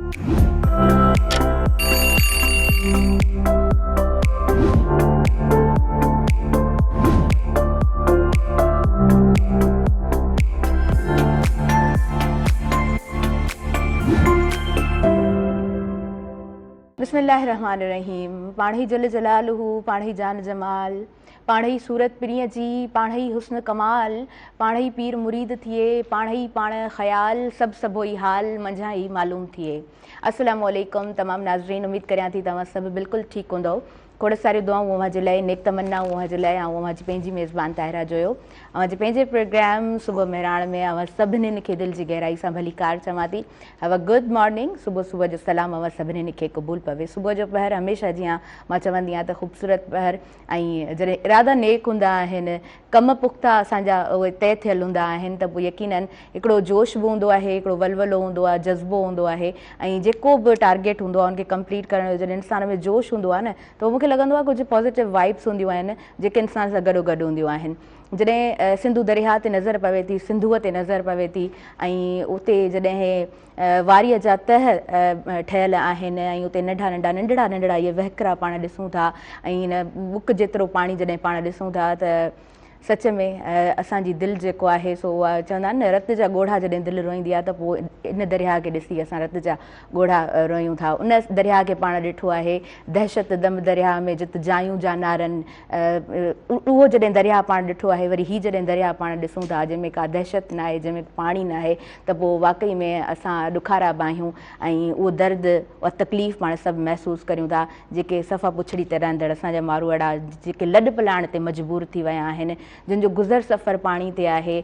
بسم الله الرحمٰن الرحيم پاڻهي جل جلاله پاڻهي جان جمال پاڻهي صورت پرينء جي پاڻهي حسن ڪمال پاڻهي پير مريد ٿئي پاڻهي پاڻ خيال سڀ سڀوئي حال منجهان ئي معلوم ٿئي. السلام عليڪم تمام ناظرين اميد ڪريان ٿي توهان سڀ بلڪل ٺيڪ هوندؤ کوڙ ساريون دعائون اوهان جي لاء نيڪ تمنائون اوهان جي لاء آئون اوهان جي پنهنجي ميزبان طاهره جويو اوهان جي پنهنجي پروگرام صبح مهراڻ ۾ اوهان سڀنين کي دل جي گهرائي سان ڀليڪار چوان ٿي have a good morning صبح صبح جو سلام اوهان سڀنين کي قبول پوي صبح جو پهر هميشه جيان مان چوندي آهيان ته خوبصورت پهر ۽ جڏهن ارادا نيڪ هوندا آهن، ڪم پختا اسان جا اهي طئي ٿيل هوندا آهن ته پوء يقينن هڪڙو جوش به هوندو آهي، هڪڙو ولولو هوندو آهي، جذبو هوندو آهي ۽ جيڪو به ٽارگيٽ هوندو آهي ان کي ڪمپليٽ ڪرڻ جو جڏهن انسان ۾ جوش هوندو آهي نه ته مون کي لڳندو آهي ڪجهه پازيٽو وائبس هونديون آهن جيڪي انسان سان گڏو گڏ هونديون آهن. جڏهن سنڌو درياهه تي نظر پوي ٿي، سنڌوء تي نظر پوي ٿي ۽ اتي جڏهن واريء جا تهه ٺهيل آهن ۽ اتي ننڍا ننڍا ننڍڙا ننڍڙا اهي وهڪرا پاڻ ڏسون ٿا ۽ هن ٻڪ جيترو پاڻي جڏهن پاڻ ڏسون ٿا ته سچ ۾ اسان جي دل جيڪو آهي سو اها چوندا آهن نه رت جا ڳوڙها جڏهن دل روئيندي آهي ته پوء ان درياهه کي ڏسي اسان رت جا ڳوڙها روئيون ٿا ان درياهه کي پاڻ ڏٺو آهي دهشت دم درياهه ۾ جت جايون جانارن اهو جڏهن درياهه پاڻ ڏٺو آهي وري هي جڏهن درياهه پاڻ ڏسون ٿا جنهن ۾ ڪا دهشت ناهي جنهن ۾ پاڻي ناهي ته پوء واقعي ۾ اسان ڏکارا به آهيون ۽ اهو درد اها تڪليف پاڻ سڀ محسوس ڪريون ٿا جيڪي صفا پڇڙي تي رهندڙ اسان جا ماروئڙا جيڪي لڏ پلاڻ تي مجبور ٿي ويا آهن جن جو گذر سفر پاڻي تي آهي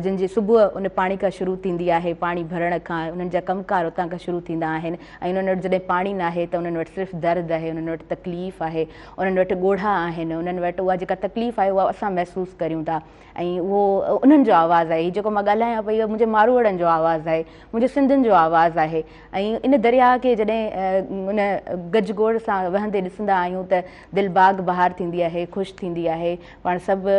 جن جي صبح ان پاڻي کان شروع ٿيندي آهي پاڻي ڀرڻ کان انهن جا ڪم ڪار اتان کان شروع ٿيندا آهن ۽ انهن وٽ جڏهن پاڻي ناهي ته انهن وٽ صرف درد آهي انهن وٽ تڪليف آهي انهن وٽ ڳوڙها آهن انهن وٽ اها جيڪا تڪليف آهي اها اسان محسوس ڪريون ٿا ۽ اهو انهن جو آواز آهي. هي جيڪو مان ڳالهايان پئي اهو منهنجي ماروئڙن جو آواز آهي، منهنجي سنڌين جو آواز آهي ۽ ان درياهه کي جڏهن ان گجگوڙ سان وهندي ڏسندا آهيون ته دل باغ بهار ٿيندي آهي، خوش ٿيندي آهي، پاڻ سڀ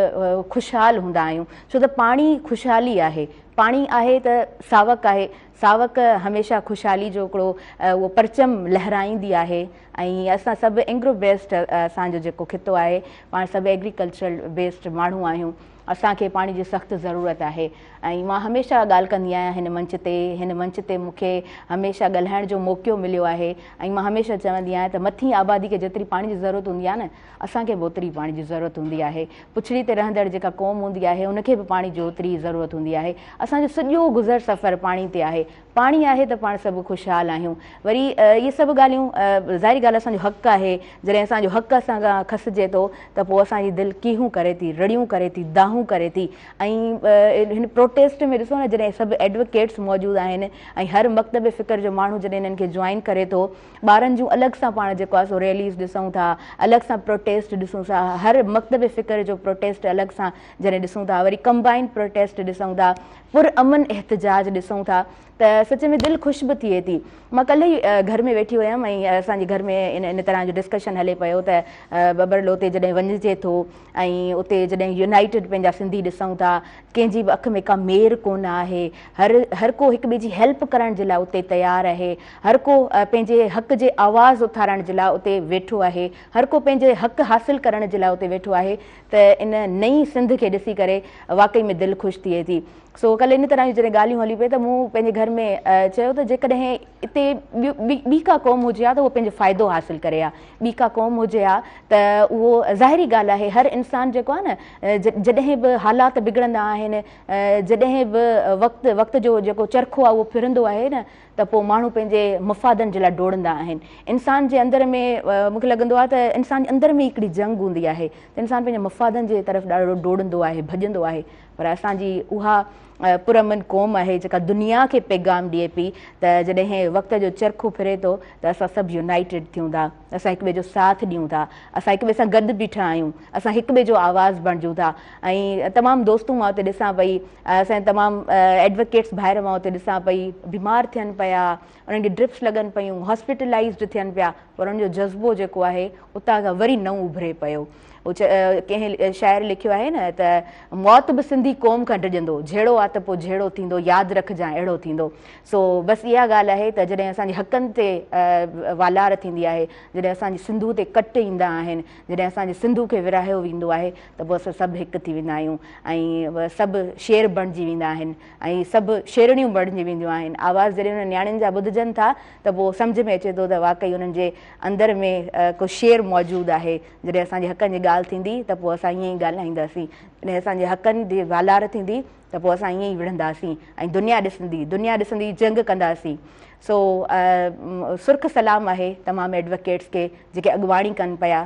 خوشحال هوندا آهيون، ڇو ته پاڻي خوشحالي آهي، پاڻي آهي ته ساوڪ آهي، ساوڪ هميشه خوشحالي جو هڪڙو اهو پرچم لهرائيندي آهي ۽ اسان سڀ اينگرو بيسڊ اسان جو جيڪو خطو آهي پاڻ سڀ ايگريڪلچرل بيسڊ ماڻهو آهيون اسان کي پاڻي جي سخت ضرورت آهي ۽ مان هميشه ڳالهه ڪندي آهيان هن منچ تي هن منچ تي مون کي هميشه ڳالهائڻ جو موقعو مليو آهي ۽ مان هميشه چوندي آهيان ته مٿين آبادي کي جيتري پاڻي جي ضرورت هوندي آهي نه اسان کي به اوتري پاڻي جي ضرورت هوندي آهي پڇڙي تي رهندڙ جيڪا قوم هوندي آهي ان کي به پاڻي جي اوتري ئي ضرورت هوندي آهي اسان جو سڄو گذر سفر پاڻي تي آهي پاڻي آهي ته پاڻ سڀ خوشحال آهيون. وري اهي سڀ ڳالهيون ظاهري ڳالهه اسان جو حق آهي، جڏهن اسان جو حق اسان کان کسجي ٿو ته پوء اسان جي دل ڪيهون ڪري ٿي، رڙيون ڪري ٿي، دانهون ڪري ٿي ۽ هن پروٽيسٽ ۾ ڏسو نه جڏهن سڀ ايڊووڪيٽس موجود آهن ۽ هر مڪتب فڪر جو ماڻهو جڏهن انهن کي جوائن ڪري ٿو، ٻارن جون الڳ سان پاڻ جيڪو آهي سو ريليز ڏسون ٿا، الڳ سان پروٽيسٽ ڏسون ٿا، هر مڪتب فڪر جو پروٽيسٽ الڳ سان جڏهن ڏسون ٿا، وري ڪمبائنڊ پروٽيسٽ ڏسون ٿا. پر امن احتجاج ڏسون ٿا ته سچ ۾ دل خوش به ٿئي ٿي. مان ڪلهه ئي گهر ۾ ويٺي هيم ۽ اسان جي گهر ۾ ان طرح جو ڊسڪشن هلي پيو ته ٻٻرلو تي جڏهن وڃجي ٿو ۽ اتي جڏهن يونائيٽيڊ پنهنجا سنڌي ڏسون ٿا ڪنهن جي به اک ۾ ڪا مير ڪونه آهي هر هر ڪو هڪ ٻئي جي هيلپ ڪرڻ جي لاء اتي تيار آهي هر ڪو پنهنجي حق جي آواز اٿارڻ جي لاء اتي ويٺو آهي هر ڪو پنهنجي حق حاصل ڪرڻ جي لاء اتي ويٺو آهي ته ان نئين سنڌ کي ڏسي ڪري واقعي ۾ دل خوش ٿئي ٿي. سو ڪلهه ان طرح جون جڏهن ڳالهيون هليون پئي ته مون پنهنجي گهر ۾ چيو ته جيڪڏهن اتي ٻي ڪا قوم هجي ها ته اهو پنهنجو فائدو حاصل ڪري ها، ٻي ڪا قوم هجي ها ته اهو ظاهري ڳالهه آهي هر انسان جيڪو آهي نه جڏهن به حالات بگڙندا آهن جڏهن به وقت وقت جو جيڪو چرخو آهي اهو ڦرندو آهي نه ته پوء ماڻهو پنهنجي مفادن جي لاء ڊوڙندا آهن. انسان جي اندر ۾ مون کي لڳندو آهي ته انسان جي اندر ۾ هڪڙي جنگ هوندي آهي ته انسان پنهنجي مفادن جي طرف ڏاڍو ڊوڙندو آهي، ڀڄندو آهي پر اسان جي اها پرامن قوم آهي جيڪا دنيا کي پيغام ڏئي پئي ته جڏهن وقت جو چرخو ڦري ٿو ته اسان سڀ يونائيٽيڊ ٿيون ٿا، اسان هڪ ٻئي جو ساٿ ڏيون ٿا، اسان هڪ ٻئي سان گڏ بيٺا آهيون، اسان هڪ ٻئي جو آواز بڻجون ٿا ۽ تمام دوستون مان اتي ڏسان پئي اسان جا تمام ايڊووڪيٽس ڀائر مان اتي ڏسان پئي بيمار ٿين پيا انهن کي ڊرپس لڳن پيون هاسپيٽلائزڊ ٿين پيا پر انهن جو جذبو جيڪو آهي اتان کان وري نئون اڀري پيو ڪنهن شاعر لکيو آهي نه ته موت به سنڌي قوم کان ڊڄندو جهيڙو آ ته پوء جهيڙو ٿيندو، ياد رکجان اهڙو ٿيندو. سو بس اها ڳالهه آهي ته جڏهن اسان جي حقن تي والار ٿيندي آهي، جڏهن اسان جي سنڌو تي ڪٽ ايندا آهن، جڏهن اسان جي سنڌو کي ورهايو ويندو آهي ته پوء اسان سڀ هڪ ٿي ويندا آهيون ۽ سڀ شير بڻجي ويندا آهن ۽ سڀ شيرڻيون بڻجي وينديون آهن. آواز جڏهن انهن نياڻين جا ٻڌجن ٿا ته پوء سمجهه ۾ اچي ٿو ته واقعي انهن جي اندر ۾ ڪو شير موجود آهي. جڏهن اسان جي حقن جي ڳالهه ٿيندي ته پوء اسان ائين ئي ڳالهائينداسين. جڏهن اسان جي حقن جي والار ٿيندي ته پوء اسان ائين ئي وڙهنداسين ۽ دنيا ڏسندي، دنيا ڏسندي جنگ ڪنداسين. سو سرخ سلام آهي تمام ايڊووڪيٽس کي جيڪي اڳواڻي ڪن پيا.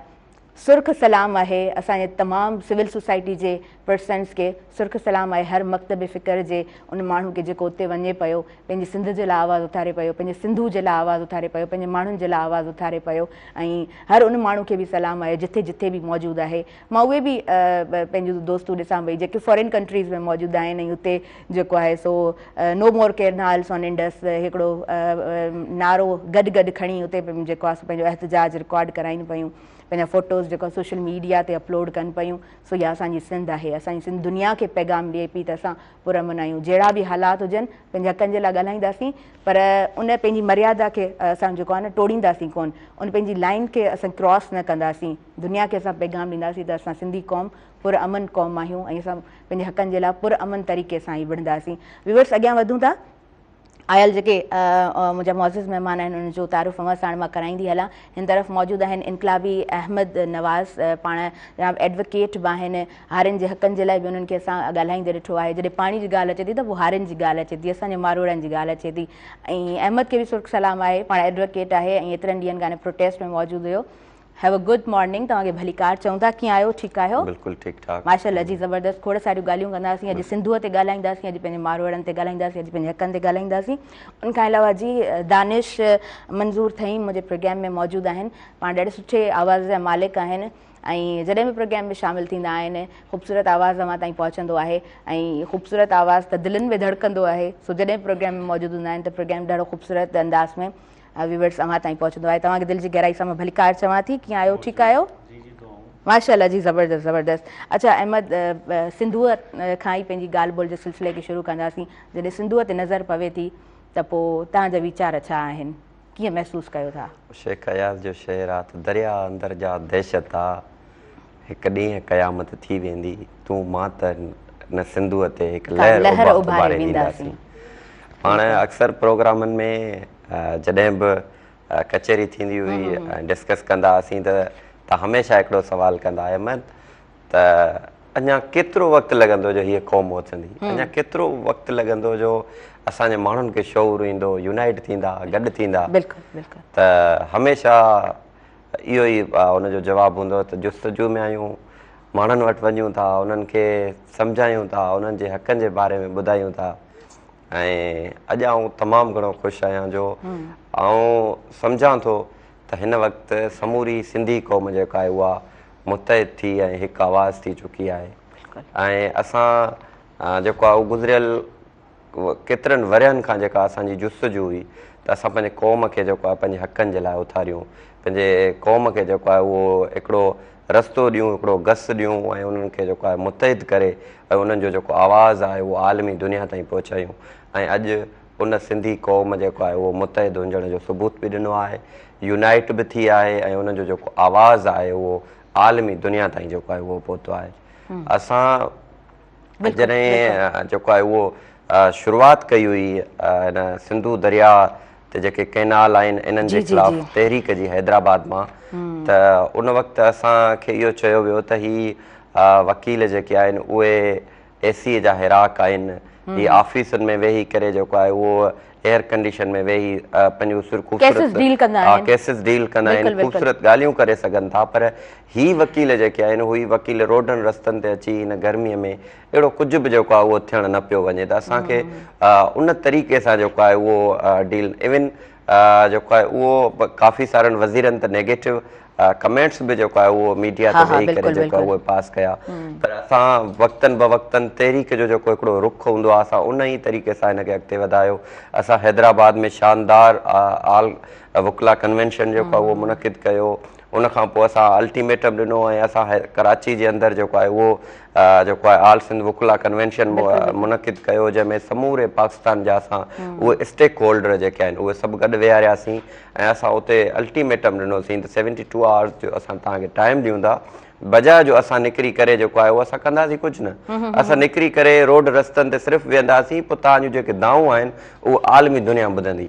سرخ سلام آهي اسان جي تمام سول سوسائٽي جي پرسنس کي، سرخ سلام آهي هر مڪتب فڪر جي ان ماڻهو کي جيڪو اتي وڃي پيو پنهنجي سنڌ جي لاء آواز اٿاري پيو، پنهنجي سنڌو جي لاء آواز اٿاري پيو، پنهنجي ماڻهن جي لاء آواز اٿاري پيو ۽ هر ان ماڻهو کي به سلام آهي جٿي جٿي به موجود آهي. مان اهي به پنهنجون دوستون ڏسان پئي جيڪي فارين ڪنٽريز ۾ موجود آهن ۽ اتي جيڪو آهي سو نو مور ڪينالس آن انڊس هڪڙو نعرو گڏ گڏ کڻي اتي جيڪو آهي سو پنهنجو احتجاج رڪارڊ ڪرائين پيون، پنهنجا فوٽوز جيڪو سوشل ميڊيا تي اپلوڊ ڪن پيون. سو اها اسان جي سنڌ آهي، اسان جي سنڌ دنيا کي پيغام ڏئي پئي ته اسان پرامن آهيون، جهڙا به حالات هجن پنهنجي حقن جي لاء ڳالهائينداسين پر ان پنهنجي مريادا کي اسان جيڪو آهي نه ٽوڙينداسين ڪونه، ان پنهنجي لائين کي اسان ڪراس نه ڪنداسين، دنيا کي اسان پيغام ڏينداسين ته اسان سنڌي قوم پر امن قوم آهيون ۽ اسان پنهنجي حقن جي لاء پر امن طريقي سان ئي وڙهنداسين. ويورس اڳيان وڌون ٿا. آيل جيڪي منهنجا معزز مهمان آهن انهن جو تعارف اوهان ساڻ مان ڪرائيندي هلان. هن طرف موجود آهن انقلابي احمد نواز، پاڻ جناب ايڊووڪيٽ به آهن، هارين جي حقن جي لاء به انهن کي اسان ڳالهائيندي ڏٺو آهي. جڏهن پاڻي جي ڳالهه اچي ٿي ته پوء هارين جي ڳالهه اچي ٿي، اسان جي ماروئڙن جي ڳالهه اچي ٿي ۽ احمد کي به سرخ سلام آهي، پاڻ ايڊووڪيٽ آهي ۽ ايترن ڏينهن کان هن پروٽيسٽ ۾ موجود هيو. Have a good morning توهان کي ڀليڪار چئون ٿا ڪيئن آهيو ٺيڪ آهيو؟ بلڪل ٺيڪ ٺاڪ. ماشاءالله جي زبردست کوڙ ساريون ڳالهيون ڪنداسين اڄ سنڌوء تي ڳالهائينداسين اڄ پنهنجي ماروئڙن تي ڳالهائينداسين اڄ پنهنجي حقن تي ڳالهائينداسين ان کان علاوه جي دانش منظور ٿهيم منهنجي پروگرام ۾ موجود آهن پاڻ ڏاڍي سٺي آواز جا مالڪ آهن ۽ جڏهن به پروگرام ۾ شامل ٿيندا آهن خوبصورت آواز اوهان تائين پهچندو آهي ۽ خوبصورت آواز ته دلين ۾ ڌڙڪندو آهي سو جڏهن به پروگرام ۾ موجود هوندا آهن ته پروگرام ڏاڍو خوبصورت انداز ۾ ويورس اوهان تائين پهچندو آهي توهان کي دل جي گهرائي سان مان ڀليڪار چوان ٿي ڪيئن آهيو ٺيڪ آهيو ماشاء الله جي زبردست زبردست اڇا احمد سنڌوء کان ئي پنهنجي ڳالهه ٻولهه جي سلسلي کي شروع ڪنداسين جڏهن سنڌوء تي نظر پوي ٿي ته پوء توهان جا ويچار ڇا آهن ڪيئن محسوس ڪيو ٿا؟ شيخ اياز جو شعر آ ته درياء اندر جا دهشت آ هڪ ڏينهن قيامت ٿي ويندي تون مان ته نه سنڌوء تي هڪ لهر اڀاري وينداسين پاڻ اڪثر پروگرامن ۾ جڏهن به ڪچهري ٿيندي هئي ۽ ڊسڪس ڪندا هئاسين ته ته هميشه هڪڙو سوال ڪندا احمد ته اڃا ڪيترو وقت لڳندو جو هيء قوم اٿندي اڃا ڪيترو وقت لڳندو جو اسان جي ماڻهن کي شعور ايندو يونائيٽ ٿيندا گڏ ٿيندا بلڪل بلڪل ته هميشه اهو ئي ان جو جواب هوندو ته جستجو ۾ آهيون ماڻهن وٽ وڃون ٿا انهن کي سمجهايون ٿا انهن جي حقن جي باري ۾ ٻڌايون ٿا ۽ اڄ آئون تمام گهڻو خوش آهيان جو آئون سمجهان ٿو ته هن وقت سموري سنڌي قوم جيڪا آهي اها متحد ٿي ۽ هڪ آواز ٿي چڪي آهي ۽ اسان جيڪو آهي اهو گذريل ڪيترن ورهين کان جيڪا اسان جي جستجو هئي ته اسان پنهنجي قوم کي جيڪو آهي پنهنجي حقن جي لاء اٿاريون پنهنجي قوم کي جيڪو آهي اهو هڪڙو رستو ڏيون، هڪڙو گس ڏيون ۽ انهن کي جيڪو آهي متحد ڪري ۽ انهن جو جيڪو آواز آهي اهو عالمي دنيا تائين پهچايون ۽ اڄ ان سنڌي قوم جيڪو آهي اهو متحد هجڻ جو ثبوت به ڏنو آهي، يونائيٽ به ٿي آهي ۽ انهن جو جيڪو آواز آهي اهو عالمي دنيا تائين جيڪو آهي اهو پهتو آهي. اسان جڏهن جيڪو آهي اهو شروعات ڪئي هئي هن سنڌو درياء تي جيڪي ڪئنال آهن انهن جي خلاف تحريڪ جي حيدرآباد مان ته ان وقت اسان کي اهو چيو ويو ته هي وڪيل جيڪي آهن اهي اي سي جا هيراڪ آهن هي آفيسن ۾ ويهي ڪري جيڪو آهي اهو ايئر ڪنڊيشن ۾ ويهي پنهنجون خوبصورت ڪيسز ڊيل ڪندا آهن خوبصورت ڳالهيون ڪري سگهن ٿا پر هي وڪيل جيڪي آهن اهي وڪيل روڊن رستن تي اچي هن گرمي ۾ اهڙو ڪجهه به جيڪو آهي اهو ٿيڻ نه پيو وڃي ته اسان کي ان طريقي سان جيڪو آهي اهو ڊيل ايون جيڪو آهي اهو ڪافي سارن وزيرن ته نيگيٽو ڪمينٽس به جيڪو آهي اهو ميڊيا تي ويهي ڪري جيڪو آهي اهي پاس ڪيا پر اسان وقتن بوقتن تحريڪ جو جيڪو هڪڙو رخ هوندو آهي اسان ان ئي طريقي سان هن کي اڳتي وڌايو اسان حيدرآباد ۾ شاندار آل وڪلا ڪنوينشن جيڪو آهي اهو منعقد ڪيو. ان کان پوء اسان الٽيميٽم ڏنو ۽ اسان ڪراچي جي اندر جيڪو آهي اهو جيڪو آهي آل سنڌ وڪلا ڪنوينشن منعقد ڪيو جنهن ۾ سموري پاڪستان جا اسان اهي اسٽيڪ هولڊر جيڪي آهن اهي سڀ گڏ ويهارياسين ۽ اسان اتي الٽيميٽم ڏنوسين ته سيونٽي ٽو آورز جو اسان توهان کي ٽائيم ڏيون ٿا بجاء جو اسان نڪري ڪري جيڪو آهي اهو اسان ڪنداسين ڪجهه نه اسان نڪري ڪري روڊ رستن تي صرف ويهنداسين پوء توهان جون جيڪي دانهون آهن اهو عالمي دنيا ٻڌندي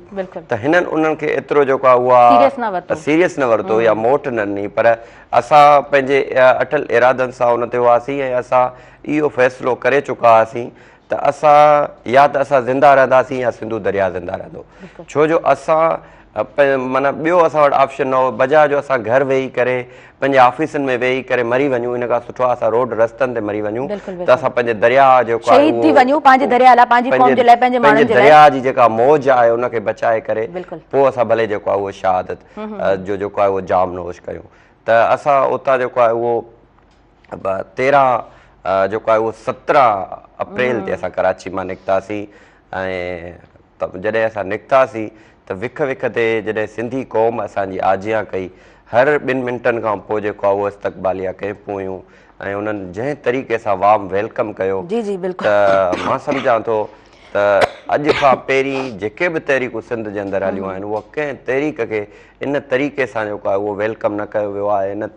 ته هنن انهن کي ايترو جيڪو آهي اها سيريس نه ورتو يا موٽ نه ڏني پر اسان پنهنجي اٽل ارادن سان ان تي هئاسين ۽ اسان اهو فيصلو ڪري چڪا هئاسين ته اسان يا ته اسان زنده رهنداسين يا سنڌو درياء زنده رهندو ڇو جو اسان معنيٰ ٻيو اسان وٽ آپشن نه هو بجاء جو اسان گهر ويهي ڪري پنهنجي آفيسن ۾ ويهي ڪري مري وڃون ان کان سٺو آهي اسان روڊ رستن تي مري وڃون ته اسان پنهنجي درياء جيڪو آهي شهيد ٿي وڃون پنهنجي درياء لاء پنهنجي قوم جي لاء پنهنجي ماڻهن جي لاء درياء جي جيڪا موج آهي ان کي بچائي ڪري پوء اسان ڀلي جيڪو آهي اهو شهادت جو جيڪو آهي اهو جام نوش ڪيون ته اسان اتان جيڪو آهي اهو 13 جيڪو آهي اهو 17 اپريل تي اسان ڪراچي مان نڪتاسين ۽ جڏهن اسان نڪتاسين ته وک وک تي جڏهن سنڌي قوم اسان جي آجيان ڪئي هر ٻن منٽن کان پوء جيڪو آهي اهو استقباليه ڪئمپون هيون ۽ انهن جنهن طريقي سان وارم welcome ڪيو جي جي بلڪل ته مان سمجهان ٿو ته اڄ کان پهرين جيڪي به تحريڪون سنڌ جي اندر هليون آهن اها ڪنهن تحريڪ کي ان طريقي سان جيڪو آهي اهو welcome نه ڪيو ويو آهي ان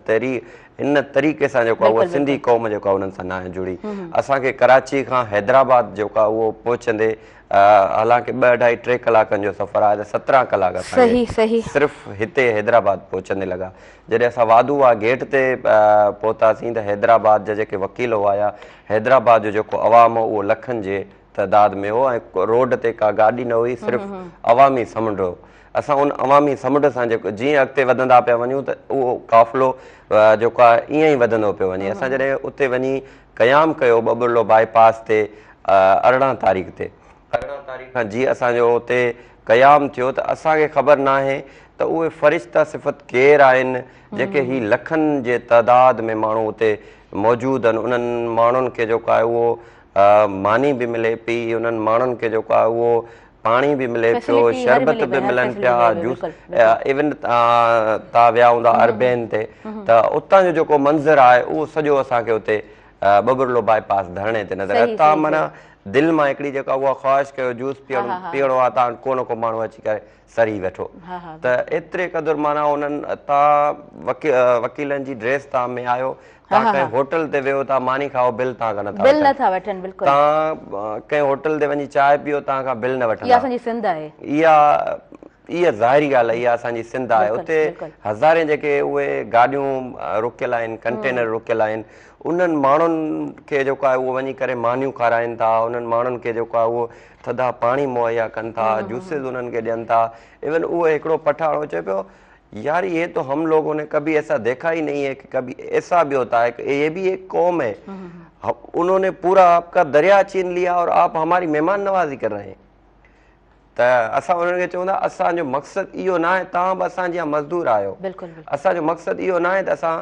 ان طريقي سان جيڪو آهي اهو سنڌي قوم جيڪو آهي انهن سان ناهي جڙي اسان کي ڪراچي کان حيدرآباد جيڪو آهي اهو پهچندي حالانڪه ٻه اڍائي ٽي ڪلاڪن جو سفر آهي ته 17 ڪلاڪ اسان کي صرف هتي حيدرآباد پهچندي لڳا جڏهن اسان واڌو واهه گيٽ تي پهتاسين ته حيدرآباد جا جيڪي وڪيل هئا يا حيدرآباد جو جيڪو عوام هو اهو لکن جي تعداد ۾ هو ۽ روڊ تي ڪا گاڏي نه هئي صرف عوامي سمنڊ هو اسان ان عوامي سمنڊ سان جيڪو جيئن اڳتي وڌندا پيا وڃون ته اهو قافلو جيڪو آهي ائين ئي وڌندو پيو وڃي اسان جڏهن اتي وڃي قيام ڪيو ٻٻرلو باء پاس تي 18 تاريخ تي 18 تاريخ کان جيئن اسان جو اتي قيام ٿيو ته اسان کي خبر ناهي ته اهي فرشتا صفت ڪير آهن جيڪي هي لکن جي تعداد ۾ ماڻهو اتي موجود آهن انهن ماڻهن کي جيڪو آهي اهو ماني به ملي پئي انهن ماڻهن کي جيڪو آهي اهو پاڻي به ملي پيو شربت به ملن پيا جوس ايون تان ويا هوندا اربين تي ته اتان جو جيڪو منظر آهي اهو سڄو اسان کي اتي ٻٻرلو باء پاس ڌرڻي تي نظر آيو تان معنيٰ دل مان هڪڙي جيڪا اها خواهش ڪيو جوس پيئڻ پيئڻو آهي تان ڪو نه ڪو ماڻهو اچي ڪري سري ويٺو ته ايتري قدر معنيٰ انهن تان وڪيلن جي ڊريس تان ۾ آيو تان ڪنهن هوٽل تي ويهو ٿا ماني کائو بل تان کان نٿا بل نٿا وٺن بلڪل تان ڪنهن هوٽل تي وڃي چانهه پيئو تان کان بل نه وٺندا اها اسان جي سنڌ آهي اها اها ظاهري ڳالهه آهي اها اسان جي سنڌ آهي اتي هزارين جيڪي اهي گاڏيون رڪيل آهن ڪنٽينر رڪيل آهن انهن ماڻهن کي جيڪو آهي اهو وڃي ڪري مانيون کارائن ٿا انهن ماڻهن کي جيڪو آهي اهو ٿڌا پاڻي مهيا ڪن ٿا جوسز انهن کي ڏين ٿا ايون اهو هڪڙو پٺاڻو چئي پيو يار يه تو هم لوگون ني ڪبي ايسا ديکا هي نهي هي ڪي ڪبي ايسا بهي هوتا هي ڪي يه بهي ايڪ قوم هي انهون ني پورا آپ ڪا دريا چين ليا اور آپ هماري مهمان نوازي ڪر رهي هين ته اسان انهن کي چئون ٿا اسان جو مقصد اهو ناهي توهان به اسان جيان مزدور آهيو اسان جو مقصد اهو ناهي ته اسان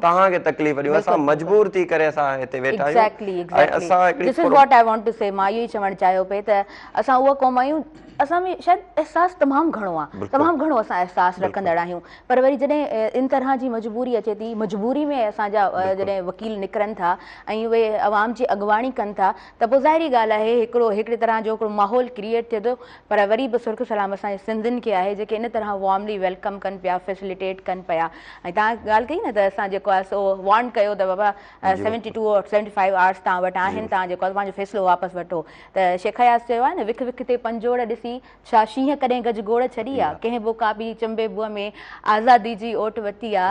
توهان کي تڪليف ڏيون اسان مجبور ٿي ڪري اسان هتي ويٺا آهيون ۽ اسان هڪڙي this is what I want to say مان اهو ئي چوڻ چاهيو پئي ته اسان اها قوم آهيون اسان ۾ شايد احساس تمام گهڻو آ تمام گهڻو اسان احساس رکندڙ آهيون پر وري جڏهن ان طرح جي مجبوري اچي ٿي مجبوري ۾ اسان جا جڏهن وڪيل نڪرن ٿا ۽ اهي عوام جي اڳواڻي ڪن ٿا ته پوء ظاهري ڳالهه آهي هڪڙو هڪڙي طرح جو هڪڙو ماحول ڪريئيٽ ٿئي ٿو پر وري به سرخ سلام اسان جي سنڌين کي آهي جيڪي ان طرح وارملي welcome ڪن پيا فيسليٽيٽ ڪن پيا ۽ توهان ڳالهه ڪئي نه ته اسان جيڪو آهي سو وارن ڪيو ته بابا 72 اور 75 آورس توهان وٽ آهن توهان جيڪو آهي پنهنجو فيصلو واپس وٺو ته شيخ اياز چيو آهي نه وک وک تي پنجوڙ ڏسي ڇا شينهن ڪڏهن گجگوڙ ڇڏي آ ڪنهن به ڪابي چنبي بوء ۾ آزادي جي اوٽ وتي آ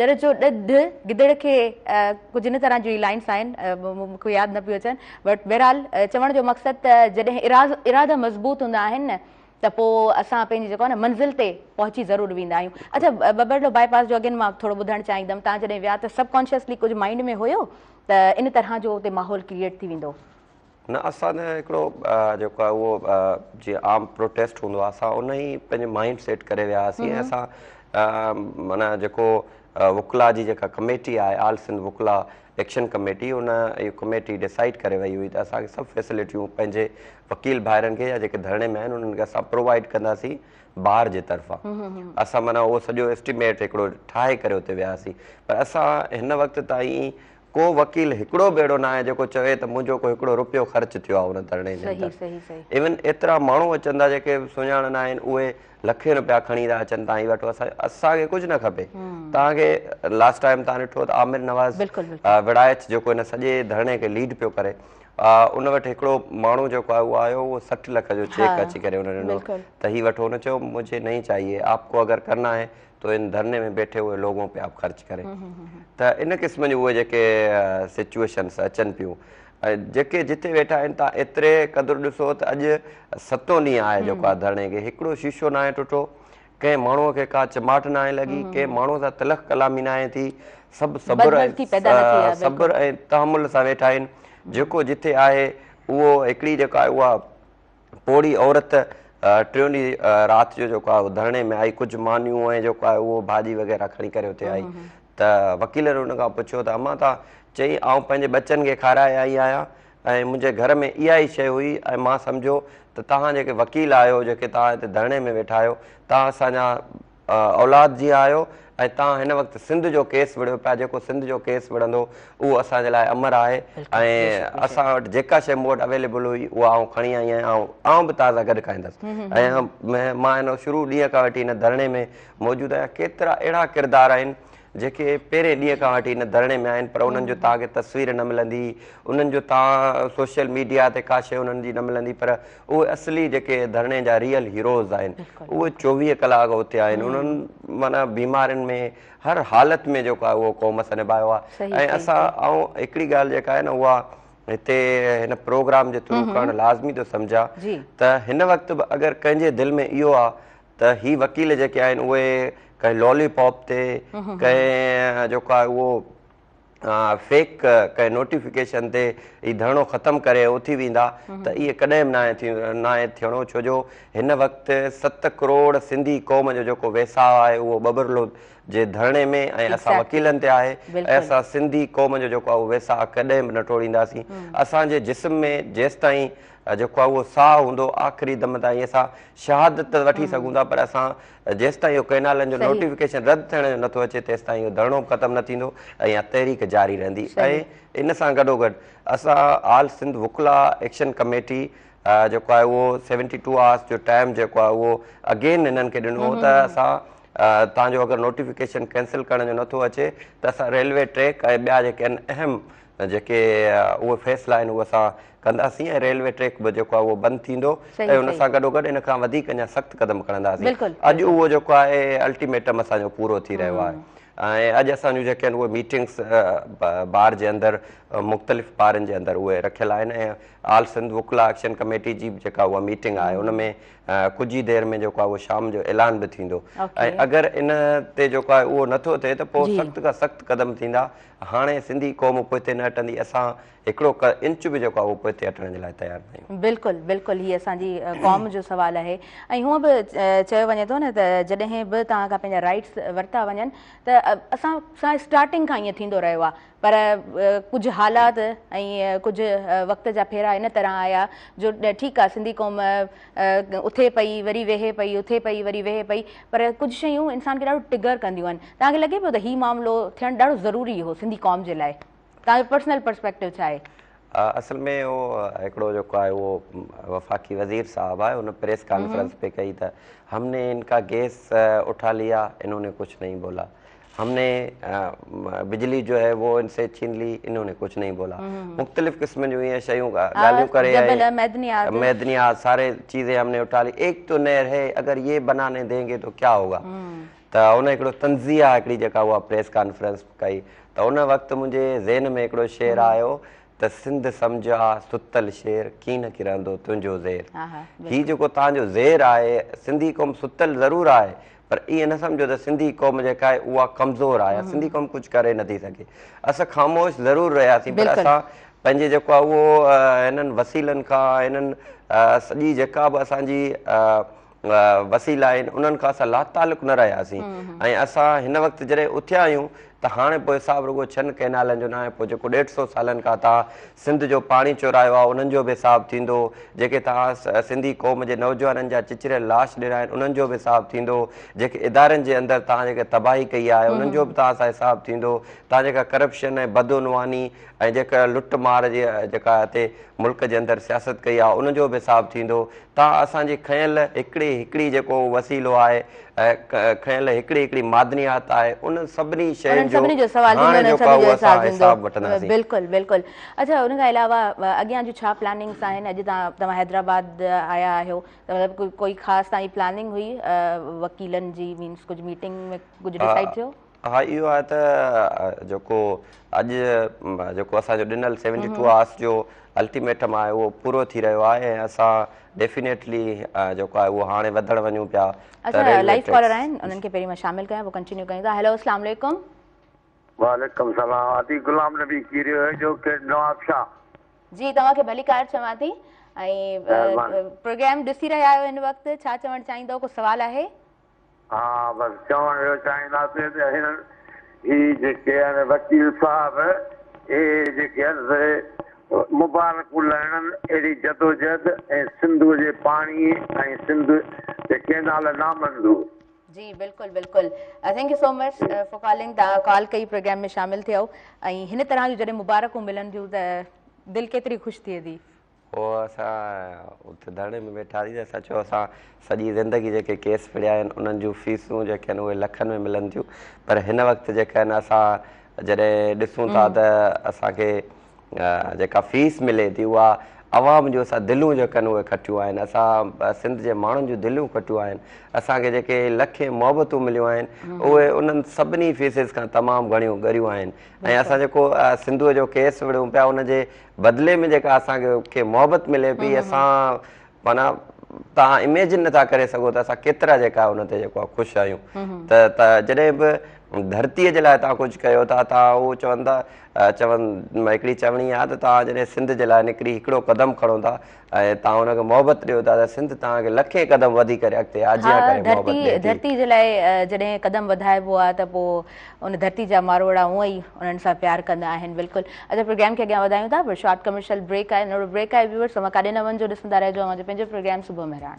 ڏر جو ڏڌ گدڙ کي ڪجهه ان طرح جون ئي لائنس آهن مون کي ياد نه پيون اچن بٽ بهرحال چوڻ جو مقصد ته جڏهن ارادا مضبوط هوندا آهن نه ته پوء اسان پنهنجي جيڪو آهي نه منزل تي پهچي ضرور ويندا آهيون اڇا ٻٻرلو باء پاس جو اگين مان ٿورو ٻڌڻ چاهيندم توهان جڏهن ويا ته سب ڪانشسلي ڪجهه مائنڊ ۾ هيو ته ان طرح جو اتي ماحول ڪريئيٽ ٿي ويندو. نه اسان ته هڪڙو جيڪو آهي اهو جيئن عام پروٽيسٽ هوندو آهي اسان ان ئي پنهنجي مائنڊ سيٽ ڪري ويا هئاسين ۽ اسان معنيٰ جيڪو وڪلا جي جيڪا ڪميٽي آهي آل سنڌ وڪلا ايڪشن ڪميٽي ان اهو ڪميٽي ڊسائيڊ ڪري وئي هئي ته اسان کي سڀ فيسلٽيون پنهنجي وڪيل ڀائرن کي يا جيڪي ڌرڻي ۾ آهن انهن کي اسان پرووائيڊ ڪنداسين. بار جي طرفان اسان معنيٰ اهو سڄو اسٽيميٽ هڪڙو ٺاهي ڪري اتي وياسين پر اسان هن وقت تائين ڪو وڪيل هڪڙو به اهڙو ناهي جيڪو چوي ته منهنجو ڪو هڪڙو روپيو خرچ ٿيو آهي ان ڌرڻي جي اندر. ايون ايترا ماڻهو اچن ٿا جيڪي سڃاڻ نه آهن اهي لکين روپيا کڻي ٿا اچن توهان هي وٺو اسان اسان کي ڪجهه نه کپي توهان کي لاسٽ ٽائيم توهان ڏٺو ته عامر نواز وڙائچ جيڪو هن سڄي ڌرڻي کي ليڊ پيو ڪري ان وٽ هڪڙو ماڻهو جيڪو آهي اهو آيو اهو 60 لک جو چيڪ اچي ڪري ان ڏنو ته هي وٺو ان چيو مجهي نهين چاهيي آپ ڪو اگر ڪرنا هي تو ان ڌرني ۾ بيٺي هوئي لوگون پي آپ خرچ ڪري ته ان قسم جون اهي جيڪي سچوئيشنس اچن پيون ۽ جيڪي جتي ويٺا آهن تان ايتري قدر ڏسو ته اڄ ستون ڏينهن آهي جيڪو آهي ڌرڻي کي هڪڙو شيشو ناهي ٽٽو ڪنهن ماڻهو کي ڪا چماٽ ناهي لڳي ڪنهن ماڻهو سان تلخ ڪلامي ناهي ٿي سڀ صبر ۽ صبر ۽ تحمل سان ويٺا آهن جيڪو جتي آهي اهو هڪڙي جيڪا آهي اها پوڙهي عورت ٽيون ڏينهن رات جو جيڪو آهي ڌرڻي ۾ آئي ڪجهه مانيون ۽ جيڪو آهي اهو ڀاڄي وغيره کڻي ڪري اتي آئي ته وڪيلن ان کان پڇيو ته امان تان چئي آئون پنهنجي ٻچن کي کارائي آئي آهيان ۽ منهنجي گهر ۾ اها ئي شيء هئي ۽ مان سمجهيو ته توهان جيڪي وڪيل آهيو جيڪي توهان هتي ڌرڻي ۾ ويٺا آهيو توهان اسان جا اولاد جيان آهيو ۽ توهان هن وقت سنڌ جو ڪيس وڙهيو پيا جيڪو سنڌ جو ڪيس وڙهندو اهو اسان جي لاء امر آهي ۽ اسان وٽ جيڪا شيء مون وٽ اويليبل هئي اها آئون کڻي آئي آهيان آئون آئون به توهان سان گڏ کائيندس ۽ مان هن شروع ڏينهن کان وٺي هن ڌرڻي ۾ موجود آهيان ڪيترا اهڙا ڪردار آهن جيڪي پهرين ڏينهن کان وٺي هن ڌرڻي ۾ آهن پر انهن جو توهان کي تصوير نه ملندي انهن جو توهان سوشل ميڊيا تي ڪا شيء انهن جي نه ملندي پر اهي اصلي جيڪي ڌرڻي جا ريئل هيروز آهن اهي 24 ڪلاڪ اتي آهن انهن معنيٰ بيمارين ۾ هر حالت ۾ جيڪو آهي اهو قوم سان نڀايو آهي ۽ اسان آئون هڪڙي ڳالهه جيڪا آهي نه اها هتي هن پروگرام جي ٿرو ڪرڻ لازمي ٿو سمجهان ته هن وقت به اگر ڪنهن جي دل ۾ اهو آهي ته هي وڪيل جيڪي آهن اهي ڪنهن لولي پاپ تي ڪنهن جيڪو آهي اهو فيڪ ڪنهن نوٽيفڪيشن تي هي ڌرڻو ختم ڪري اٿي ويندا ته اهي ڪڏهن به ناهي ٿي ناهي ٿيڻو ڇو جو هن وقت 7 ڪروڙ سنڌي قوم جو جيڪو ويساهه آهي اهو ٻٻرلو جي ڌرڻي ۾ ۽ اسان وڪيلن تي آهي ۽ اسان سنڌي قوم جو جيڪو آهي اهو ويساهه ڪڏهن به نه ٽوڙينداسين اسان جي جسم ۾ جيستائين جيڪو آهي اهو ساهه هوندو آخري دم تائين اسان شهادت ته وٺي سگهون ٿا پر اسان جيستائين اهو ڪئنالن جو نوٽيفڪيشن رد ٿيڻ جو نٿو اچي تيستائين اهو ڌرڻو به ختم نه ٿيندو ۽ اها تحريڪ جاري رهندي ۽ ان سان گڏوگڏ اسان آل سنڌ وڪلا ايڪشن ڪميٽي جيڪو آهي اهو 72 آورس جو ٽائيم جيڪو آهي اهو اگين هنن کي ڏنو هو ته اسان توهان جو اگر نوٽيفڪيشن ڪينسل ڪرڻ جو نٿو اچي ته اسان ريلوي ٽريڪ ۽ ٻيا جيڪي آهن اهم جيڪي اهي فيصلا آهن اهي اسان ڪنداسين ۽ ريلوي ٽريڪ به جيڪو آهي اهو بند ٿيندو ۽ ان سان گڏوگڏ ان کان وڌيڪ اڃا سخت قدم کڻنداسين. اڄ اهو جيڪو آهي الٽيميٽم اسان جو پورو ٿي رهيو آهي ۽ اڄ اسان جون جيڪي آهن اهي ميٽنگس بار جي اندر مختلف بارن جي اندر اهي رکيل آهن ۽ آل سنڌ وڪلا ايڪشن ڪميٽي جي به جيڪا اها ميٽنگ آهي ان ۾ ڪجهه ئي دير ۾ جيڪو آهي اهو شام جو اعلان به ٿيندو ۽ اگر ان تي جيڪو آهي اهو نٿو ٿئي ته پوء سخت کان سخت قدم ٿيندا. هاڻي سنڌي قوم پوئتي نه هٽندي، اسان هڪڙو انچ به جيڪو آهي اهو پوئتي هٽڻ جي لاء تيار نه آهيون. بلڪل بلڪل هي اسان جي قوم جو سوال آهي ۽ هونء به چيو وڃي ٿو نه ته جڏهن به توهان کان پنهنجا رائيٽس ورتا وڃن ته اسان سان اسٽارٽنگ کان ائين ٿيندو رهيو آهي پر ڪجهه حالات ۽ ڪجهه وقت جا ڦيرا ان طرح آيا جو ٺيڪ آهي سنڌي قوم اٿي پئي وري ويهي پئي اٿي پئي وري ويهي پئي پر ڪجهه شيون انسان کي ڏاڍو ٽگر ڪنديون آهن توهان کي لڳي پيو ته هي معاملو ٿيڻ ڏاڍو ضروري هو سنڌي قوم جي لاء توهان جو پرسنل پرسپيڪٽو ڇا آهي؟ اصل ۾ اهو هڪڙو جيڪو آهي اهو وفاقي وزير صاحب آهي ان پريس ڪانفرنس پئي ڪئي ته هم ني ان ڪا گيس اٺا ليا انهون ني ڪجهه نهين بولا هم ني بجلي جو هي وو ان سي ڇين لي انهون ني ڪجهه نهين بولا مختلف قسم جون اهي شيون ڳالهيون ڪري جبل معدنيات معدنيات ساري چيزين هم ني اٺا لي ايڪ تو نهر هي اگر يي بناني دين گي تو ڪيا هوگا ته ان هڪڙو طنزيه هڪڙي جيڪا اها پريس ڪانفرنس ڪئي ته ان وقت منهنجي ذهن ۾ هڪڙو شعر آيو ته سنڌ سمجهه آ ستل شير ڪين ڪرندو تنهنجو زير هي جيڪو توهان جو زير آهي سنڌي قوم ستل ضرور آهي پر ائين نه سمجهو ته سنڌي قوم جيڪا آهي اها ڪمزور آهي سنڌي قوم ڪجهه ڪري نٿي سگهي اسان خاموش ضرور رهياسين پر اسان پنهنجي جيڪو آهي اهو هنن وسيلن کان هنن سڄي جيڪا به اسان جي وسيلا آهن انهن کان اسان لاتعلق نه رهياسين ۽ اسان هن وقت جڏهن اٿيا آهيون ته ته هاڻي پوء حساب رڳو ڇهن ڪئنالن جو ناهي پوء جيڪو ڏيڍ سو سالن کان توهان سنڌ جو پاڻي چورايو آهي انهن جو به حساب ٿيندو، جيڪي توهان سنڌي قوم جي نوجوانن جا چچريل لاش ڏنا آهن انهن جو به حساب ٿيندو، جيڪي ادارن جي اندر توهان جيڪي تباهي ڪئي آهي انهن جو به توهان سان حساب ٿيندو، توهان جيڪا ڪرپشن ۽ بدعنواني ۽ جيڪا لٽ مار جي جيڪا هتي ملڪ جي اندر سياست ڪئي آهي ان جو به حساب ٿيندو، توهان اسان جي کنيل هڪڙي هڪڙي جيڪو وسيلو آهي کنيل هڪڙي هڪڙي معدنيات آهي انهن سڀني شين انهن جو سڀني جو سوال ٿيندو هاڻي انهن جيڪو آهي سڀني جو اهو اسان حساب حساب ٿيندو وٺنداسين. بلڪل بلڪل اڇا ان کان علاوه اڳيان جون ڇا پلاننگس آهن اڄ توهان توهان حيدرآباد آيا آهيو ته مطلب ڪوئي خاص توهان جي پلاننگ هئي وڪيلن جي مينس ڪجهه ميٽنگ ۾ ڪجهه ڊسائيڊ ٿيو؟ ها اهو آهي ته جيڪو اڄ جيڪو اسان جو ڏنل سيونٽي ٽو آورس جو الٽيميٽم آهي اهو پورو ٿي رهيو آهي ۽ اسان ڊيفينيٽلي جيڪو آهي اهو هاڻي وڌڻ وڃون پيا ته اڇا ريلوي لائيو ڪالر ٽريڪس آهن انهن کي پهرين مان شامل ڪيان پوء ڪنٽينيو ڪيون ٿا هيلو اسلام عليڪم. وعليڪم سلام ادي غلام نبي ڪيريو هي جو ڪيٽ نواب شاهه. جي توهان کي ڀليڪار چوان ٿي ۽ مهرباني. پروگرام ڏسي رهيا آهيو هن وقت ڇا چوڻ چاهيندؤ ڪو سوال آهي؟ ها بس چوڻ اهو چاهينداسين ته هنن هي جيڪي آهن وڪيل صاحب اهي جيڪي آهن سي مبارڪون لهڻن اهڙي جدوجهد ۽ سنڌوء جي پاڻي ۽ سنڌ جي ڪينال نامنظور. جي بلڪل بلڪل thank you so much for calling توهان ڪال ڪئي پروگرام ۾ شامل ٿيو ۽ هن طرح جون جڏهن مبارڪون ملن ٿيون ته دل ڪيتري خوش ٿئي ٿي. پوء اسان اتي ڌرڻي ۾ ويٺاسين ته اسان چيو اسان سڄي زندگي جيڪي ڪيس وڙهيا آهن انهن جون فيسون جيڪي آهن اهي لکن ۾ ملن ٿيون پر هن وقت جيڪا آهن اسان جڏهن ڏسون ٿا ته اسان کي جيڪا فيس ملي ٿي اها عوام جون اسان دلون جيڪي آهن اهي کٽيون آهن اسان سنڌ جي ماڻهن جون دليون کٽيون آهن اسان کي جيڪي لکين محبتون مليون آهن اهي انهن سڀني فيسز کان تمام گهڻيون ڳريون آهن ۽ اسان جيڪو سنڌوء جو ڪيس وڙهيون پيا ان جي بدلي ۾ جيڪا اسان کي محبت ملي پئي اسان معنيٰ توهان اميجن نٿا ڪري سگهو ته اسان ڪيترا جيڪا ان تي جيڪو آهي خوش آهيون ته ته جڏهن به ڌرتيء جي لاء توهان ڪجهه ڪيو ٿا توهان اهو چون ٿا چون هڪڙي چوڻي آهي ته توهان جڏهن سنڌ جي لاء نڪري هڪڙو قدم کڻو ٿا ۽ توهان ان کي محبت ڏيو ٿا ته سنڌ توهان کي لکين قدم وڌي ڪري اڳتي آجيان ها ڪري محبت ڌرتي ڏئي ٿي. ڌرتي جي لاء جڏهن قدم وڌائبو آهي ته پوء ان ڌرتي جا ماروئڙا هونء ئي انهن سان پيار ڪندا آهن بلڪل اچا پروگرام کي اڳيان وڌايون ٿا پر شارٽ ڪمرشل بريڪ آهي ننڍڙو بريڪ آهي ويورس اوهان ڪاڏي نه وڃجو ڏسندا رهجو اوهان جو پنهنجو پروگرام صبح مهراڻ.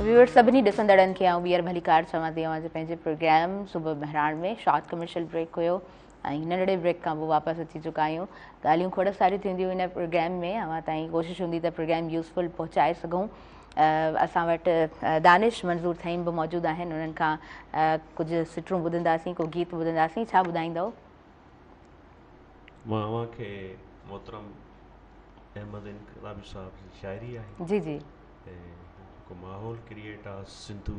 ويورس سڀني ڏسندڙن کي آئون ٻيهر ڀليڪار چوان ٿي اوهان جي پنهنجي پروگرام صبح مهراڻ ۾ شارٽ ڪمرشل بريڪ هيو ۽ ننڍڙي بريڪ کان پوء واپس اچي چڪا آهيون. ڳالهيون کوڙ ساريون ٿينديون هن پروگرام ۾ اوهان تائين ڪوشش هوندي ته پروگرام يوزفل پهچائي سگهون. اسان وٽ دانش منظور ٿهيم به موجود آهن انهن کان ڪجهه سٽرون ٻڌنداسين ڪو گيت ٻڌنداسين ڇا ٻڌائيندؤ؟ مان اوهان کي محترم احمد انقلابي صاحب جي شاعري آهي. جي جي. ۽ جيڪو ماحول ڪريئيٽ آ سنڌو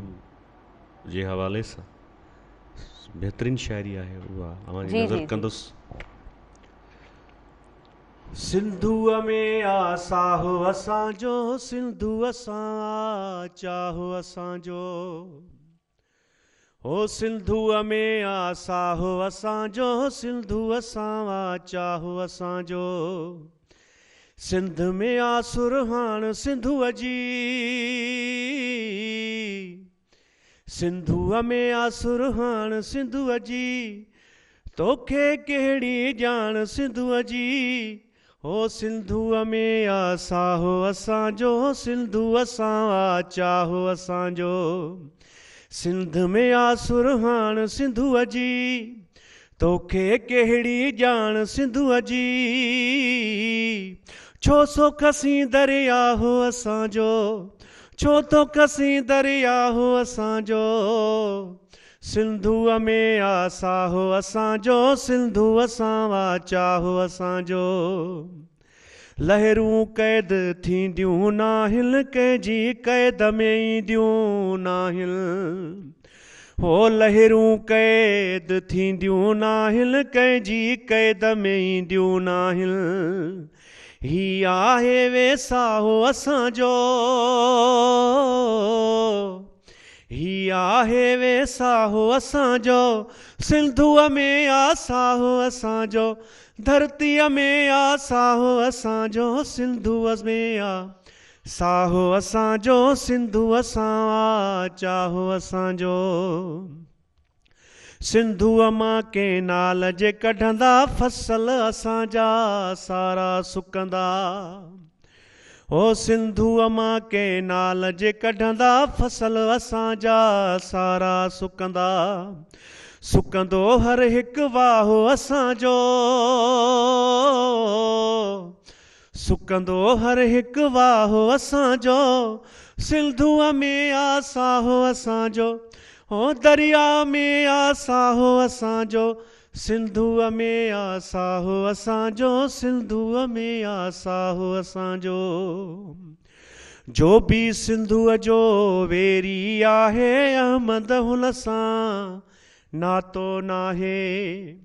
جي حوالي سان بهترين شاعري آهي اها اوهان جي نظر ڪندس. سنڌوء ۾ آ ساهه اسان جو سنڌوء سان آ چاهه اسان جو هو سنڌوء ۾ آ ساهه اسان جو سنڌوء سان آ چاهه اسان جو سنڌ ۾ آ سرهاڻ سنڌوء جي. سنڌوء ۾ آ سرهاڻ سنڌوء جي، توکي ڪهڙي ڄاڻ سنڌوء جي، هو سنڌوء ۾ آ ساهه اسان جو، سنڌوء سان آ چاهه اسان جو، سنڌ ۾ آ سرهاڻ سنڌوء جي، توکي ڪهڙي ڄاڻ سنڌوء جي، ڇو سو کسين درياهه اسان جو، ڇو ٿو کسين درياهه اسان جو، سنڌوء ۾ آ ساهه اسان جو، سنڌوء سان آ چاهه اسان جو. لهرون قيد ٿينديون ناهن، ڪنهن جي قيد ۾ اينديون ناهن. هو لهرون قيد ٿينديون ناهن، ڪنهن جي قيد ۾ اينديون ناهن. هي آهي ويساهه اسان جو، هي آهي ويساهه اسان جو، سنڌوء ۾ آ ساهه اسان جو، ڌرتيء ۾ آ ساهه اسان جو، سنڌوء ۾ آ ساهه اسان جو، سنڌوء سان آ چاهه اسان جو. سنڌوء مان ڪينال جي ڪڍندا، فصل اسان جا سارا سڪندا. هو سنڌوء مان ڪينال جي ڪڍندا، فصل اسان جا سارا سڪندا. سڪندو هر هڪ واهه اسان جو. سڪندو هر هڪ واهه اسان جو، سنڌوء ۾ آ ساهه اسان جو، هو درياء ۾ آ ساهه اسان جو، سنڌوء ۾ آ ساهه اسان جو، سنڌوء ۾ آ ساهه اسان جو. جو به سنڌوء جو ويري آهي، احمد هن سان ناتو ناهي.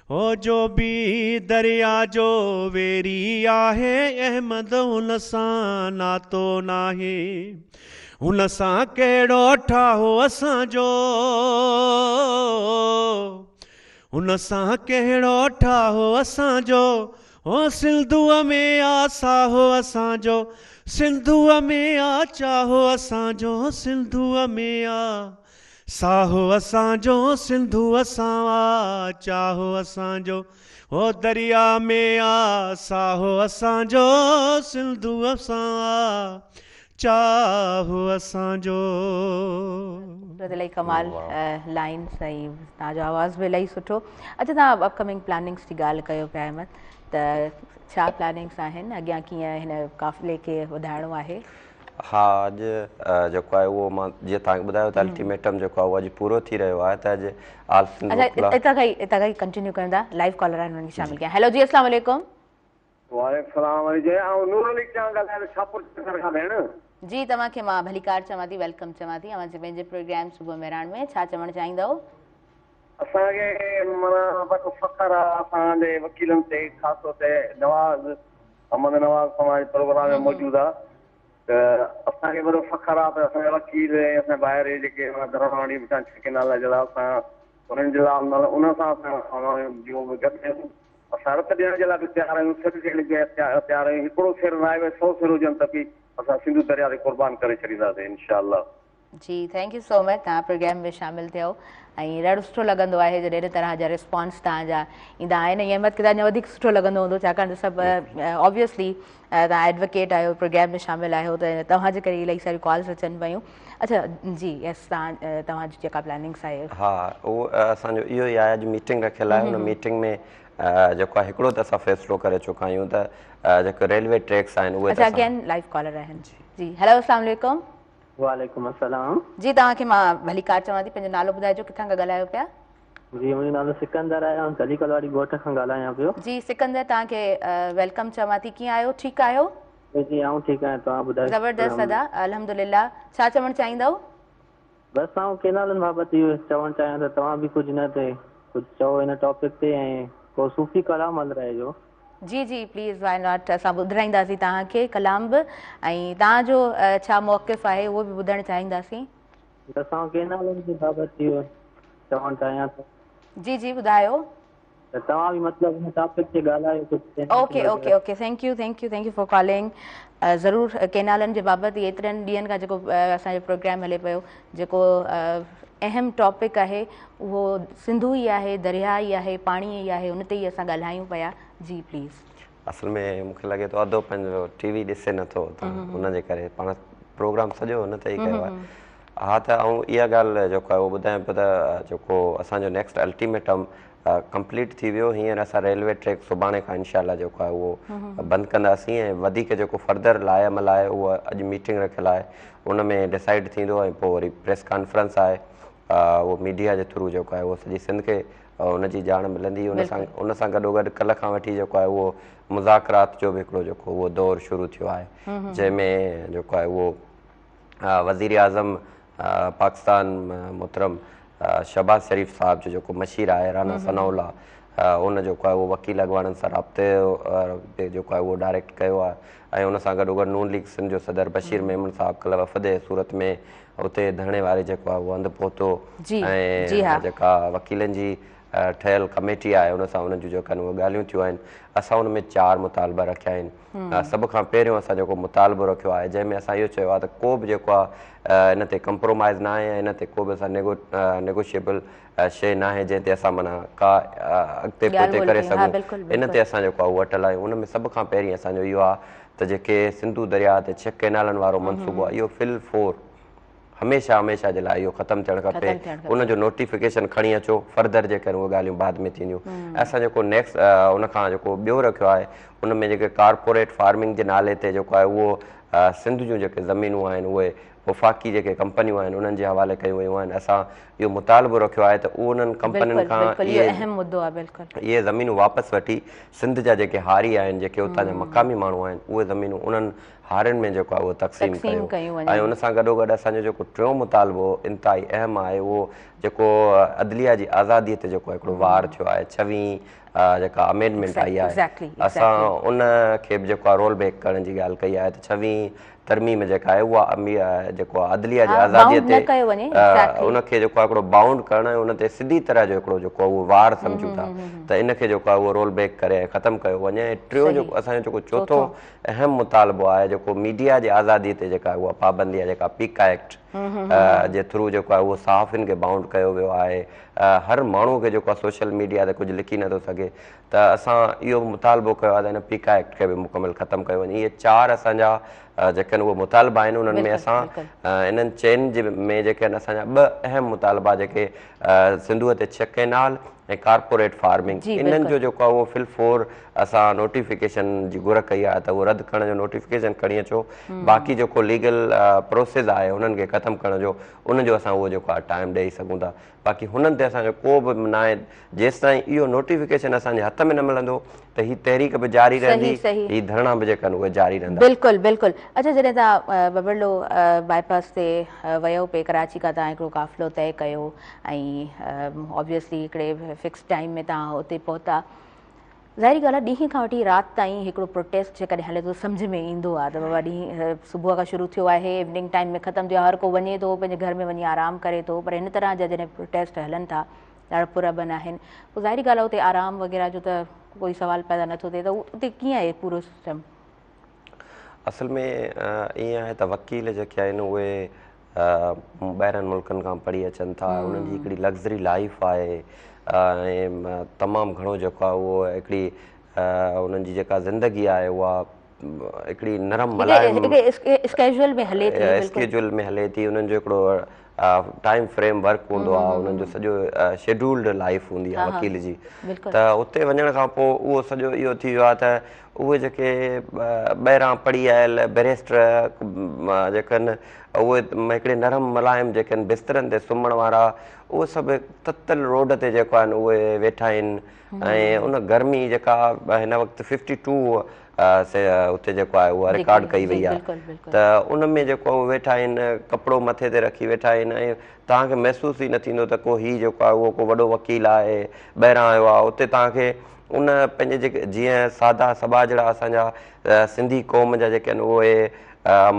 هو جو به دريا جو ويري آهي، احمد هن سان ناتو ناهي. هن سان ڪهڙو ٺاهه اسان جو، هن سان ڪهڙو ٺاهه اسان جو، هو سنڌوء ۾ آ ساهه اسان جو، سنڌوء ۾ آ چاهه اسان جو، سنڌوء ۾ آ ساهه اسان جو، سنڌوء سان آ چاهه اسان جو، هو دريا ۾ آ ساهه اسان جو، سنڌوء سان آ چاهه اسان جو. خوبصورت الاهي ڪمال لائنس ۽ توهان جو آواز به الاهي سٺو. اڇا توهان اپ ڪمنگ پلاننگس جي ڳالهه ڪيو پيا احمد ته ڇا پلاننگس آهن اڳيان ڪيئن هن قافلي کي وڌائڻو آهي؟ ها اڄ جيڪو آهي اهو مان جيئن توهان کي ٻڌايو ته الٽيميٽم جيڪو آهي اهو اڄ پورو ٿي رهيو آهي ته اڄ آل سنڌ اڇا وڪلا اتان کان ئي اتان کان ئي ڪنٽينيو ڪيون ٿا لائيو ڪالر آهن انهن کي شامل ڪيان هيلو جي السلام عليڪم. وعليڪم السلام علي جي آئون نور علي چانگ ڳالهايان ٿو شاهپور چاڪر کان ڀيڻ. جي توهان کي مان ڀليڪار چوان ٿي welcome چوان ٿي اوهان جي پنهنجي پروگرام صبح مهراڻ ۾ ڇا چوڻ چاهيندؤ. اسان کي معنيٰ وڏو فخر آ اسان جي وڪيلن تي خاص طور تي نواز احمد نواز توهان جي پروگرام ۾ موجود آ ته اسان کي وڏو فخر آ ته اسان جا وڪيل ۽ اسان جا ڀائر اهي جيڪي معنيٰ ڌرڻا هڻي بيٺا آهن ڇهه ڪينال جي لاء اسان انهن جي لاء معنيٰ انهن سان اسان جو به گڏ آهيون اسان رت ڏيڻ جي لاء به تيار آهيون سر ڏيڻ جي تيار آهيون هڪڙو سر ناهي ڀئي سو سر هجن ته به اسان سنڌو درياء تي قربان ڪري ڇڏينداسين انشاء الله. جي thank you سو مچ توهان پروگرام ۾ شامل ٿيو ۽ ڏاڍو سٺو لڳندو آهي جڏهن ان طرح جا ريسپانس توهان جا ايندا آهن ۽ احمد کي ته اڃا وڌيڪ سٺو لڳندو هوندو ڇاڪاڻ ته سڀ آبويسلي توهان ايڊووڪيٽ آهيو پروگرام ۾ شامل آهيو ته توهان جي ڪري الاهي ساريون ڪالز اچن پيون اڇا جي يس توهان توهان جي جيڪا پلاننگس آهي ها اهو اسان جو اهو ئي آهي اڄ ميٽنگ رکيل آهي ان ميٽنگ ۾ جيڪو آهي هڪڙو ته اسان فيصلو ڪري چڪا آهيون ته جيڪو ريلوي ٽريڪس آهن اهي اڇا اگين لائيو ڪالر آهن جي هيلو السلام عليڪم وعليڪم السلام. جي توهان کي مان ڀليڪار چوان ٿي پنهنجو نالو ٻڌائجو ڪٿان کان ڳالهايو پيا. جي منهنجو نالو سڪندر آهي آئون جليڪل واري ڳوٺ کان ڳالهايان پيو. جي سڪندر توهان کي welcome چوان ٿي ڪيئن آهيو ٺيڪ آهيو. جي جي آئون ٺيڪ آهيان توهان ٻڌايو. زبردست ادا الحمدلله ڇا چوڻ چاهيندؤ. بس آئون ڪينالن بابت اهو چوڻ چاهيان ته توهان به ڪجهه هن تي ڪجهه چئو هن ٽاپڪ تي ۽ ڪو صوفي ڪلام هلرائجو. جي جي پليز وائي not اسان ٻڌرائينداسين توهان کي ڪلام به ۽ توهان جو ڇا موقف آهي اهو به ٻڌڻ چاهينداسين. بس آئون ڪينالن جي بابت اهو چوڻ چاهيان ٿو. جي جي ٻڌايو. ته توهان به مطلب ان ٽاپڪ تي ڳالهايو ڪجهه okay okay okay thank you thank you thank you for calling ضرور ڪينالن جي بابت ايترن ڏينهن کان جيڪو اسان جو پروگرام هلي پيو جيڪو اهم ٽاپڪ آهي اهو سنڌو ئي آهي درياء ئي آهي پاڻي ئي آهي ان تي ئي اسان ڳالهايون پيا جي پليز. اصل ۾ مون کي لڳي ٿو ادو پنهنجو ٽي وي ڏسي نٿو ته ان جي ڪري پاڻ پروگرام سڄو ان تي ئي ڪيو آهي ها ته آئون اها ڳالهه جيڪو آهي اهو ٻڌايان پيو ته جيڪو اسان جو نيڪسٽ الٽيميٽم ڪمپليٽ ٿي ويو هينئر اسان ريلوي ٽريڪ سڀاڻي کان انشاء الله جيڪو آهي اهو بند ڪنداسين ۽ وڌيڪ جيڪو فردر لاء عمل آهي اهو اڄ ميٽنگ رکيل آهي ان ۾ ڊسائيڊ ٿيندو ۽ پوء وري پريس ڪانفرنس آهي اهو ميڊيا جي ٿرو جيڪو آهي اهو سڄي سنڌ کي ان جي ڄاڻ ملندي ان سان ان سان گڏو گڏ ڪلهه کان وٺي جيڪو آهي اهو مذاڪرات جو به هڪڙو جيڪو اهو دور شروع ٿيو آهي جنهن ۾ جيڪو آهي اهو وزير اعظم پاڪستان محترم شهباز شريف صاحب جو جيڪو مشير آهي رانا ثناء الله ان جيڪو آهي اهو وڪيل اڳواڻن سان رابطي جيڪو آهي اهو ڊائريڪٽ ڪيو آهي ۽ ان سان گڏوگڏ نون ليگ سنڌ جو صدر بشير ميمڻ صاحب ڪلهه وفد جي صورت ۾ اتي ڌرڻي واري جيڪو آهي اهو هنڌ پهتو ۽ جيڪا وڪيلن جي ٺهيل ڪميٽي آهي ان سان انهن جون جيڪا آهن اهي ڳالهيون ٿيون آهن. اسان ان ۾ چار مطالبا رکيا آهن. سڀ کان پهريون اسان جيڪو مطالبو رکيو آهي جنهن ۾ اسان اهو چيو آهي ته ڪو به جيڪو آهي ان تي ڪمپرومائز ناهي ۽ ان تي ڪو به اسان نيگوشيبل شيء ناهي جنهن تي اسان معنيٰ ڪا اڳتي پوئتي ڪري سگهون ان تي اسان جيڪو آهي اهو اٽل آهيون. ان ۾ سڀ کان پهرين اسان جو اهو آهي ته جيڪي سنڌو درياهه تي ڇهه ڪئنالن وارو منصوبو آهي اهو في الفور هميشه هميشه جي لاء اهو ختم ٿيڻ کپي ان جو نوٽيفڪيشن کڻي اچو فردر جيڪر اهي ڳالهيون بعد ۾ ٿينديون ۽ اسان جيڪو نيڪسٽ ان کان جيڪو ٻيو رکيو آهي ان ۾ جيڪي ڪارپوريٽ فارمنگ جي نالي تي جيڪو آهي اهو سنڌ جون جيڪي زمينون آهن اهي وفاقي جيڪي ڪمپنيون آهن انهن جي حوالي ڪيون ويون آهن اسان اهو مطالبو رکيو آهي ته اهو انهن ڪمپنين کان اهي زمينون واپس وٺي سنڌ جا جيڪي هاري آهن جيڪي اتان جا مقامي ماڻهو آهن اهي زمينون انهن هارين ۾ جيڪو آهي اهو تقسيم ڪيو ۽ ان سان گڏوگڏ اسان جو جيڪو ٽيون مطالبو انتهائي اهم آهي اهو جيڪو عدليه جي آزادي تي جيڪو هڪڙو وار ٿيو آهي ڇويهين جيڪا امينڊمينٽ آئي آهي اسان ان کي به جيڪو آهي رول بيڪ ڪرڻ جي ڳالهه ڪئي آهي ته ڇويهين ترميم جيڪا آهي اها جيڪو آهي عدليه جي آزادي تي ان کي جيڪو آهي هڪڙو بائونڊ ڪرڻ ۽ ان تي سڌي طرح جو هڪڙو جيڪو اهو وار سمجهون ٿا ته ان کي جيڪو آهي اهو رول بيڪ ڪري ۽ ختم ڪيو وڃي ۽ ٽيون جيڪو اسان جو جيڪو چوٿون اهم مطالبو آهي جيڪو ميڊيا جي آزادي تي جيڪا اها پابندي آهي جيڪا پيڪا ايڪٽ جي ٿرو جيڪو آهي اهو صحافين کي بائونڊ ڪيو ويو آهي هر ماڻهو کي جيڪو آهي سوشل ميڊيا تي ڪجهه لکي نٿو سگهي ته اسان اهو به مطالبو ڪيو آهي ته هن پيڪا ايڪٽ کي به مڪمل ختم ڪيو وڃي. اهي چار اسان جا جيڪي آهن اهي مطالبا آهن انهن ۾ اسان انهن چئن جي ۾ جيڪي آهن اسان جا ٻه اهم مطالبا جيڪي سنڌوء تي ڇهه ڪئنال ۽ ڪارپوريٽ فارمنگ انهن جو جيڪو آهي اهو في الفور اسان نوٽيفڪيشن جي گهر ڪئي آهي ته اهو رد ڪرڻ جو نوٽيفڪيشن کڻي اچو باقي جيڪو ليگل پروسيس آهي انهن کي ختم ڪرڻ جو ان جو اسان اهو جيڪو آهي ٽائيم ڏئي سگهون ٿا باقي هنن تي اسان جو ڪو به ناهي جيستائين اهو نوٽيفڪيشن اسان جي هٿ ۾ نه ملندو ته هي تحريڪ به جاري رهندي هي ڌرڻا به جيڪي آهن اهي جاري رهندا. بلڪل بلڪل اڇا جڏهن توهان ٻٻرلو بائي پاس تي ويو پئي ڪراچي کان توهان هڪڙو قافلو طئي ڪيو ۽ آبويسلي هڪڙي فڪس ٽائيم ۾ توهان اتي پهتا ظاهري ڳالهه آهي ڏينهن کان وٺي رات تائين هڪڙو پروٽيسٽ جيڪڏهن هلي ٿو سمجهه ۾ ايندو آهي ته بابا ڏينهن صبح کان شروع ٿيو آهي ايوننگ ٽائيم ۾ ختم ٿيو آهي هر ڪو وڃي ٿو پنهنجي گهر ۾ وڃي آرام ڪري ٿو پر هن طرح جا جڏهن پروٽيسٽ هلن ٿا ڏاڍا پرامن آهن پوء ظاهري ڳالهه آهي اتي آرام وغيره جو ته ڪوئي سوال پيدا نٿو ٿئي ته اتي ڪيئن آهي پورو سسٽم؟ اصل ۾ ائين آهي ته وڪيل جيڪي آهن اهي ٻاهرن ملڪن کان پڙهي اچن ٿا انهن جي هڪڙي لگزري لائيف آهي ۽ تمام گهڻو جيڪو آهي اهو هڪڙي انهن جي جيڪا زندگي آهي اها هڪڙي نرم ملائم اسڪيجول ۾ هلي ٿي اسڪيجول ۾ هلي ٿي انهن جو هڪڙو ٽائيم فريم ورڪ هوندو آهي انهن جو سڄو شيڊولڊ لائيف هوندي آهي وڪيل جي ته اتي وڃڻ کان پوء اهو سڄو اهو ٿي ويو آهي ته اهي جيڪي ٻاهران پڙهي آيل بئريسٽر جيڪي آهن اهي هڪڙي نرم ملائم جيڪي آهن بسترن تي سمهڻ وارا اهي سڀ تتل روڊ تي جيڪو آهن اهي ويٺا آهن ۽ ان گرمي جيڪا هن وقت ففٽي ٽو اتي جيڪو آهي اها رڪارڊ ڪئي وئي آهي ته ان ۾ جيڪو اهي ويٺا آهن ڪپڙو مٿي تي رکي ويٺا آهن ۽ توهان کي محسوس ئي نه ٿيندو ته ڪو هي جيڪو آهي اهو ڪو وڏو وڪيل آهي ٻاهران آيو آهي اتي توهان کي ان پنهنجي جيڪي جيئن سادا سٻاجهڙا اسان جا سنڌي قوم جا جيڪي آهن اهي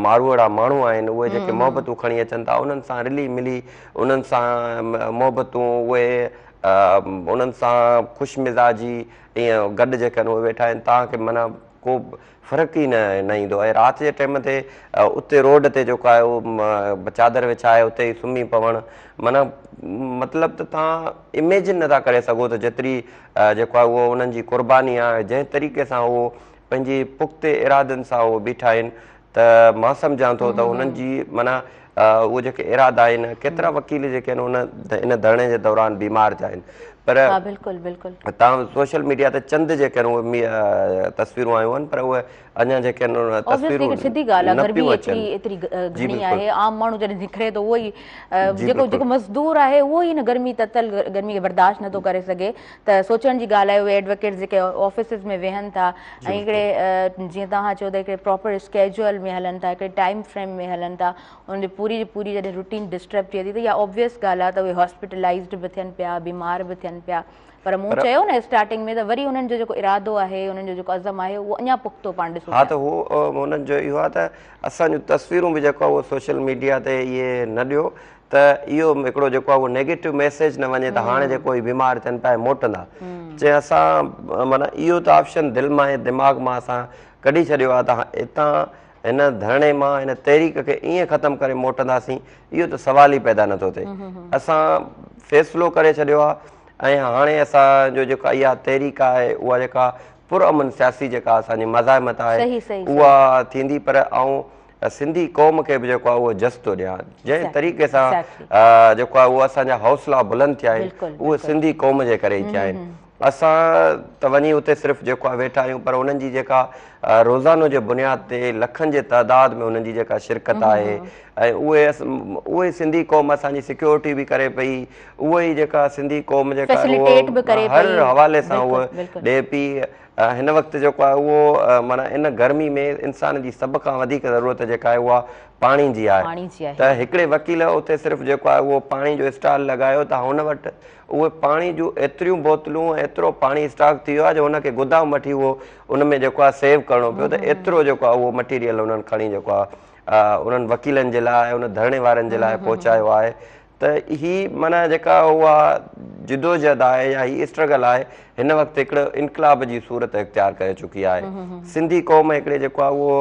ماروئڙا ماڻهو آهن اهي جيڪي محبتون کڻي اچن ٿا انهن سان رلي ملي انهن سان محبتون اهي انهن سان خوش مزاجي ائين گڏ جيڪي آهن اهي ويٺا آهن توهان کي معنيٰ ڪو فرق ئي نه نه ايندو ۽ رات جي ٽيم تي اتي روڊ تي جيڪو آهي اهو چادر وڇائي اتي ئي سمهي پوڻ معنيٰ مطلب ته توهان اميجن نٿا ڪري سگهو ته جيتري جيڪو آهي اهو انهن جي قرباني آهي جنهن طريقي سان اهو پنهنجي پختي ارادن سان اهو بيٺا آهن ته مان سمجهان ٿو ته انهن جي معنيٰ اهي جيڪي ارادا آهن ڪيترا وڪيل جيڪي آهن ان ان ڌرڻي جي دوران بيمار ٿيا آهن پر ها بلڪل بلڪل توهان سوشل ميڊيا تي چند جيڪي آهن اهي تصويرون آيون آهن پر اهي اڃا جيڪي آهن تصويرون سڌي ڳالهه آهي گرمي ايتري ايتري گهڻي آهي عام ماڻهو جڏهن نڪري ٿو اهو ئي جيڪو جيڪو مزدور آهي اهو ئي ان گرمي تتل گرمي کي برداشت نٿو ڪري سگهي ته سوچڻ جي ڳالهه آهي اهي ايڊووڪيٽس جيڪي آفيسز ۾ ويهن ٿا ۽ هڪڙي جيئن توهان چيو ته هڪڙي پراپر اسڪيجول ۾ هلن ٿا هڪڙي ٽائيم فريم ۾ هلن ٿا انهن جي پوري جي پوري جڏهن روٽين ڊسٽرب ٿئي ٿي ته اها آبويس ڳالهه آهي ته اهي هاسپيٽلائزڊ به ٿين پيا بيمار به ٿين ڪن پيا پر مون چيو نه اسٽارٽنگ ۾ ته وري انهن جو جيڪو ارادو آهي انهن جو جيڪو عزم آهي اهو اڃا پختو پاڻ ڏسون ها ته هو انهن جو اهو آهي ته اسان جون تصويرون به جيڪو آهي اهو سوشل ميڊيا تي اهي نه ڏيو ته اهو هڪڙو جيڪو آهي اهو نيگيٽو ميسيج نه وڃي ته هاڻي جيڪو هي بيمار ٿين پيا موٽندا چي اسان معنيٰ اهو ته آپشن دل مان ۽ دماغ مان اسان ڪڍي ڇڏيو آهي ته هتان هن ڌرڻي مان هن تحريڪ کي ائين ختم ڪري موٽنداسين اهو ته سوال ئي پيدا نٿو ٿئي اسان فيصلو ڪري ڇڏيو آهي ۽ هاڻي اسان جو جيڪا اها تحريڪ آهي اها جيڪا پر امن سياسي جيڪا اسان جي مزاحمت آهي اها ٿيندي پر آئون سنڌي قوم کي به جيڪو آهي اهو جس ٿو ڏيان جنهن طريقي سان جيڪو آهي اهو اسان جا حوصلا بلند ٿيا آهن اهي سنڌي قوم جي ڪري ئي ٿيا آهن اسان ته وڃي اتي صرف جيڪو آهي ويٺا آهيون پر انهن جي جيڪا روزانو جي بنياد تي لکن جي تعداد ۾ انهن جي جيڪا شرڪت آهي ۽ اهي اهي سنڌي قوم اسان جي سيڪيورٽي به ڪري پئي اهي ئي جيڪا سنڌي قوم جيڪا اهو هر حوالي سان اهو ڏي پئي هن وقت جيڪو آهي اهو معنيٰ ان گرمي ۾ انسان جي سڀ کان وڌيڪ ضرورت جيڪا آهي اها پاڻي جي آهي ته هڪڙي وڪيل اتي صرف جيڪو آهي اهو پاڻي جو اسٽال لڳايو ته هن وٽ اهي پاڻي جون ايتريون بوتلون ۽ ايترو پاڻي اسٽاڪ ٿي ويو آهي جو ان کي گدام وٺي اهو ان ۾ جيڪو آهي سيو ڪرڻو پيو ته ايترو جيڪو آهي اهو مٽيريل انهن کڻي جيڪو آهي انهن وڪيلن جي لاء ان ڌرڻي وارن جي لاء پهچايو آهي ته هي معنيٰ جيڪا اها جدوجهد آهي يا هي اسٽرگل آهي هن وقت هڪڙو انقلاب جي صورت اختيار ڪري چڪي آهي سنڌي قوم هڪڙي جيڪو آهي اهو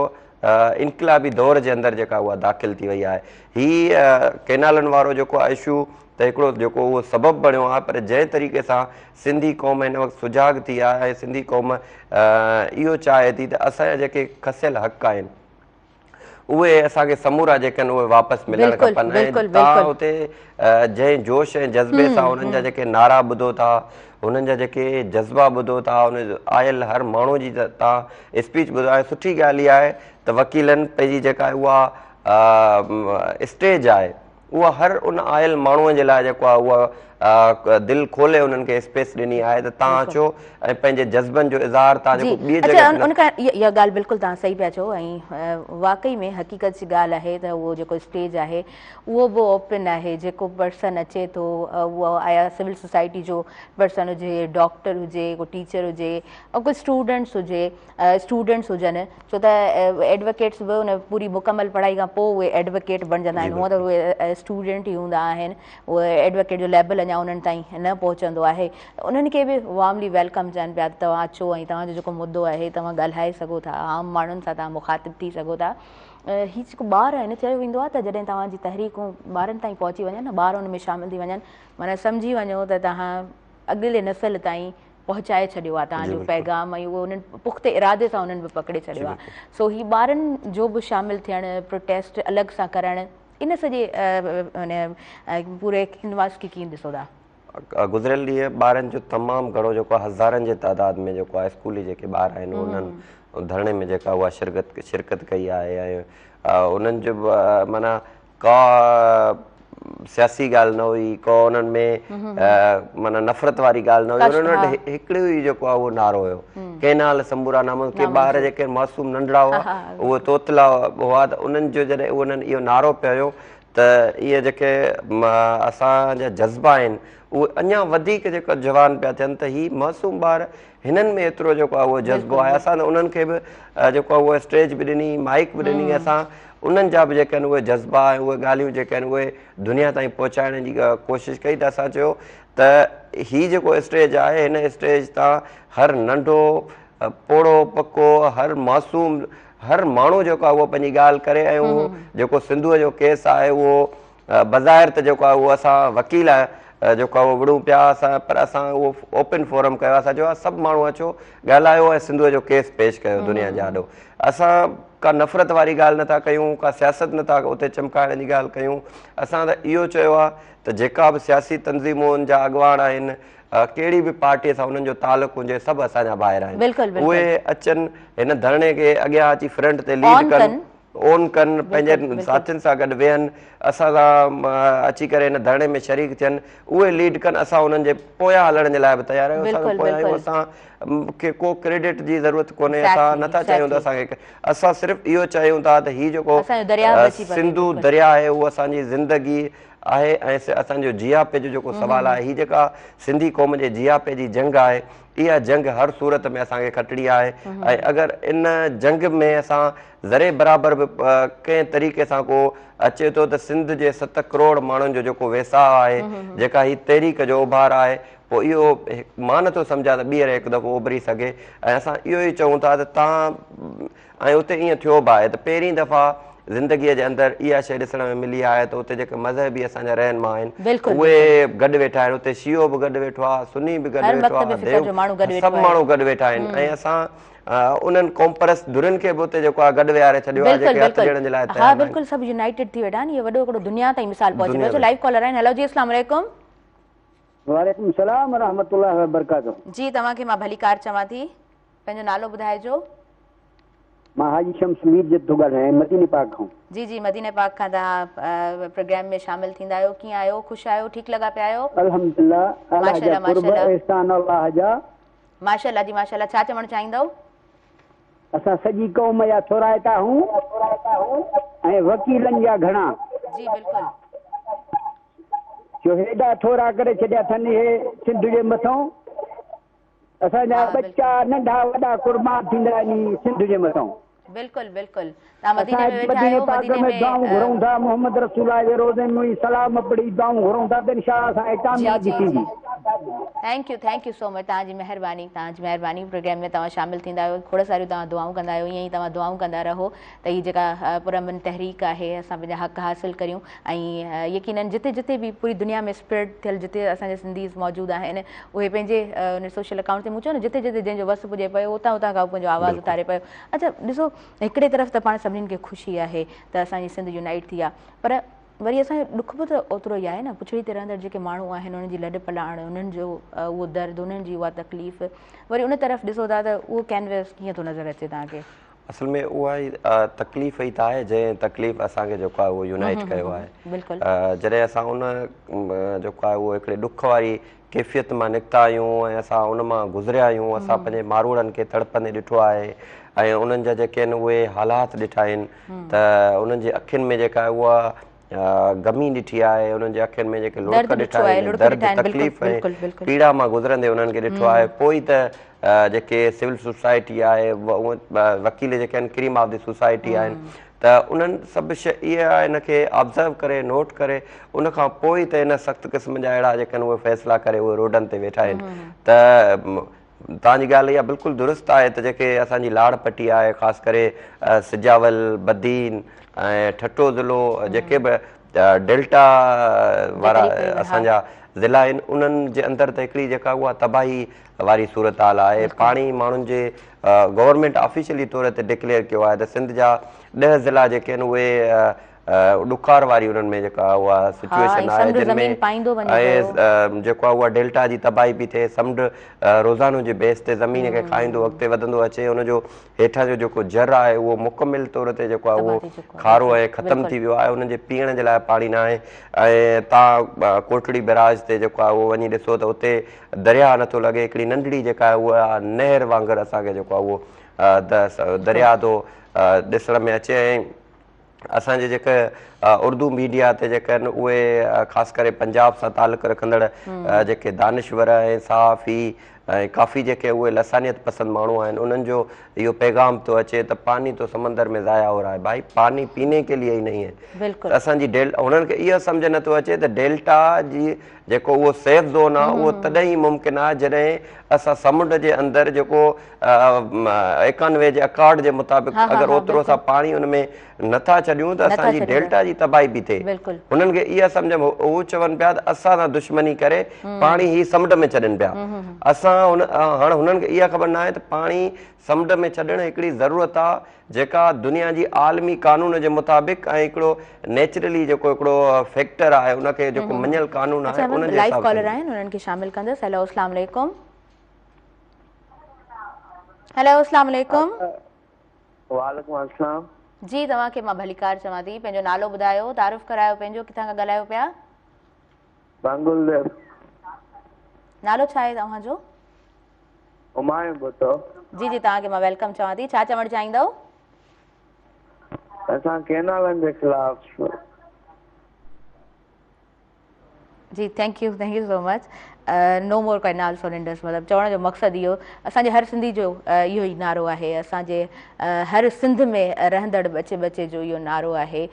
انقلابي دور جي اندر جيڪا اها داخل ٿي وئي آهي هي ڪينالن وارو جيڪو اشو ته هڪڙو جيڪو اهو سبب بڻيو آهي پر جنهن طريقي سان سنڌي قوم هن وقت سجاڳ ٿي آهي ۽ سنڌي قوم اهو چاهي ٿي ته اسان جا جيڪي کسيل حق آهن اهي اسان کي سمورا جيڪي آهن اهي واپس ملڻ کپن ۽ توهان اتي جنهن جوش ۽ جذبي سان انهن جا جيڪي نعرا ٻڌو ٿا انهن جا جيڪي جذبا ٻڌو ٿا ان آيل هر ماڻهو جي توهان اسپيچ ٻڌو ۽ سٺي ڳالهه اها آهي ته وڪيلن پنهنجي جيڪا اها اسٽيج آهي اها هر ان آيل ماڻهوء جي لاء جيڪو آهي اها دل کولي انهن کي اسپيس ڏني آهي ته توهان اچو ۽ پنهنجي جذبن جو اظهار توهان جيڪو ٻي اچا جڳهه ان کان اها ڳالهه بلڪل توهان صحيح پيا چئو ۽ واقعي ۾ حقيقت جي ڳالهه آهي ته اهو جيڪو اسٽيج آهي اهو به اوپن آهي جيڪو پرسن اچي ٿو اهو آيا سول سوسائٽي جو پرسن هجي ڊاڪٽر هجي ڪو ٽيچر هجي ڪو اسٽوڊنٽس هجي اسٽوڊنٽس هجن ڇو ته ايڊووڪيٽس به ان پوري مڪمل پڙهائي کان پوء اهي ايڊووڪيٽ بڻجندا آهن هونء ته اهي اسٽوڊنٽ ئي هوندا آهن اهي ايڊووڪيٽ جو ليبل اڃا انهن تائين نه پهچندو آهي انهن کي به وارملي welcome چون پيا ته توهان اچو ۽ توهان جو جيڪو مدو آهي توهان ڳالهائي سگهو ٿا عام ماڻهن سان توهان مخاطب ٿي سگهو ٿا هي جيڪو ٻار آهن چيو ويندو آهي ته جڏهن توهان جي تحريڪون ٻارن تائين پهچي وڃن نه ٻار ان ۾ شامل ٿي وڃن معنيٰ سمجهي وڃو ته توهان اڳلي نسل تائين پهچائي ڇڏيو آهي توهان جو پيغام ۽ اهو انهن پختي ارادي سان انهن به پڪڙي ڇڏيو آهي سو هي ٻارن جو به شامل ٿيڻ پروٽيسٽ الڳ سان ڪرڻ ان سڄي پوري ڪينواس کي ڪيئن ڏسو ٿا؟ گذريل ڏينهن ٻارن جو تمام گهڻو جيڪو آهي هزارن جي تعداد ۾ جيڪو آهي اسڪولي جيڪي ٻار آهن انهن ڌرڻي ۾ جيڪا اها شرڪت شرڪت ڪئي آهي ۽ انهن جو معنيٰ ڪا سياسي ڳالهه نه هئي، ڪو انهن ۾ معنيٰ نفرت واري ڳالهه نه هئي، انهن وٽ هڪڙو ئي جيڪو آهي اهو نعرو هيو، ڪئنال سمورا نامنظور، ڪي ٻار جيڪي معصوم ننڍڙا هئا اهي طوطلا هئا ته انهن جو جڏهن انهن اهو نعرو پيو هنيو ته اهي جيڪي اسان جا جذبا آهن اهي اڃا وڌيڪ جيڪو جوان پيا ٿين ته هي معصوم ٻار هنن ۾ ايترو جيڪو آهي اهو جذبو آهي اسان ته انهن کي به جيڪو آهي اهو اسٽيج به ڏني مائيڪ به ڏني اسان انهن جا به جيڪي آهن اهي جذبا ۽ اهي ڳالهيون جيڪي آهن اهي دنيا تائين پهچائڻ جي ڪوشش ڪئي ته اسان چيو ته هي جيڪو اسٽيج آهي هن اسٽيج تان هر ننڍو پوڙهو پڪو هر معصوم هر ماڻهو جيڪو آهي اهو پنهنجي ڳالهه ڪري ۽ اهو جيڪو سنڌوء جو ڪيس آهي اهو بظاهر ته جيڪو آهي اهو اسان وڪيل جيڪو آهي اهو وڙهون پيا اسان پر اسان اهو اوپن فورم ڪيو آهي اسان چيو آهي سڀ ماڻهو اچو ڳالهايو ۽ سنڌوء جو ڪيس پيش ڪيو دنيا جي آڏو اسان ڪا نفرت واري ڳالهه نٿا ڪيون ڪا سياست نٿا اتي چمڪائڻ جي ڳالهه ڪيون اسان ته اهو چيو آهي ته جيڪا به سياسي تنظيمون جا اڳواڻ آهن ڪهڙي به پارٽي سان انهن جو تعلق هجي سڀ اسان جا ڀائر آهن اهي اچن هن ڌرڻي کي اڳيان اچي فرنٽ تي ليڊ ڪن اون ڪن، پنهنجن ساٿين سان گڏ ويهن، اسان سان اچي ڪري هن ڌرڻي ۾ شريڪ ٿين، اهي ليڊ ڪن، اسان انهن جي پويان هلڻ جي لاء به تيار آهيون، اسان پويان آهيون، اسان کي ڪو ڪريڊٽ جي ضرورت ڪونهي، اسان نٿا چاهيون ته اسان کي، اسان صرف اهو چاهيون ٿا ته هي جيڪو سنڌو درياء آهي اهو اسان جي زندگي، آهي ۽ اسان جو جياپي جو جيڪو سوال آهي، هي جيڪا سنڌي قوم جي جياپي جي جنگ آهي، اها جنگ هر صورت ۾ اسان کي کٽڻي آهي ۽ اگر ان جنگ ۾ اسان ذري برابر به ڪنهن طريقي سان ڪو اچي ٿو ته سنڌ جي ست ڪروڙ ماڻهن جو جيڪو ويساهه آهي، جيڪا هي تحريڪ جو اڀار آهي، پوء اهو مان نٿو سمجهان ته ٻيهر هڪ دفعو اڀري سگهي ۽ اسان اهو ئي چئون ٿا ته تان ۽ اتي ائين ٿيو به آهي ته پهرين دفعا زندگيء جي اندر اها شيء ڏسڻ ۾ ملي آهي ته اتي جيڪي مذهبي اسان جا رهنما آهن اهي گڏ ويٺا آهن، اتي شيعو به گڏ ويٺو آهي، سني به گڏ ويٺو آهي، ديو سڀ ماڻهو گڏ ويٺا آهن ۽ اسان انهن قومپرست ڌرين کي به اتي جيڪو آهي گڏ ويهاري ڇڏيو آهي جيڪي هٿ ڏيڻ جي لاء تيار ها ناهن. بلڪل سڀ يونائيٽيڊ ٿي ويٺا آهن اهو وڏو هڪڙو دنيا تائين مثال پهچي پيو. لائيو ڪالر آهن هيلو جي اسلام عليڪم. وعليڪم السلام ورحمة الله وبرڪاته. جي توهان کي مان ڀليڪار چوان ٿي پنهنجو نالو ٻڌائجو. مان حاجي شمس مير جت ٿو ڳالهايان مديني پاڪ کان. جي جي مديني پاڪ کان توهان پروگرام ۾ شامل ٿيندا آهيو ڪيئن آهيو خوش آهيو ٺيڪ لڳا پيا آهيو. الحمدلله الله جا قرب احسان الله جا. ماشاءالله جي ماشاءالله ڇا چوڻ چاهيندؤ. اسان سڄي قوم جا ٿورائتا هون ۽ وڪيلن جا گهڻا. جي بلڪل. جو هيڏا ٿورا ڪري ڇڏيا اٿن اهي سنڌ جي مٿئون. اسان جا ٻچا ننڍا وڏا قربان ٿيندا آهن سنڌ جي مٿئون. بلڪل بلڪل توهان مديني اسان ۾ ويٺا مديني آهيو پاڪ مديني ۾ ۾ دعائون گهرون ٿا محمد رسول الله جي روضي ۾ وڃي سلام پڙهي دعائون گهرون ٿا ته انشاء الله اسان کي جي ڪاميابي جي جي ٿيندي. Thank you thank you so much توهان جي مهرباني توهان جي مهرباني پروگرام ۾ توهان شامل ٿيندا آهيو کوڙ ساريون توهان دعائون ڪندا آهيو ائين ئي توهان دعائون ڪندا رهو ته هي جيڪا پرامن تحريڪ آهي اسان پنهنجا حق حاصل ڪريون ۽ يقينن جتي جتي به پوري دنيا ۾ اسپريڊ ٿيل جتي اسان جا سنڌيز موجود آهن اهي پنهنجي ان سوشل اڪائونٽ تي مون چيو نه جتي جتي جنهن جو وس پڄي پيو اتان اتان کان پنهنجو آواز اٿاري پيو اڇا ڏسو هڪڙي طرف ته پاڻ سڀني کي خوشي آهي ته اسان جي سنڌ يونائيٽ ٿي آهي پر وري اسان جو ڏک به ته اوترو ئي آهي نه پڇڙي تي رهندڙ جيڪي ماڻهو آهن انهن جي لڏ پلاڻ انهن جو اهو درد انهن جي اها تڪليف وري ان طرف ڏسو ٿا ته اهو ڪينوس ڪيئن ٿو نظر اچي توهان کي. اصل ۾ اها ئي تڪليف ئي ته آهي جنهن تڪليف اسان کي جيڪو آهي اهو يونائيٽ ڪيو آهي. جڏهن اسان ان جيڪو آهي اهو هڪڙي ڏک واري ڪيفيت مان نڪتا آهيون ۽ اسان ان مان گذريا آهيون اسان پنهنجي ماروئڙن کي تڙپندي ڏٺو آهي ۽ انهن جا جيڪي آهن اهي حالات ڏٺا آهن ته انهن جي اکين ۾ جيڪا آهي اها غمي ڏٺي آهي انهن جي اکين ۾ جيڪي لڙڪ ڏٺا آهن درد تڪليف ۽ پيڙا مان گذرندي انهن کي ڏٺو آهي پوء ئي ته جيڪي سول سوسائٽي آهي وڪيل جيڪي آهن ڪريم آف the society آهن ته انهن سڀ شيء اها ان کي آبزرو ڪري نوٽ ڪري ان کان پوء ئي ته ان سخت قسم جا اهڙا جيڪي آهن اهي فيصلا ڪري اهي روڊن تي ويٺا آهن ته توهان جي ڳالهه اها بلڪل درست آهي ته جيڪي اسان جي لاڙ پٽي آهي خاص ڪري سجاول، بدين ۽ ٺٽو ضلعو جيڪي به ڊيلٽا وارا اسان جا ضلعا آهن انهن جي اندر ته هڪڙي جيڪا اها تباهي واري صورتحال آهي پاڻي ماڻهن جي گورنمينٽ آفيشلي طور تي ڊڪليئر ڪيو آهي ته سنڌ جا 10 ضلعا جيڪي آهن اهي ڏڪار واري انهن ۾ جيڪا اها سچوئيشن آهي جن ۾ ۽ جيڪو آهي اها ڊيلٽا جي تباهي پئي ٿئي سمنڊ روزانو جي بيس تي زمين کي کائيندو اڳتي وڌندو اچي ان جو هيٺان جو جيڪو جر آهي اهو مڪمل طور تي جيڪو آهي اهو کارو ۽ ختم ٿي ويو آهي انهن جي پيئڻ جي لاء پاڻي ناهي ۽ تان ڪوٽڙي بئراج تي جيڪو آهي اهو وڃي ڏسو ته اتي درياهه نٿو لڳي هڪڙي ننڍڙي جيڪا آهي اها نهر وانگر اسان کي جيڪو آهي اهو درياهه ٿو ڏسڻ ۾ اچي ۽ اسان جي جيڪي اردو ميڊيا تي جيڪي آهن اهي خاص ڪري پنجاب سان تعلق رکندڙ جيڪي دانشور ۽ صحافي ۽ ڪافي جيڪي اهي لسانيت پسند ماڻهو آهن انهن جو اهو پيغام ٿو اچي ته پاني تو سمندر ۾ ضايع هو رها هي ڀائي پاني پيني ڪي ليي ئي نهين هي بلڪل اسان جي ڊيل انهن کي اهو سمجهه نٿو اچي ته ڊيلٽا جي جيڪو اهو سيف زون آهي اهو تڏهن ئي ممڪن آهي جڏهن اسان سمنڊ جي اندر جيڪو 91 جي اڪارڊ جي مطابق اگر اوترو اسان پاڻي ان ۾ نٿا ڇڏيون ته اسان جي ڊيلٽا جي تباهي پئي ٿئي. هنن کي اها سمجهه ۾ هو چون پيا ته اسان سان دشمني ڪري پاڻي هي سمنڊ ۾ ڇڏين پيا. اسان هاڻ هنن کي اها خبر ناهي ته پاڻي سمنڊ ۾ ڇڏڻ هڪڙي ضرورت آ جيڪا دنيا جي عالمي قانون جي مطابق ۽ هڪڙو نيچرلي جيڪو هڪڙو فيڪٽر آهي ان کي جيڪو مڃيل قانون آهي ان جي لائيو حساب سان. ڪالر آهن انهن کي شامل ڪندس. هيلو اسلام عليڪم. هيلو اسلام عليڪم. وعليڪم السلام. جي توهان کي مان ڀليڪار چوان ٿي پنهنجو نالو ٻڌايو تعارف ڪرايو پنهنجو ڪٿان کان ڳالهايو پيا. بنگل ديو. نالو ڇا آهي توهان جو؟ همايون ڀٽو. جي جي توهان کي مان welcome چوان ٿي ڇا چوڻ چاهيندؤ؟ اسان ڪينالن جي خلاف. جي thank you thank you so much no more canals on Indus مطلب چوڻ جو مقصد اهو اسان جي هر سنڌي جو اهو ئي نعرو آهي اسان جي هر سنڌ ۾ رهندڙ ٻچي ٻچي جو اهو نعرو آهي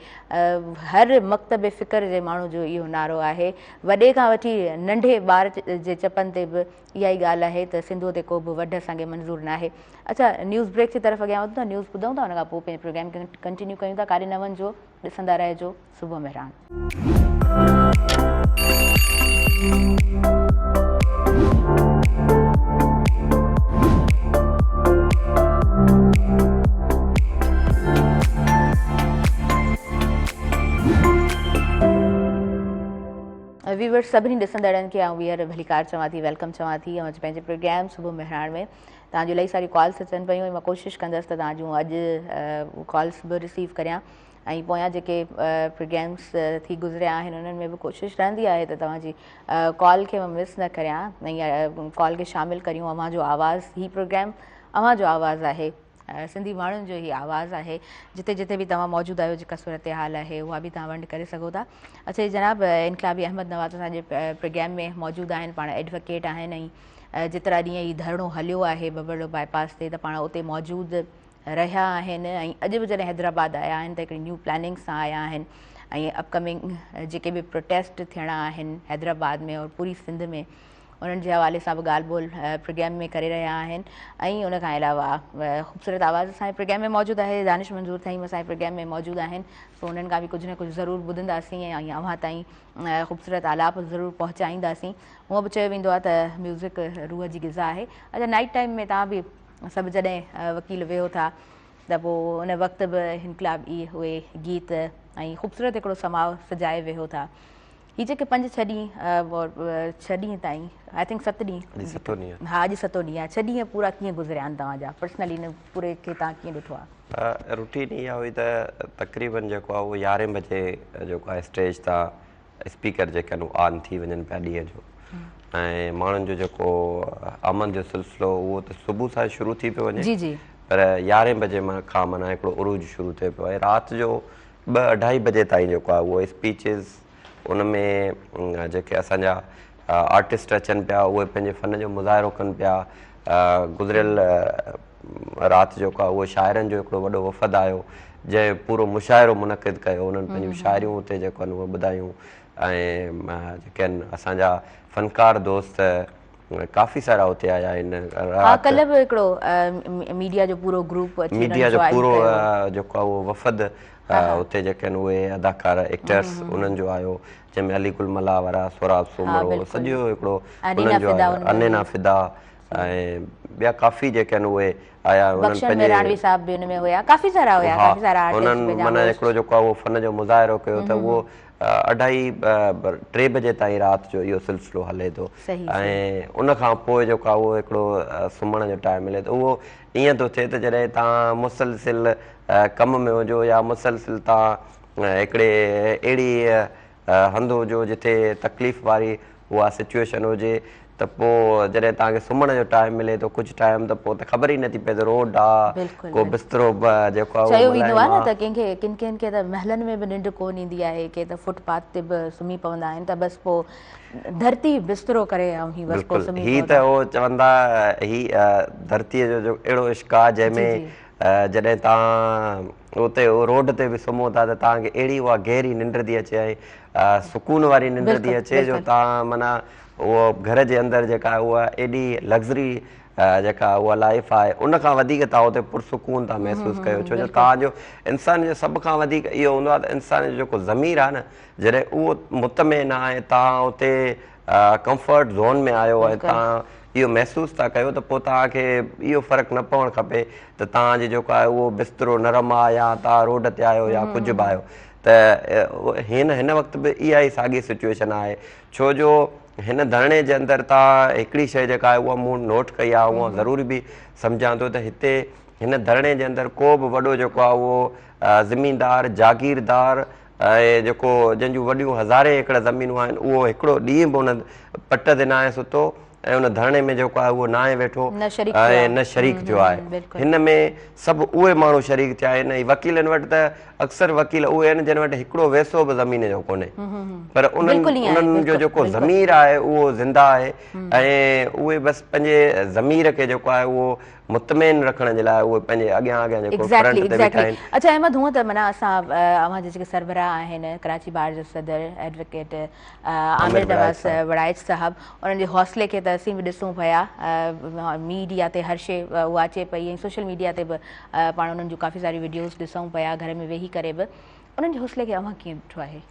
هر مڪتب فڪر جي ماڻهو جو اهو نعرو آهي وڏي کان وٺي ننڍي ٻار جي چپن تي به اها ئي ڳالهه آهي ته سنڌوء تي ڪو به وڍ اسان کي منظور ناهي اڇا نيوز بريڪ جي طرف اڳيان وڌون ٿا نيوز ٻڌون ٿا ان کان پوء پنهنجي پروگرام کي ڪنٽينيو ڪيون ٿا ڪاڏي نه وڃجو ڏسندا رهجو صبح مهراڻ. ويورس سڀني ڏسندڙن کي آئون ٻيهر ڀليڪار چوان ٿي welcome چوان ٿي اوهان جي پنهنجي پروگرام صبح مهراڻ ۾ توهان جون الاهي ساريون ڪالس اچن پيون ۽ مان ڪوشش ڪندس ته توهان جون اڄ ڪالس به رسيو ڪريان ۽ پويان جيڪي پروگرامس ٿي گذريا آهن انهن ۾ به ڪوشش رهندي آهي ته توهان جي ڪال کي مان مس نه ڪريان ۽ ڪال کي شامل ڪريون اوهان جو آواز هي پروگرام اوهان جو آواز آهي سنڌي ماڻهن جو هي آواز آهي جتي جتي به توهان موجود آهيو جيڪا صورتحال آهي اها به توهان ونڊ ڪري سگهو ٿا اڇا جناب انقلابي احمد نواز اسان جي پروگرام ۾ موجود آهن پاڻ ايڊوڪيٽ آهن ۽ جيترا ڏينهن هي ڌرڻو هليو آهي ٻٻرلو باء پاس تي ته پاڻ اتي موجود رهيا آهن ۽ اڄ به جڏهن حيدرآباد آيا آهن ته هڪڙي نيو پلاننگ سان آيا آهن ۽ اپ ڪمنگ جيڪي به پروٽيسٽ ٿيڻا آهن حيدرآباد ۾ اور پوري سنڌ ۾ انهن جي حوالي سان به ڳالهه ٻولهه پروگرام ۾ ڪري رهيا آهن ۽ ان کان علاوه خوبصورت آواز اسان جي پروگرام ۾ موجود آهي دانش منظور ٿهيم اسان جي پروگرام ۾ موجود آهن سو انهن کان به ڪجهه نه ڪجهه ضرور ٻڌنداسين ۽ اوهان تائين خوبصورت آلاپ ضرور پهچائينداسين هونء به چيو ويندو آهي ته ميوزڪ روح جي غذا آهي اڇا نائٽ ٽائيم ۾ توهان به سڀ جڏهن وڪيل ويهو ٿا ته پوء ان وقت به انقلابي اهي گيت ۽ خوبصورت هڪڙو سماء سجائي ويهو ٿا. هي جيڪي پنج ڇهه ڏينهن ڇهه ڏينهن تائين I think ست ڏينهن اڄ ستون ڏينهن ها اڄ ستون ڏينهن آهي ڇهه ڏينهن پورا ڪيئن گذريا آهن توهان جا پرسنلي ان پوري کي توهان ڪيئن ڏٺو آهي؟ روٽين اها هئي ته تقريبن جيڪو آهي اهو يارهين بجي جيڪو آهي اسٽيج تان اسپيڪر جيڪي آهن اهي آن ٿي وڃن پيا ڏينهن جو ۽ ماڻهن جو جيڪو آمد جو سلسلو اهو ته صبح سان شروع ٿي پيو وڃي جي جي پر يارهين بجي کان معنيٰ هڪڙو عروج شروع ٿئي پيو ۽ رات جو ٻه اڍائي بجي تائين جيڪو آهي اهو اسپيچز ان ۾ جيڪي اسان جا آرٽسٽ اچن پيا اهي پنهنجي فن جو مظاهرو ڪن پيا گذريل رات جيڪو آهي اهو شاعرن جو هڪڙو وڏو وفد آيو جنهن پورو مشاعرو منعقد ڪيو انهن پنهنجون شاعريون اتي جيڪو آهن اهي ٻڌايون ۽ جيڪي آهن اسان جا فنڪار دوست ڪافي سارا اتي آيا آهن ها ڪلهه به هڪڙو ميڊيا جو پورو گروپ اچي ميڊيا جو پورو جيڪو آهي اهو وفد اتي جيڪي آهن اهي اداڪار ايڪٽرس انهن جو آيو جنهن ۾ علي گل ملاح وارا سهراب سومرو سڄو هڪڙو انهن جو آيو انينا فدا ۽ ٻيا ڪافي جيڪي آهن اهي آيا انهن بخشڻ ميراڻوي صاحب به ان ۾ هيا ڪافي سارا هيا ڪافي سارا آرٽسٽ انهن معنيٰ هڪڙو جيڪو آهي اهو فن جو مظاهرو ڪيو ته اهو اڍائي ٽي بجي تائين رات جو اهو سلسلو هلي ٿو ۽ ان کان پوء جيڪو آهي اهو هڪڙو سمهڻ جو ٽائيم ملي ٿو اهو ائين ٿو ٿئي ته جڏهن توهان مسلسل ڪم ۾ هجو يا مسلسل توهان هڪڙي اهڙي هنڌ هجو جتي تڪليف واري اها سچوئيشن هجي ته پوء جڏهن توهان کي سمهڻ جو ٽائيم ملي ٿو ڪجهه ٽائيم ته پوء ته خبر ئي نٿي پئي ته روڊ آ ڪو بسترو به جيڪو آ چيو ويندو آ نه ته ڪنهن کي ڪن ڪن کي ته محلن ۾ به ننڊ ڪون ايندي آهي ڪي ته فٽ پاٿ تي به سمهي پوندا آهن ته بس پوء ڌرتي بسترو ڪري اوهين بس پوء سمهي هي ته اهو چوندا هي ڌرتيء جو جو اهڙو عشق آ جنهن ۾ جڏهن توهان اتي روڊ تي به سمهو ٿا ته توهان کي اهڙي اها گهري ننڊ ٿي اچي ۽ سڪون واري ننڊ ٿي اچي جو توهان معنيٰ اهو گهر جي اندر جيڪا اها ايڏي لگزري جيڪا اها لائف آهي ان کان وڌيڪ توهان اتي پرسڪون ٿا محسوس ڪيو ڇو جو توهان جو انسان جو سڀ کان وڌيڪ اهو هوندو آهي ته انسان جو جيڪو ضمير آهي نه جڏهن اهو مطمئن آهي ۽ توهان اتي ڪمفرٽ زون ۾ آهيو ۽ توهان اهو محسوس ٿا ڪيو ته پوء توهان کي اهو فرق نه پوڻ کپي ته توهان جي جيڪو آهي اهو بسترو نرم آهي يا توهان روڊ تي آهيو يا ڪجهه به آهيو ته هن هن وقت به اها ئي ساڳي سچوئيشن آهي ڇو جو هن ڌرڻي جي اندر توهان هڪڙي شيء جيڪا آهي اها مون نوٽ ڪئي آهي اها ضروري به سمجهان ٿو ته هتي هن ڌرڻي جي اندر ڪو به وڏو جيڪو آهي اهو زميندار جاگيردار ۽ جيڪو جنهن جون وڏيون هزارين ايڪڙ زمينون آهن اهو هڪڙو ڏينهن به ان پٽ تي ناهي ستو. ۽ ان ڌرڻي ۾ جيڪو آهي اهو ناهي ويٺو ۽ نه شريڪ ٿيو آهي. هن ۾ سڀ اهي ماڻهو شريڪ ٿيا آهن ۽ وڪيلن وٽ ته اڪثر وڪيل اهي آهن جن وٽ هڪڙو ويسو به زمين جو ڪونهي پر انهن انهن جو جيڪو ضمير آهي اهو زنده آهي ۽ اهي بس پنهنجي ضمير کي جيڪو آهي اهو مطمئن رکڻ جي لاء اهي پنهنجي اڳيان اڳيان جيڪو فرنٽ تي بيٺا آهن. اڇا احمد هونء ته معنيٰ اسان اوهان جا جيڪي سربراهه آهن ڪراچي بار جو صدر ايڊووڪيٽ عامر نواز وڙائچ صاحب انهن جي حوصلي کي ته اسين به ڏسون پيا ميڊيا تي هر شي اها اچي پئي ۽ سوشل ميڊيا تي به پاڻ انهن جون ڪافي ساريون وڊيوز ڏسون پيا گهر ۾ ويهي ڪري به انهن جي حوصلي کي اوهان ڪيئن ڏٺو آهي؟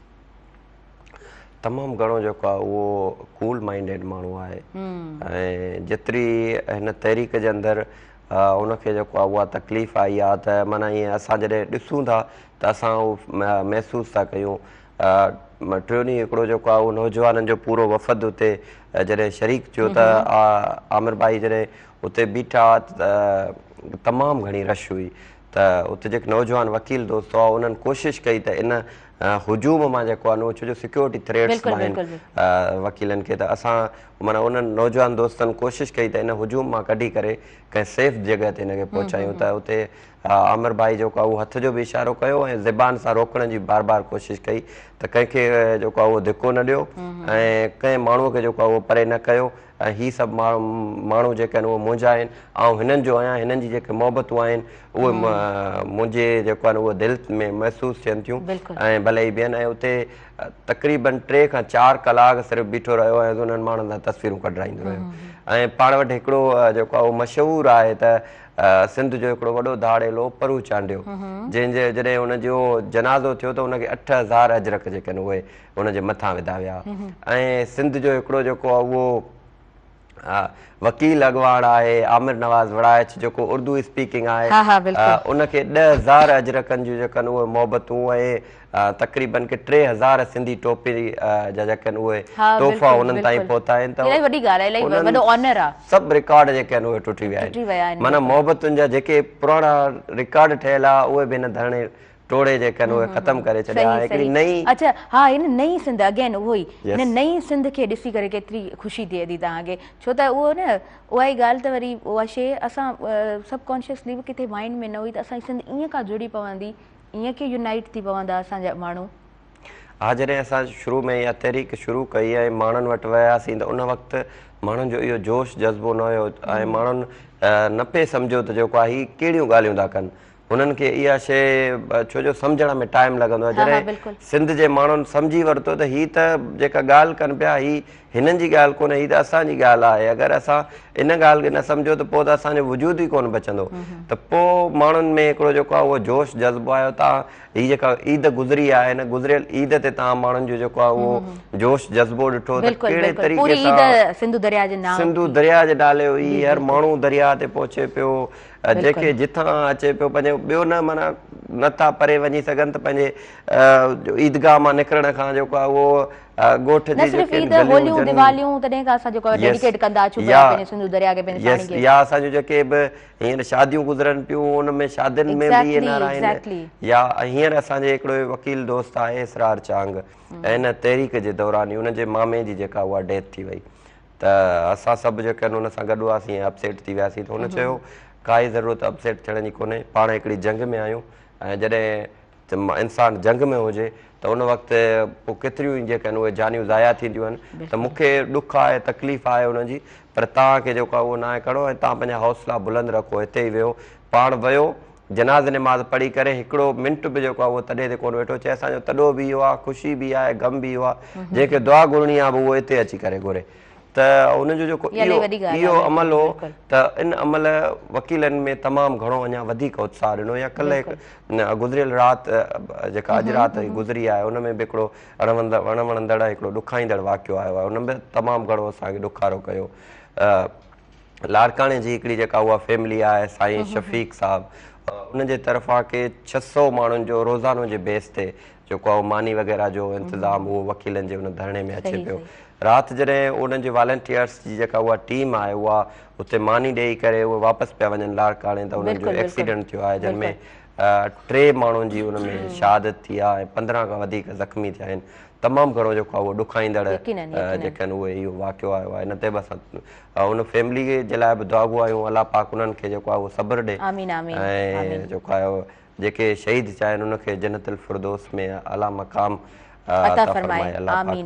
تمام گهڻو جيڪو آهي اهو ڪول مائنڊيڊ ماڻهو آهي ۽ جيتري هن تحريڪ جي اندر ان کي جيڪو آهي اها تڪليف آئي آهي ته معنيٰ ائين اسان جڏهن ڏسون ٿا ته اسان اهو محسوس ٿا ڪيون ٽيون ڏينهن هڪڙو جيڪو آهي اهو نوجوانن جو پورو وفد اتي جڏهن شريڪ ٿيو ته عامر ڀائي جڏهن اتي بيٺا ته تمام گهڻي رش هئي ته اتي جيڪي نوجوان وڪيل دوست هئا انهن ڪوشش ڪئي ته ان هجوم مان جيڪو آهي نو ڇو جو سيڪيورٽي ٿريٽس به آهن وڪيلن کي ته اسان معنيٰ انهن نوجوان دوستن ڪوشش ڪئي ته ان هجوم مان ڪڍي ڪري ڪنهن سيف جڳهه تي ان کي پهچايون ته اتي عامر ڀائي جيڪو آهي اهو هٿ جو به اشارو ڪيو ۽ زبان سان روڪڻ جي بار بار ڪوشش ڪئي ته ڪنهن کي جيڪو آهي اهو ڌڪو نه ڏيو ۽ ڪنهن ماڻهوء کي جيڪو آهي اهو پري نه ڪيو ۽ هي سڀ ماڻهو جيڪي آهن اهي منهنجا آهن آئون هنن جو آهيان هنن جي جيڪي محبتون آهن اهي منهنجي جيڪو آهن اهو دل ۾ محسوس ٿين ٿيون ۽ ڀلي هي بيهن ۽ اتي تقريبن ٽي کان چار ڪلاڪ صرف بيٺو رهيو ۽ انهن ماڻهن سان تصويرون ڪڍرائيندو رهيو ۽ پاڻ وٽ هڪڙو جيڪو آهي اهو مشهور آهي ته سنڌ جو هڪڙو وڏو ڌاڙيل هو پرو چانڊيو جنهن جي جڏهن ان جو جنازو ٿيو ته ان کي 8000 اجرڪ جيڪي آهن اهي ان جي مٿان وڌا ويا ۽ سنڌ جو هڪڙو جيڪو آهي اهو وڪيل اڳواڻ آهي عامر نواز وڙائچ جيڪو اردو اسپيڪنگ آهي ان کي 10000 اجرڪن جون جيڪي آهن اهي محبتون ۽ تقريبن ڪي 3000 سنڌي ٽوپي جا جيڪي آهن اهي تحفا انهن تائين پهتا آهن ته الاهي وڏي ڳالهه آهي الاهي وڏو آنر آهي. سڀ رڪارڊ جيڪي آهن اهي ٽٽي ويا آهن معنيٰ محبتن جا جيڪي پراڻا رڪارڊ ٺهيل آهي اهي به هن ڌرڻي ٽوڙي جيڪي آهن اهي ختم ڪري ڇڏيا آهن هڪڙي نئين اڇا ها هن نئين سنڌ اگين اهو ئي هن نئين سنڌ کي ڏسي ڪري ڪيتري خوشي ٿئي ٿي توهان کي ڇو ته اهو نه اها ئي ڳالهه ته وري اها شي اسان سب ڪانشسلي به ڪٿي مائنڊ ۾ نه هئي ته اسان جي سنڌ ائين ڪا جڙي پوندي ائين ڪي يونائيٽ ٿي پوندا اسان جا ماڻهو. ها جڏهن اسان شروع ۾ اها تحريڪ شروع ڪئي ۽ ماڻهن وٽ وياسين ته ان وقت ماڻهن جو اهو جوش جذبو نه هيو ۽ ماڻهن نه پئي سمجهيو ته جيڪو آهي هي ڪهڙيون ڳالهيون ٿا ڪن هنن کي اها شيء ڇو جو سمجهڻ ۾ ٽائيم لڳندو آهي جڏهن سنڌ جي ماڻهن سمجهي ورتو ته هي ته جيڪا ڳالهه ڪن پيا هي هنن جي ڳالهه ڪونهي، هي ته اسان جي ڳالهه آهي، اگر اسان ان ڳالهه کي نه سمجهيو ته پوء ته اسان جو وجود ئي ڪونه بچندو ته پوء ماڻهن ۾ هڪڙو جيڪو آهي اهو جوش جذبو آيو تان هي جيڪا عيد گذري آهي هن گذريل عيد تي تان ماڻهن جو جيڪو آهي اهو جوش جذبو ڏٺو ته ڪهڙي طريقي سان سنڌو درياء جي نالي سنڌو درياء جي نالي هئي هر ماڻهو درياء تي پهچي پيو جنهن کي جتان اچي پيو پنهنجو ٻيو نه معنيٰ نه ٿا پري وڃي سگهن ته پنهنجي عيدگاهه مان نڪرڻ کان جيڪو آهي اهو ڳوٺ جي جيڪي گليون هجن ديواليون تڏهن کان اسان جيڪو ڊيڊيڪيٽ ڪندا اچون پيا پنهنجي سنڌو درياء کي پنهنجي پاڻي کي يا اسان جون جيڪي به هينئر شاديون گذرن پيون ان ۾ شادين ۾ به اين آر آهن يا هينئر اسان جي هڪڙو وڪيل دوست آهي اسرار چانگ ان تحريڪ جي دوران ئي ان جي مامي جي جيڪا اها ڊيٿ ٿي وئي ته اسان سڀ جيڪي آهن ان سان گڏ هئاسين ۽ اپسيٽ ٿي وياسين ته هن چيو ڪائي ضرورت اپسيٽ ٿيڻ جي ڪونهي پاڻ هڪڙي جنگ ۾ آهيون ۽ جڏهن انسان جنگ ۾ هجي ته ان وقت پوء ڪيتريون ئي جيڪي آهن اهي جانيون ضايع ٿينديون آهن ته مون کي ڏک آهي تڪليف آهي ان جي پر توهان کي جيڪو آهي اهو ناهي ڪرڻو ۽ توهان پنهنجا حوصلا بلند رکو هتي ئي ويهو پاڻ ويو جناز نماز پڙهي ڪري هڪڙو منٽ به جيڪو آهي اهو تڏي تي ڪونه ويٺو چي اسان جو تڏو به اهو آهي خوشي به آهي غم به اهو آهي جنهن کي دعا گهرڻي آهي به اهو هتي اچي ڪري گهري ته ان جو جيڪو اهو عمل هو ته ان عمل وڪيلن ۾ تمام گهڻو اڃا وڌيڪ اتساهه ڏنو يا ڪلهه هڪ گذريل رات جيڪا اڄ رات گذري آهي ان ۾ به هڪڙو اڻ وڻندڙ هڪڙو ڏکائيندڙ واقعو آيو آهي ان به تمام گهڻو اسان کي ڏکارو ڪيو. لاڙڪاڻي جي هڪڙي جيڪا اها فيملي آهي سائين شفيق صاحب ان جي طرفان ڪي 600 ماڻهن جو روزانو جي بيس تي جيڪو آهي ماني وغيره جو انتظام اهو وڪيلن جي ان ڌرڻي ۾ اچي پيو رات جڏهن انهن جي والنٽيئرس جي جيڪا اها ٽيم آهي اها اتي ماني ڏيئي ڪري اهي واپس پيا وڃن لاڙڪاڻي ته انهن جو ايڪسيڊنٽ ٿيو آهي جنهن ۾ 3 ماڻهن جي ان ۾ شهادت ٿي آهي ۽ 15 کان وڌيڪ زخمي ٿيا آهن. تمام گهڻو جيڪو آهي اهو ڏکائيندڙ جيڪي آهن اهي اهو واقعو آيو آهي ان تي به اسان ان فيملي جي لاء به دعاگو آهيون الله پاڪ انهن کي جيڪو آهي اهو صبر ڏي ۽ جيڪو آهي جيڪي شهيد ٿيا آهن ان کي جنت الفردوس ۾ اعليٰ مقام عطا فرمائي الله پاڪ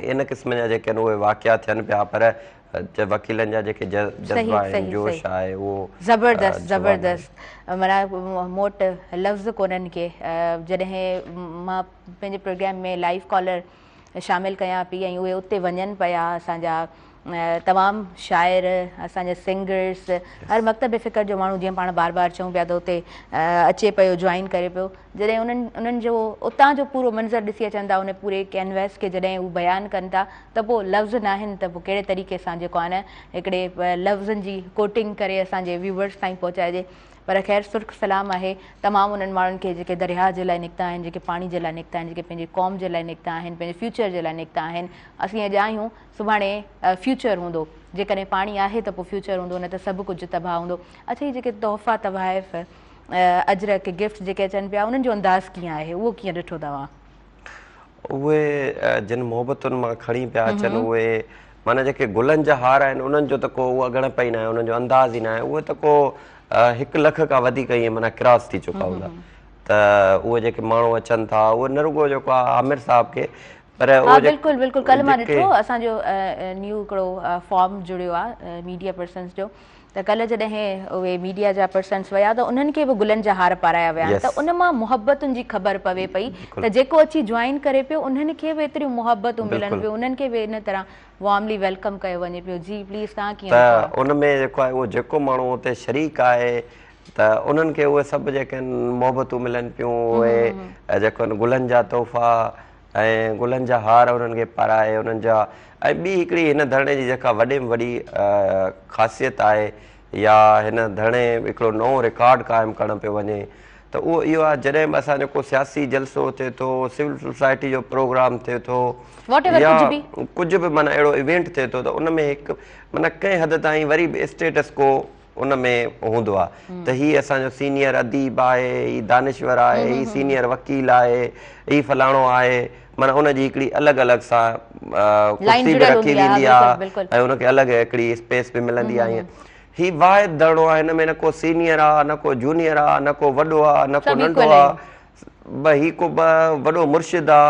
۽ ان قسم جا جيڪي آهن اهي واقعا ٿين پيا پر وڪيلن جا جيڪي جذبا آهن جوش آهي اهو زبردست زبردست معنيٰ مون وٽ لفظ ڪونهن ڪي جڏهن مان پنهنجي پروگرام ۾ لائيو ڪالر شامل ڪيان پئي ۽ اهي اتي وڃن پيا اسان جا تمام شاعر اسان جا سنگرس هر مڪتب فڪر جو ماڻهو جيئن پاڻ بار بار چئون پيا ته اتي اچي پيو جوائن ڪري پيو جڏهن انهن انهن جو اتان جو پورو منظر ڏسي اچن ٿا ان پوري ڪينويس کي جڏهن هو بيان ڪن ٿا ته پوء لفظ ناهن ته پوء ڪهڙي طريقي سان جيڪو آهي نه هڪڙي لفظن جي ڪوٽنگ ڪري اسان جي ويوورس تائين پهچائجي پر خير سرخ سلام آهي تمام انهن ماڻهن کي جيڪي درياهه جي لاء نڪتا آهن جيڪي پاڻي جي لاء نڪتا آهن جيڪي پنهنجي قوم جي لاء نڪتا آهن پنهنجي فيوچر جي لاء نڪتا آهن اسين اڄ آهيون سڀاڻي فيوچر هوندو جيڪڏهن پاڻي آهي ته پوء فيوچر هوندو نه ته سڀ ڪجهه تباهه هوندو اڇا هي جيڪي تحفا تحائف اجرڪ گفٽ جيڪي اچن پيا انهن جو انداز ڪيئن آهي اهو ڪيئن ڏٺو توهان؟ اهي جن محبتن مان کڻي پيا اچن اهي معنيٰ جيڪي گلن جا هار آهن انهن جو ته ڪو اها ڳڻپ ئي ناهي انهن جو انداز ئي ناهي اهي ته ڪو هڪ لک کان وڌيڪ ائين معنيٰ ڪراس ٿي چڪا هوندا ته اهي جيڪي ماڻهو اچن ٿا اهي نه رڳو جيڪو آهي عامر صاحب کي پر ها بلڪل بلڪل ڪلهه مان ڏٺو اسان جو نيو هڪڙو فارم جڙيو آهي ميڊيا پرسنس جو ته ڪلهه جڏهن اهي ميڊيا جا پرسنس ويا ته انهن کي به گلن جا هار پارايا ويا آهن ته ان مان محبتن جي خبر پوي پئي ته جيڪو اچي جوائن ڪري پيو انهن کي به ايتريون محبتون ملن پيون انهن کي به ان طرح وارملي welcome ڪيو وڃي پيو جي پليز توهان ڪيئن ته ان ۾ جيڪو آهي اهو جيڪو ماڻهو اتي شريڪ آهي ته انهن کي اهي سڀ جيڪي آهن محبتون ملن پيون اهي جيڪو آهن گلن جا تحفا ۽ گلن جا هار انهن کي پارائي انهن جا ۽ ٻي هڪڙي هن ڌرڻي جي جيڪا وڏي ۾ وڏي خاصيت آهي يا هن ڌرڻي هڪڙو نئون رڪارڊ قائم ڪرڻ پيو وڃي ته اهو اهو آهي جڏهن به اسان جو ڪو سياسي جلسو ٿئي ٿو سول سوسائٽي جو پروگرام ٿئي ٿو يا ڪجهه به معنيٰ اهڙو ايونٽ ٿئي ٿو ته ان ۾ هڪ معنيٰ ڪنهن حد تائين وري به اسٽيٽس ڪو ان ۾ هوندو آ ته هي اسان جو سينيئر اديب آهي، هي دانشور آهي، هي سينيئر وڪيل آهي، هي فلاڻو آهي، معنيٰ ان جي هڪڙي الڳ الڳ سان ڪرسي به رکي ويندي آ ۽ ان کي الڳ هڪڙي اسپيس به ملندي آ ائين هي واحد ڌرڻو آ هن ۾ نه ڪو سينيئر آ نه ڪو جونيئر آ نه ڪو وڏو آ نه ڪو ننڍو آ به هي ڪو به وڏو مرشد آ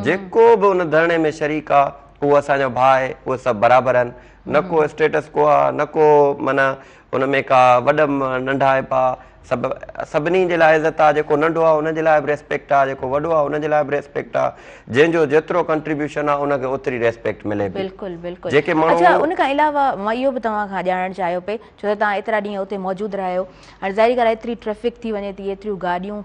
جيڪو به ان ڌرڻي ۾ شريڪ آ اهو اسان جو ڀاء آهي اهي سڀ برابر آهن نه ڪو اسٽيٽس ڪو آ نه ڪو معنيٰ ان ۾ ڪا وڏ ننڍائپ آ سڀ سڀني جي لاء عزت آ جيڪو ننڍو آ ان جي لاء به ريسپيڪٽ آ جيڪو وڏو آ ان جي لاء به ريسپيڪٽ آ جنهن جو جيترو ڪنٽريبيوشن آ ان کي اوتري ريسپيڪٽ ملي پئي بلڪل بلڪل جيڪي ماڻهو اڇا ان کان علاوه مان اهو به توهان کان ڄاڻڻ چاهيو پئي ڇو ته توهان ايترا ڏينهن اتي موجود رهيا آهيو هاڻي ظاهري ڳالهه آهي ايتري ٽريفڪ ٿي وڃي ٿي ايتريون گاڏيون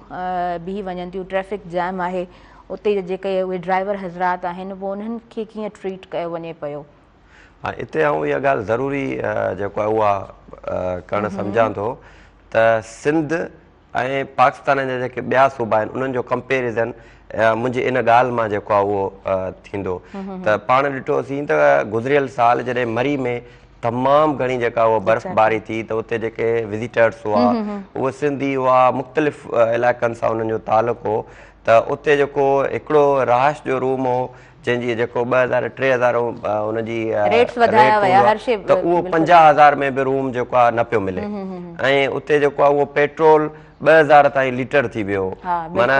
بيهي وڃن ٿيون ٽريفڪ جام آهي اتي جا جيڪي اهي ڊرائيور حضرات آهن پوء انهن کي ڪيئن ٽريٽ ڪيو وڃي پيو. ها اتي آئون اها ڳالهه ضروري جيڪو آهي اها ڪرڻ سمجهان ٿو ته سنڌ ۽ پاڪستان جا جيڪي ٻيا صوبا آهن انهن جو ڪمپيريزن منهنجي ان ڳالهه مان جيڪو آهي اهو ٿيندو ته پاڻ ڏٺوسين ته گذريل سال جڏهن مري ۾ تمام گهڻي جيڪا اها برف باري ٿي ته اتي جيڪي وزيٽرس هئا اهي سنڌي هئا مختلف علائقن سان انهن جو تعلق هو ته اتي جيڪو هڪڙو رهائش جو روم هو جنهن جي جيڪو 2000 3000 ان جي ريٽس وڌايا ويا هر شي ته اهو 50000 ۾ به روم جيڪو آهي نه پيو ملي ۽ اتي جيڪو آهي اهو پيٽرول 2000 تائين ليٽر ٿي ويو معنيٰ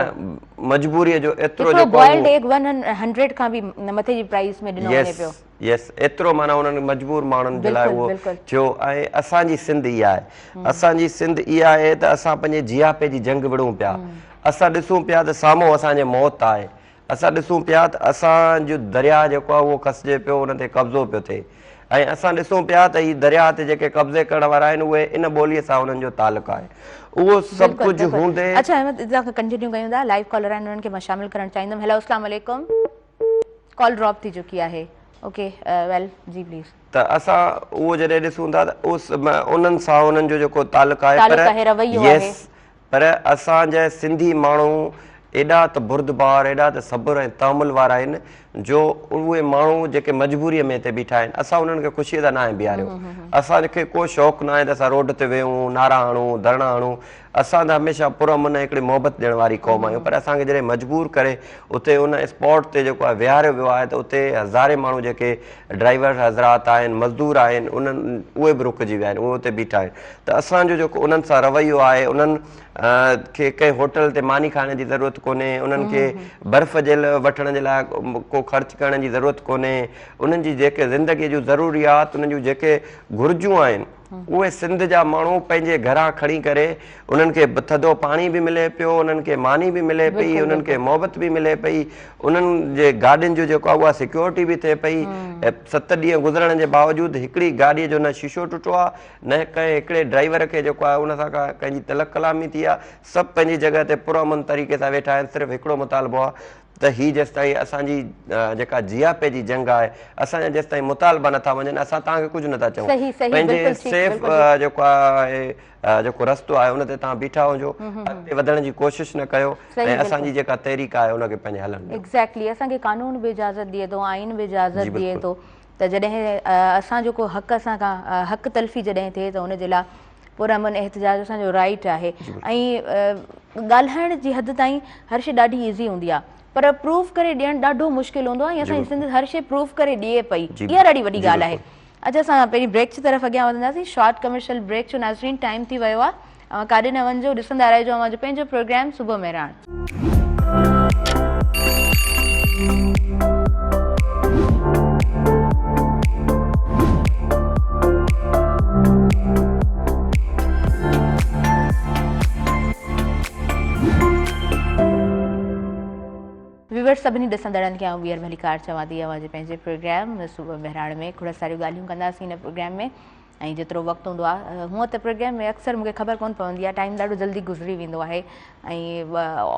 مجبوري جو ايترو جيڪو بوائلڊ ايگ 100 کان به مٿي جي پرائس ۾ ڏنو وڃي پيو. يس ايترو معنيٰ انهن مجبور ماڻهن جي لاء اهو ٿيو ۽ اسان جي سنڌ اها آهي اسان جي سنڌ اها آهي ته اسان پنهنجي جياپي جي جنگ وڙهون پيا اسان ڏسون پيا ته سامهون اسان جي موت آهي اسان ڏسون پيا ته اسان جو درياهه جيڪو آهي اهو کسجي پيو ان تي قبضو پيو ٿئي ۽ اسان ڏسون پيا ته هي درياهه تي جيڪي قبضي ڪرڻ وارا آهن اهي ان ٻوليء سان انهن جو تعلق آهي اهو سڀ ڪجهه هوندي. اڇا احمد اتان کان ڪنٽينيو ڪيون ٿا لائيو ڪالر آهن انهن کي مان شامل ڪرڻ چاهيندم هيلو اسلام عليڪم. ڪال ڊراپ ٿي چڪي آهي اوڪي ويل جي پليز. ته اسان اهو جڏهن ڏسون ٿا ته اس انهن سان انهن جو جيڪو تعلق آهي پر رويو آهي پر اسان جا سنڌي ماڻهو ايڏا ته بردبار ايڏا ته صبر ۽ تحمل وارا آهن جو اهي ماڻهو جيڪي مجبوري ۾ هتي بيٺا آهن اسان انهن کي خوشي سان ناهي بيهاريو اسان کي ڪو شوق ناهي ته اسان روڊ تي ويهون نعرا هڻون ڌرڻا هڻون. اسان ته هميشه پرامن ۽ هڪڙي محبت ڏيڻ واري قوم آهيون پر اسان کي جڏهن مجبور ڪري اتي ان اسپاٽ تي جيڪو آهي ويهاريو ويو آهي ته اتي هزارين ماڻهو جيڪي ڊرائيور حضرات آهن مزدور آهن انهن اهي به رڪجي ويا آهن اهي اتي بيٺا آهن ته اسان جو جيڪو انهن سان رويو آهي انهن کي ڪنهن هوٽل تي ماني کائڻ جي ضرورت ڪونهي انهن کي برف جي وٺڻ جي لاء ڪو خرچ ڪرڻ جي ضرورت ڪونهي انهن جي جيڪي زندگي جون ضروريات انهن جون جيڪي گهرجون آهن اهي سنڌ جا ماڻهو پنهنجي گهران کڻي ڪري انهن کي ٿڌو پاڻي به ملي پيو انهن کي ماني به ملي پئي انهن کي محبت به ملي پئي انهن جي گاڏين جو جيڪو آهي اها سيڪيورٽي به ٿئي پئي 7 ڏينهن گذرڻ جي باوجود هڪڙي گاڏي جو نه شيشو ٽٽو آهي نه ڪنهن هڪڙي ڊرائيور کي جيڪو آهي ان سان ڪا ڪنهن جي تلخ ڪلامي ٿي آهي سڀ پنهنجي جڳهه تي پرامن طريقي سان ويٺا آهن صرف هڪڙو مطالبو آهي ته هي جيستائين اسان جي جيڪا جياپي جي جنگ آهي اسان جا جيستائين مطالبا نٿا مڃن اسان توهان کي ڪجهه نٿا چئون پنهنجي سيف جيڪو آهي جيڪو رستو آهي ان تي توهان بيٺا هجو اڳتي وڌڻ جي ڪوشش نه ڪيو ۽ اسان جي جيڪا تحريڪ آهي ان کي پنهنجي هلڻ ڏيو. ايگزيڪٽلي اسان کي قانون به اجازت ڏئي ٿو آئين به اجازت ڏئي ٿو ته جڏهن اسان جو ڪو حق اسان کان حق تلفي جڏهن ٿئي ته ان جي لاء پرامن احتجاج اسان جو رائيٽ آهي ۽ ڳالهائڻ جي حد تائين هر شي ڏاڍي ايزي هوندي آهي پر پروف ڪري ڏيڻ ڏاڍو مشڪل هوندو آهي ۽ اسان جي سنڌ هر شي پروف ڪري ڏئي پئي اها ڏاڍي وڏي ڳالهه آهي. اڇا اسان پهرين بريڪ جي طرف اڳيان وڌنداسين شارٽ ڪمرشل بريڪ جو ناظرين ٽائيم ٿي ويو آهي اوهان ڪاڏي نه وڃجو ڏسندا رهجو اوهان جو پنهنجو پروگرام صبح مهراڻ. ويورز سڀني ڏسندڙن کي آئون ٻيهر ڀليڪار چوان ٿي اوهان جي پنهنجي پروگرام صبح مهراڻ ۾ کوڙ ساريون ڳالهيون ڪنداسين هن پروگرام ۾ ۽ جيترو وقت هوندو آهي هونء ته پروگرام ۾ اڪثر مونکي خبر ڪونه پوندي آهي ٽائيم ڏاڍو جلدي گذري ويندو آهي ۽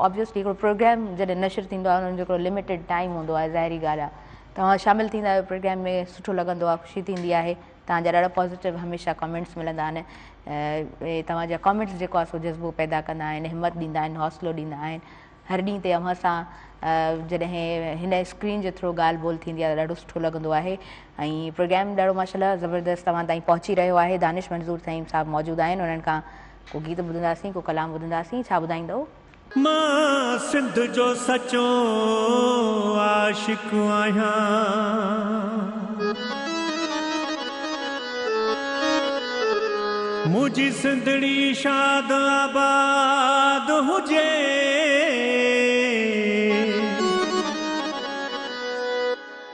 آبويسلي هڪڙو پروگرام جڏهن نشر ٿيندو آهي ان جو هڪڙو لميٽيڊ ٽائيم هوندو آهي ظاهري ڳالهه آهي توهان شامل ٿيندا آهيو پروگرام ۾ سٺو لڳندو آهي خوشي ٿيندي آهي توهان جا ڏاڍا پازيٽو هميشه ڪامينٽس ملندا آهن توهان جا ڪامينٽس جيڪو آهي سو جذبو پيدا ڪندا آهن همت ڏيندا آهن حوصلو ڏيندا آهن هر ڏينهن تي اوهان سان جڏهن هن اسڪرين جي ٿرو ڳالهه ٻولهه ٿيندي آهي ته ڏاڍو سٺو لڳندو آهي ۽ پروگرام ڏاڍو ماشاءالله زبردست توهان تائين پهچي رهيو آهي دانش منظور ٿهيم صاحب موجود آهن انهن کان ڪو گيت ٻڌنداسين ڪو ڪلام ٻڌنداسين ڇا ٻڌائيندؤ؟ مان سنڌ جو سچو عاشق آهيان. منهنجي سنڌڙي شاد آباد هجي.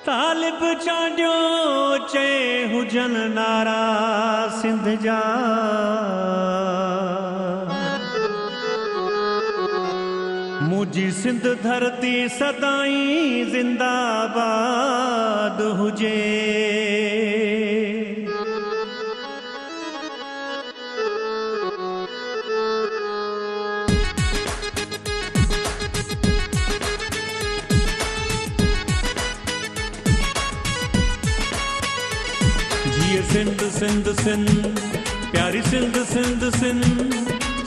طالب چانڊيو چئي هجن نعرا سنڌ جا. منهنجي سنڌ ڌرتي سدائين زنده آباد هجي. جيئي سنڌ سنڌ سنڌ پياري سنڌ سنڌ سنڌ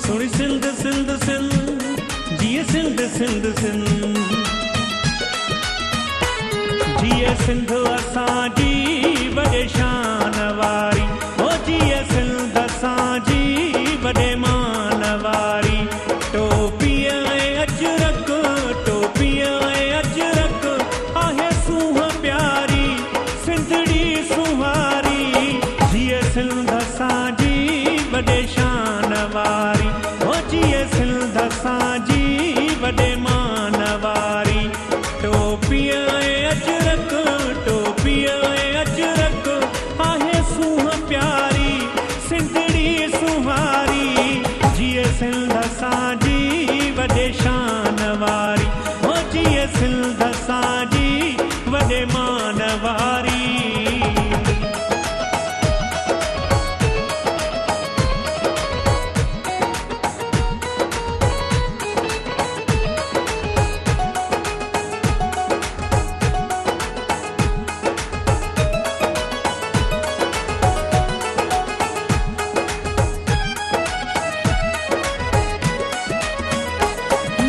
سهڻي سنڌ سنڌ سنڌ جيئي سنڌ سنڌ سنڌ جيئي سنڌ اسان جي وڏي شان واري هو جيئي سنڌ اسان جي وڏي مان واري ٽوپي ۽ اجرڪ ٽوپي ۽ اجرڪ آهي سونهن پياري سنڌڙي سونهاري جيئي سنڌ اسان جي وڏي شان واري هو جيئي سنڌ اسان جي وڏي مان واري ٽوپي ۽ اجرڪ ٽوپي ۽ اجرڪ آهي سونهن پياري سنڌڙي سونهاري جيئي سنڌ اسان جي وڏي شان واري هو جيئي سنڌ اسان جي وڏي مان واري.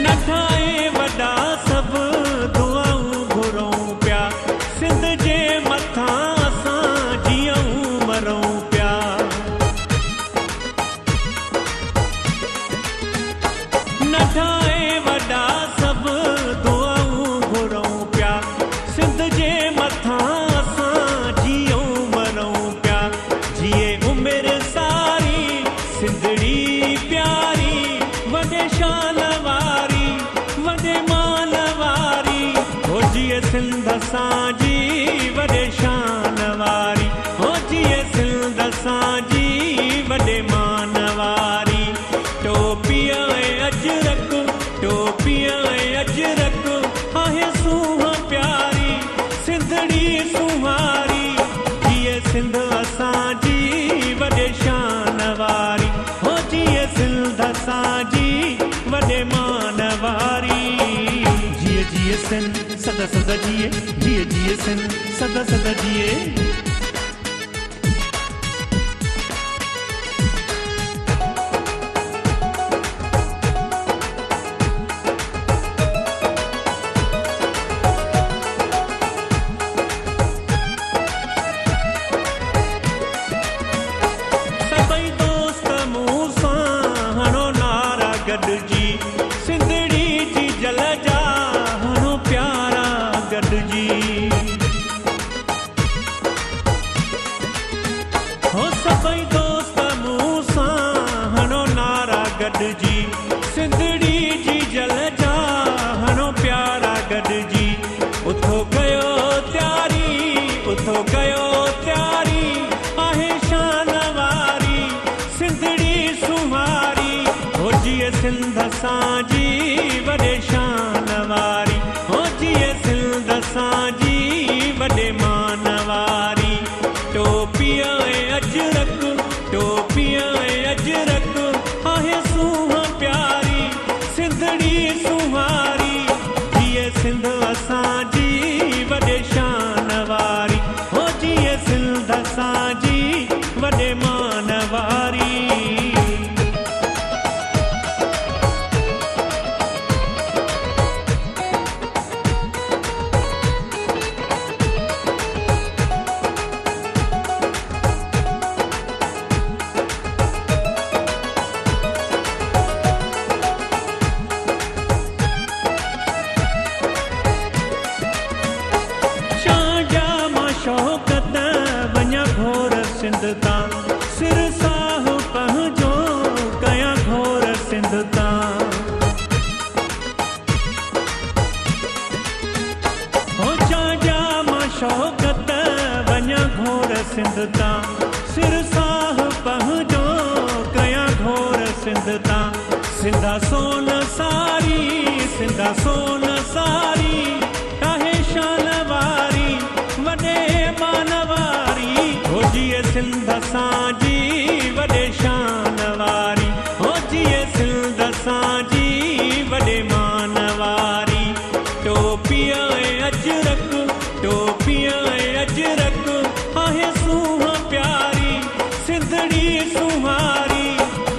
ننڍا ۽ وڏا سڀ دعائون گهرون پيا سنڌ جي مٿان. مٿان اسان جيئون مرون پيا. جيئي عمر ساري سنڌڙي پياري، وڏي شان واري، وڏي مان واري. هو جيئي سنڌ اسان جي، وڏي شان واري. هو جيئي سنڌ اسان جي، وڏي مان واري. ٽوپي ۽ اجرڪ، ٽوپي ۽ اجرڪ، آهي سونهن پياري، سنڌڙي سونهاري. جيئي سنڌ اسان جي، وڏي شان واري. هو جيئي سنڌ اسان جي، وڏي مان واري. جيئي جيئي سنڌ سدا سدا جيئي، جيئي جيئي سنڌ سدا سدا جيئي. سڀئي دوست مون سان هڻو نعرا گڏجي، سنڌڙي جي جل جا هڻو پيارا گڏجي. هو سڀئي دوست مون سان هڻو نعرا گڏجي، سنڌڙي جي جل جا هڻو پيارا گڏجي. اٿو ڪيو تياري، اٿو ڪيو تياري، آهي شان واري، سنڌڙي سونهاري. هو جيئي سنڌ اسان جي، وڏي شان واري. هو جيئي سنڌ اسان جي، وڏي مان واري. ٽوپي ۽ اجرڪ، ٽوپي ۽ اجرڪ، آهي سونهن پياري، سنڌڙي سونهاري. جيئي سنڌ اسان جي، وڏي شان واري. هو جيئي سنڌ اسان جي، وڏي مان واري. چانڊيا مان شوڪت وڃان گهور سنڌ تان، سر ساهه پنهنجو ڪيان گهور سنڌ تان. هو چانڊيا مان شوڪت وڃان گهور سنڌ تان، سر ساهه پنهنجو ڪيان گهور سنڌ تان. سنڌا سون ساري، سنڌا سون ساري، آهي شان واري، وڏي مان واري. هو جيئي سنڌ اسان جي، وڏي شان واري. هو جيئي سنڌ اسان جي، وڏي مان واري. ٽوپي ۽ اجرڪ، ٽوپي ۽ اجرڪ، آهي سونهن پياري، سنڌڙي سونهاري.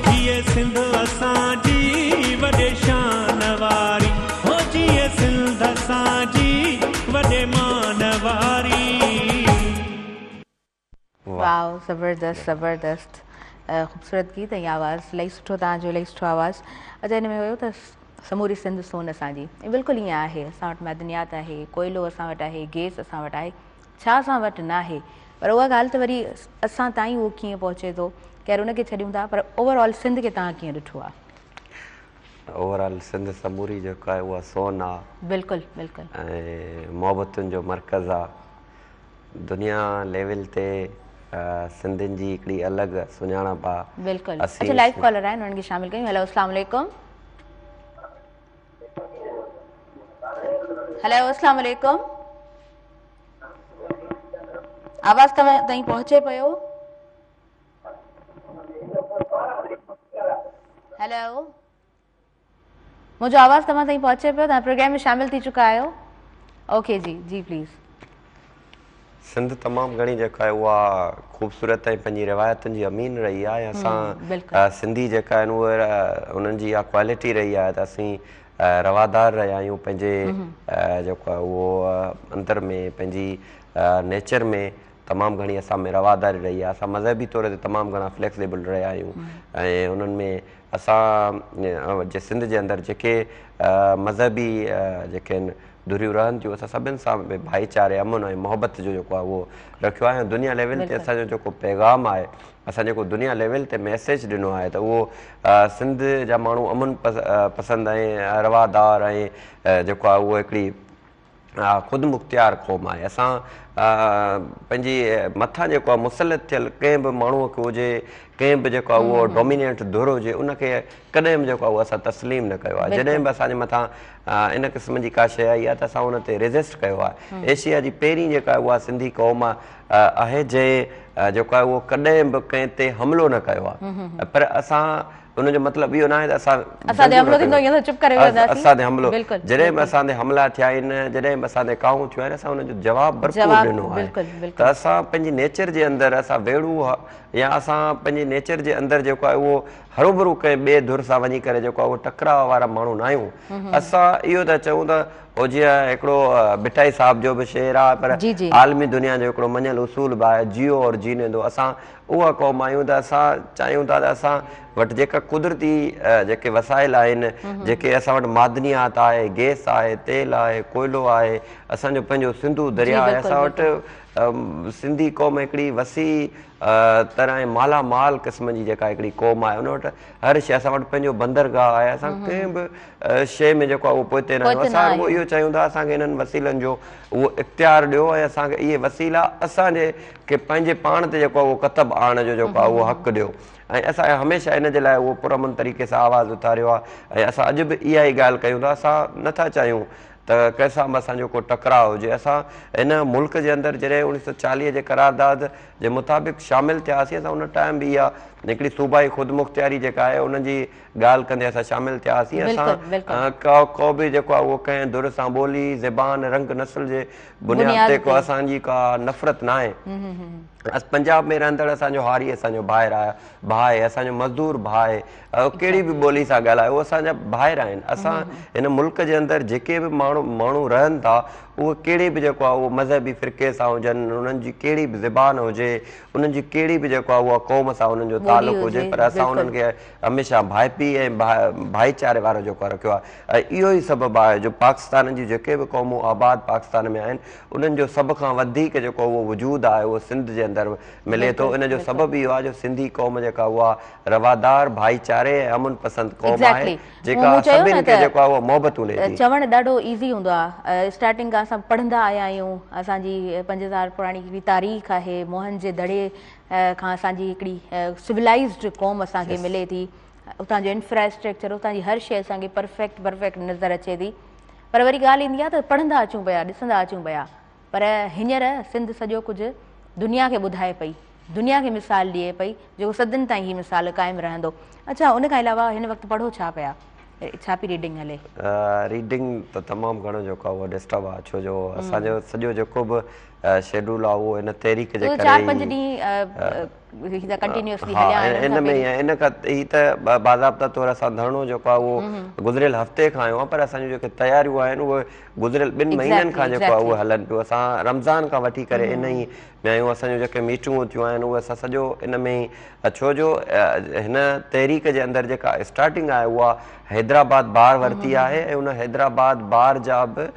جيئي سنڌ اسان جي، وڏي شان واري. هو جيئي سنڌ اسان جي، وڏي مان واري. واو زبردست زبردست، خوبصورت گيت ۽ آواز الاهي سٺو توهان جو، الاهي سٺو آواز. اچا هن ۾ هيو ته سموري سنڌ سون اسان جي، ۽ بلڪل ائين آهي. اسان وٽ معدنيات آهي، ڪوئلو اسان وٽ آهي، گيس اسان وٽ آهي، ڇا اسان وٽ نه آهي؟ پر اها ڳالهه ته وري اسان تائين اهو ڪيئن پهچي ٿو، خير ان کي ڇڏيون ٿا، پر اوور آل سنڌ کي توهان ڪيئن ڏٺو آهي؟ اوور آل سنڌ سموري جيڪا آهي اها سون آهي. بلڪل بلڪل. ۽ محبتن جو مرڪز آهي. دنيا ليول تي سنڌين جي هڪڙي الڳ سڃاڻپ آ. بلڪل. اچا لائيو ڪالر آهن انهن کي شامل ڪيون. هيلو اسلام عليڪم. هيلو اسلام عليڪم. آواز توهان تائين پهچي پيو؟ هيلو منهنجو آواز توهان تائين پهچي پيو؟ توهان پروگرام ۾ شامل ٿي چڪا آهيو. اوڪي جي جي پليز. سنڌ تمام گهڻي جيڪا آهي اها خوبصورت ۽ پنهنجي روايتن جي امين رهي آهي. اسان سنڌي جيڪا آهن اهي انهن جي اها ڪوالٽي رهي آهي ته اسين روادار رهيا آهيون پنهنجي جيڪو آهي اهو اندر ۾ پنهنجي نيچر ۾ تمام گهڻي اسان ۾ رواداري رهي آهي. اسان مذهبي طور تي تمام گهڻا فليڪسيبل رهيا آهيون ۽ انهن ۾ اسان جي سنڌ جي اندر جيڪي مذهبي جيڪي آهن ڌريون رهن ٿيون اسان سڀن سان ڀائيچاري امن ۽ محبت جو جيڪو آهي اهو رکيو آهي ۽ دنيا ليول تي اسان جو جيڪو پيغام آهي اسان جيڪو دنيا ليول تي ميسيج ڏنو آهي ته اهو سنڌ جا ماڻهو امن پسند ۽ روادار ۽ جيڪو آهي اهو هڪڙي خود مختيار قوم آهي اسان پنهنجي مٿان جيڪو آهي مسلط ٿيل ڪنهن به ماڻهو کي هجي ڪنهن به جيڪو آهي اهو ڊومينينٽ ڌر هجي ان کي ڪڏهن به جيڪو آهي اهو اسان تسليم نه ڪيو آهي جڏهن به اسان جي مٿان ان قسم جي ڪا شيء آئي آهي ته اسان ان تي ريزسٽ ڪيو آهي ايشيا جي پهرين جيڪا اها سنڌي قوم آهي جنهن جيڪو آهي اهو ڪڏهن به ڪنهن تي حملو نه ڪيو آهي پر اسان ان جو مطلب اهو ناهي ته اسان اسان تي حملو ٿيندو ائين ته چپ ڪري ويهنداسين اسان تي حملو جڏهن به اسان تي حملا ٿيا آهن جڏهن به اسان تي ڪاهون ٿيون آهن اسان ان جو جواب ڀرپور ڏنو آهي ته اسان پنهنجي نيچر جي اندر اسان ويڙهو يا اسان پنهنجي نيچر جي اندر جيڪو آهي اهو هروڀرو ڪنهن ٻئي ڌر سان وڃي ڪري جيڪو آهي اهو ٽڪراء وارا ماڻهو نه آهيون اسان اهو ٿا چئون ته هو جيئن هڪڙو ڀٽائي صاحب جو به شعر آهي پر عالمي دنيا جو هڪڙو مڃيل اصول به آهي جيو اور جيني دو اسان اها قوم آهيون ته اسان چاهيون ٿا ته اسان وٽ جيڪا قدرتي جيڪي وسائل آهن جيڪي اسان وٽ معدنيات آهي گئس آهي تيل آهي ڪوئلو آهي اسان جو پنهنجو سنڌو درياء آهي اسان وٽ سنڌي قوم هڪڙي وسيع طرح ۽ مالا مال قسم جي جيڪا هڪڙي قوم آهي ان وٽ هر شيء اسان وٽ پنهنجو بندرگاهه آهي اسان ڪنهن به شيء ۾ جيڪو آهي اهو پوئتي نه آهيون اسان رڳو اهو چاهيون ٿا اسان کي انهن وسيلن جو اهو اختيار ڏيو ۽ اسان کي اهي وسيلا اسان جي کي پنهنجي پاڻ تي جيڪو آهي اهو ڪتب آڻڻ جو جيڪو آهي اهو حق ڏيو ۽ اسان هميشه ان جي لاء اهو پرامن طريقي سان آواز اٿاريو آهي ۽ اسان اڄ به اها ئي ڳالهه ڪيون ٿا اسان نٿا چاهيون ته ڪنهن سان به اسان جو ڪو ٽڪراء هجي. اسان هن ملڪ جي اندر جڏهن 1940 جي قرارداد جي مطابق شامل ٿياسين اسان ان ٽائيم به اها هڪڙي صوبائي خودمختياري جيڪا آهي ان جي ڳالهه ڪندي اسان شامل ٿياسين اسان ڪو به جيڪو آهي اهو ڪنهن ڌر سان ٻولي، زبان، رنگ، نسل جي بنياد تي ڪو اسان جي ڪا نفرت ناهي. پنجاب ۾ رهندڙ اسان جو هاري اسان جو ڀائر آهي ڀاء آهي اسان جو مزدور ڀاء آهي ڪهڙي به ٻولي سان ڳالهايو اهي اسان جا ڀائر آهن اسان هن ملڪ جي اندر جيڪي به ماڻهو ماڻهو رهن ٿا اهي ڪهڙي به جيڪو آهي اهو مذهبي فرقي سان هجن انهن جي ڪهڙي به زبان هجي انهن جي ڪهڙي به جيڪو آهي اها قوم سان انهن جو تعلق هجي پر اسان انهن کي هميشه ڀائپي ۽ ڀائيچاري وارو جيڪو آهي رکيو آهي ۽ اهو ئي سبب آهي جو پاڪستان جون جيڪي به قومون آباد پاڪستان ۾ آهن انهن جو سڀ کان وڌيڪ جيڪو اهو وجود آهي اهو سنڌ جي اندر ملي ٿو ان جو سبب اهو آهي جو سنڌي قوم جيڪا اها روادار، ڀائيچاري ۽ امن پسند قوم آهي جيڪا سڀن کي جيڪو آهي اهو محبتون ڏئي ٿي. چوڻ ڏاڍو ايزي هوندو آهي اسٽارٽنگ کان اسان پڙهندا آيا آهيون اسان جي 5000 پراڻي هڪڙي تاريخ آهي موهن جي دڙي کان اسان جي هڪڙي سولائزڊ قوم اسان کي ملي ٿي اتان جو انفراسٽرڪچر اتان جي هر شيء اسان کي پرفيڪٽ پرفيڪٽ نظر اچي ٿي پر وري ڳالهه ايندي آهي ته پڙهندا اچون پيا ڏسندا اچون پيا پر هينئر سنڌ سڄو ڪجهه دنيا کي ٻڌائي پئي، دنيا کي مثال ڏئي پئي، جيڪو صدين تائين هي مثال قائم رهندو. اڇا ان کان علاوه هن وقت پڙهو ڇا پيا؟ ڇا پئي ريڊنگ هلي؟ ريڊنگ ته تمام گهڻو جيڪو آهي اهو ڊسٽرب آهي ڇو جو اسان جو سڄو جيڪو به شيڊول آهي اهو هن تحريڪ جي ڪري 4 5 ڏينهن هي ته ڪنٽينيوسلي هليا آهن ان ۾ ئي ان کان هي ته باضابطه طور اسان ڌرڻو جيڪو آهي اهو گذريل هفتي کان هنيو آهي پر اسان جون جيڪي تياريون آهن اهي گذريل ٻن مهينن کان جيڪو آهي اهو هلن پيو اسان رمضان کان وٺي ڪري ان ئي ۾ آهيون اسان جون جيڪي ميٽنگون ٿيون آهن اهي اسان سڄو ان ۾ ئي ڇو جو هن تحريڪ جي اندر جيڪا اسٽارٽنگ آهي اها حيدرآباد بار ورتي آهي ۽ ان حيدرآباد بار جا به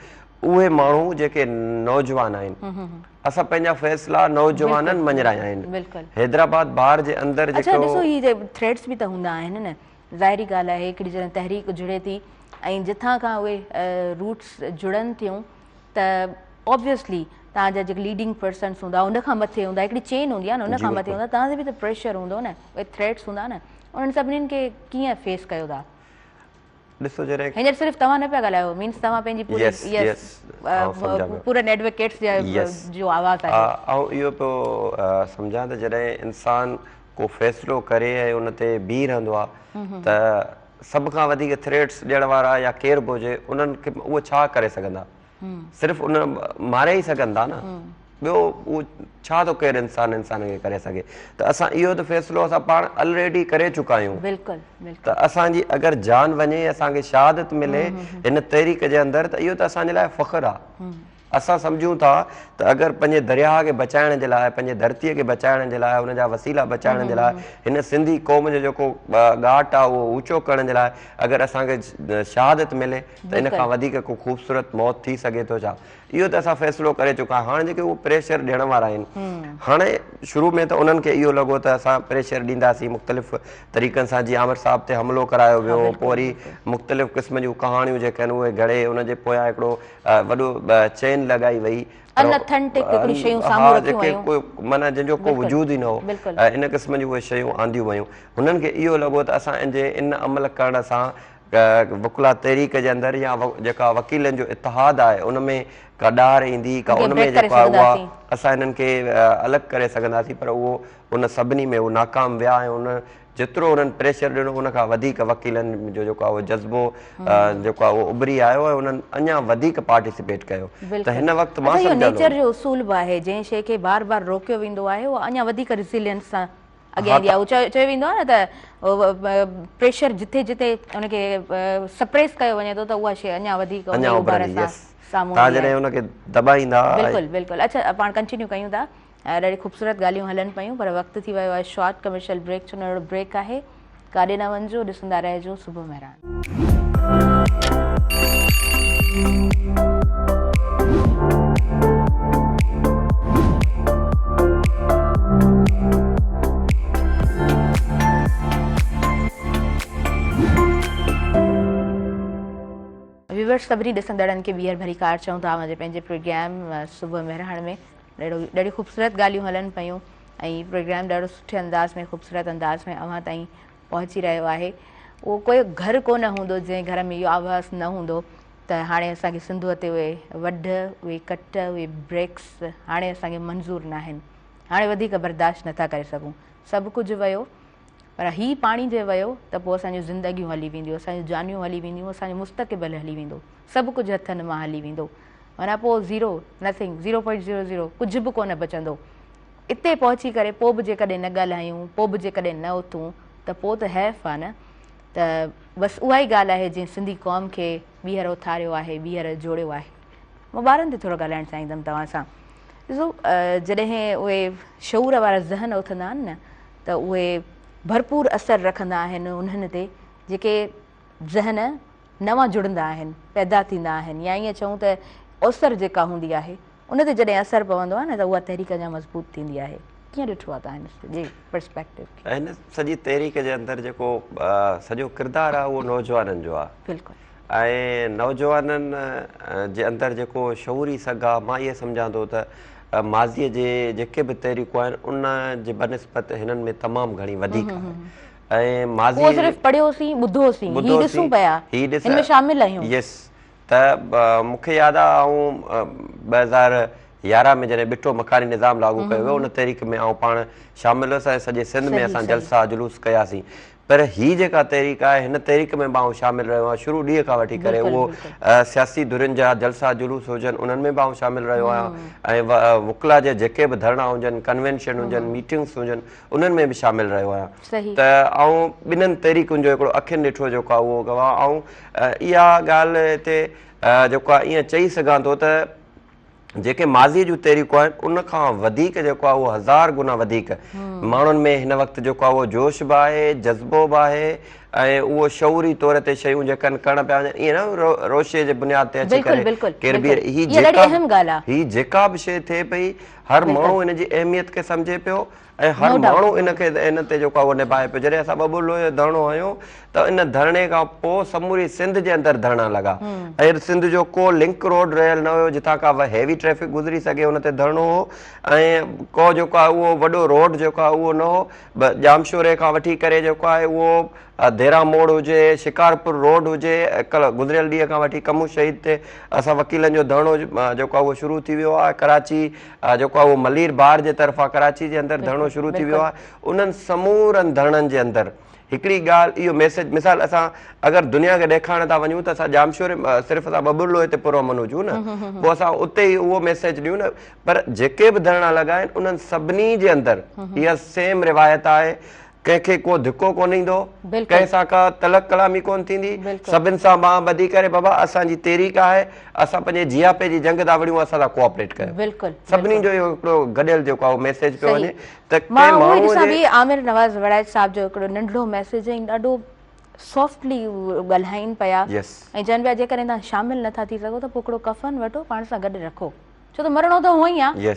اهي ماڻهو جيڪي نوجوان آهن اسان پنهنجا فيصلا نوجوانن مڃرايا آهن حيدرآباد بار جي اندر جيڪو اڇا ڏسو هي ٿريٽس به ته هوندا آهن نه ظاهري ڳالهه آهي هڪڙي جڏهن تحريڪ جڙي ٿي ۽ جتان کان اهي روٽس جڙن ٿيون ته آبويسلي توهان جا جيڪي ليڊنگ پرسنس هوندا ان کان مٿي هوندا هڪڙي چين هوندي آهي نه ان کان مٿي هوندا توهان تي به ته پريشر هوندو نه اهي ٿريٽس هوندا نه انهن سڀني کي ڪيئن فيس ڪيو ٿا؟ ڏسو جڏهن هينئر صرف توهان نه پيا ڳالهايو مينس توهان پنهنجي پوري يس پورن ايڊووڪيٽس جو آواز آهي. آئون اهو پيو سمجهان ته جڏهن انسان ڪو فيصلو ڪري ۽ ان تي بيهي رهندو آهي ته سڀ کان وڌيڪ ٿريٽس ڏيڻ وارا يا ڪير به هجي انهن کي اهو ڇا ڪري سگهندا صرف ان ماري ئي سگهن ٿا نه ٻيو اهو ڇا ٿو ڪير انسان انسان کي ڪري سگهي ته اسان اهو ته فيصلو اسان پاڻ الريڊي ڪري چڪا آهيون بلڪل بلڪل ته اسان جي اگر جان وڃي اسان کي شهادت ملي هن تحريڪ جي اندر ته اهو ته اسان جي لاء فخر آهي. اسان سمجهون ٿا ته اگر پنهنجي درياهه کي بچائڻ جي لاء، پنهنجي ڌرتيء کي بچائڻ جي لاء، ان جا وسيلا بچائڻ جي لاء، هن سنڌي قوم جو جيڪو ڳاٽ آهي اهو اوچو ڪرڻ جي لاء اگر اسان کي شهادت ملي ته ان کان وڌيڪ ڪو خوبصورت موت ٿي سگهي ٿو ڇا؟ اهو ته اسان فيصلو ڪري چڪا آهيون. هاڻي جيڪي اهو پريشر ڏيڻ وارا آهن، هاڻي شروع ۾ ته انهن کي اهو لڳو ته اسان پريشر ڏينداسين مختلف طريقن سان، جيئن عامر صاحب تي حملو ڪرايو ويو، پوء وري مختلف قسم جون ڪهاڻيون جيڪي آهن اهي گهڙي ان جي پويان هڪڙو وڏو چين لڳائي وئي. ان اٿينٽڪ هڪڙيون شيون سامهون رکيون ويون. جيڪي معنيٰ جن جو ڪو وجود ئي نه هو، ان قسم جون اهي شيون آنديون ويون. هنن کي اهو لڳو ته اسان جي ان عمل ڪرڻ سان وڪلا تحريڪ جي اندر يا جيڪا وڪيلن جو اتحاد آهي ان ۾ ڪا ڏار ايندي، ڪا ان ۾ جيڪو آهي اها اسان هنن کي الڳ ڪري سگهنداسين، پر اهو ان سڀني ۾ هو ناڪام ويا ۽ ان جيترو انهن پريشر ڏنو ان کان وڌيڪ وڪيلن جو جيڪو آهي اهو جذبو جيڪو آهي اهو اڀري آيو ۽ انهن اڃا وڌيڪ پارٽيسپيٽ ڪيو ته هن وقت مان اڇا اهو سمجهان ٿو. نيچر جو اصول به آهي جنهن شيء کي بار بار روڪيو ويندو آهي اها اڃا وڌيڪ ريزيلينس سان اڳيان ايندي آهي. اهو چيو ويندو آهي نه ته پريشر جتي جتي ان کي سپريس ڪيو وڃي ٿو ته اها شيء اڃا وڌيڪ ان اڃا جي اڀار اڀرندي سان يس سامهون توهان ايندي آهي. جڏهن ان کي دٻائيندا بلڪل بلڪل اڇا پاڻ ڪنٽينيو ڪيون ٿا. ڏاڍي خوبصورت ڳالهيون هلن پيون پر وقت ٿي ويو آهي شارٽ ڪمرشل بريڪ ڇو ننڍڙو بريڪ آهي ڪاڏي نه وڃجو ڏسندا رهجو صبح مهراڻ. ويورس سڀني ڏسندڙن کي ٻيهر ڀليڪار چئون ٿا اوهان جي پنهنجي پروگرام صبح مهراڻ ۾. ڏاڍو ڏاڍيون خوبصورت ڳالهيون هلن پيون ۽ پروگرام ڏاڍو سٺي انداز ۾ خوبصورت انداز ۾ اوهان تائين پهچي رهيو آهي اهو ڪوئي گهر ڪونه هوندو جنهن گهر ۾ اهو آواز نه هوندو ته هاڻي اسان کي سنڌوء تي اهي وڍ اهي ڪٽ اهي بريڪس هاڻي اسان کي منظور ناهن هاڻي وڌيڪ برداشت نٿا ڪري سگهون سڀ ڪجهه ويو پر هي پاڻي جي ويو ته پوء اسان جون زندگيون هلي وينديون اسان جون جانيون هلي وينديون اسان جو مستقبل هلي ويندو سڀ ڪجهه هٿن مان هلي ويندو معنيٰ پوء zero, nothing, zero point zero zero, ڪجهه به ڪونه بچندو. اتي پهچي ڪري پوء به جيڪڏهن نه ڳالهايون، پوء به جيڪڏهن نه اٿون ته پوء ته حيف آ نه. ته بس اها ئي ڳالهه آهي جنهن سنڌي قوم کي ٻيهر اٿاريو آهي، ٻيهر جوڙيو آهي. مان ٻارن تي ٿورو ڳالهائڻ چاهيندم توهان سان. ڏسو جڏهن اهي شعور وارا ذهن اٿندا آهن نه ته اهي ڀرپور اثر رکندا آهن انهن تي جيڪي ذهن نوان جڙندا آهن، پيدا ٿيندا آهن يا ائين چئون ته اوسر جيڪا هوندي آهي ان تي جڏهن اثر پوندو آهي نه ته اها تحريڪ اڃا مضبوط ٿيندي آهي. ڪيئن ڏٺو آهي توهان هن سڄي پرسپيڪٽو کي؟ هن سڄي تحريڪ جي اندر جيڪو سڄو ڪردار آهي اهو نوجوانن جو آهي. بلڪل. ۽ نوجوانن جي اندر جيڪو شعوري سگهه آهي مان اهي سمجهان ٿو ته ماضيء جي جيڪي به تحريڪون آهن ان جي بنسبت هنن ۾ تمام گهڻي وڌيڪ آهي. ۽ ماضي اهو صرف پڙهيوسين ٻڌوسين هي ڏسون پيا هي ڏس هن ۾ شامل آهيون. يس ته مون کي ياد آ آئون 2011 ۾ جڏهن ٻٽو مڪاني نظام لاڳو ڪيو ويو ان تحريڪ ۾ آئون پاڻ شامل هيس ۽ سڄي سنڌ ۾ اسان جلسا جلوس ڪياسين پر هي جيڪا تحريڪ آهي هن تحريڪ ۾ به آئون شامل رهيو آهيان شروع ڏينهن کان وٺي ڪري اهو سياسي ڌرين جا جلسا جلوس هجن انهن ۾ به آئون شامل رهيو آهيان ۽ وڪلا جا جيڪي به ڌرڻا هجن ڪنوينشن هجن ميٽنگس هجن انهن ۾ به شامل رهيو آهيان ته آئون ٻنهن تحريڪن جو هڪڙو اکين ڏٺو جيڪو آهي اهو گواهه آئون اها ڳالهه هتي جيڪو آهي ائين چئي سگهان ٿو ته جيڪي ماضيء جون تحريڪون آهن ان کان وڌيڪ جيڪو آهي اهو هزار گنا وڌيڪ ماڻهن ۾ هن وقت جيڪو آهي اهو جوش به آهي جذبو به آهي ۽ اهو شعوري طور تي شيون جيڪا آهن ڪرڻ پيا وڃن ائين نه روشي جي بنياد تي اچي ڪري ڪير به هي جيڪا هي جيڪا به شيء ٿئي پئي هر ماڻهو ان جي اهميت کي سمجهي پيو ۽ هر ماڻهو ان کي ان تي جيڪو آهي اهو نڀائي پيو. جڏهن اسان ٻٻرلوء جو ڌرڻو هنيو ته ان ڌرڻي کان پوء سموري سنڌ جي اندر ڌرڻا لڳا ۽ سنڌ جو ڪو لنڪ روڊ رهيل نه هيو جتان ڪا هيوي ٽريفڪ گذري سگهي ان تي ڌرڻو هو ۽ ڪو جيڪو آهي اهو وڏو روڊ جيڪو آهي اهو نه هو ڄامشوري کان وٺي ڪري جيڪو آهي اهو ديرا موڙ هجي، شڪارپور روڊ هجي، ڪلهه گذريل ڏينهن کان وٺي ڪمون شهيد تي اسان وڪيلن جو ڌرڻو جيڪو آهي اهو شروع ٿي ويو آهي، ڪراچي جيڪو آهي اهو ملير بار جي طرفان ڪراچي جي اندر ڌرڻو شروع ٿي ويو آهي، انهن سمورن ڌرڻن جي اندر هڪڙي ڳالهه اهو ميسيج مثال اسان اگر دنيا کي ڏيکارڻ ٿا وڃون ته اسان ڄامشوري صرف اسان ٻٻرلوء تي پرامن هجون نه پوء اسان اتي ئي اهو ميسيج ڏيون نه پر جيڪي به ڌرڻا لڳا آهن انهن سڀني جي اندر اها سيم روايت آهي. ڪنهن کي ڪو ڌڪو ڪونه ايندو، ڪنهن سان ڪا تلخ ڪلامي ڪونه ٿيندي، سڀن سان ٻانهن ٻڌي ڪري بابا اسان جي تحريڪ آهي، اسان پنهنجي جياپي جي جنگ ٿا وڙهيون اسان سان ڪوآپريٽ ڪيو. سڀني جو اهو هڪڙو گڏيل جيڪو آهي اهو ميسيج پيو وڃي ته مان اهو ئي ڏسان پئي عامر نواز وڙائچ صاحب جو هڪڙو ننڍڙو ميسيج ۽ ڏاڍو سافٽلي ڳالهائين پيا ۽ چون پيا جيڪڏهن توهان شامل نٿا ٿي سگهو ته پوء هڪڙو ڪفن وٺو پاڻ سان گڏ رکو. ڇو ته مرڻو ته هونئن ئي آ.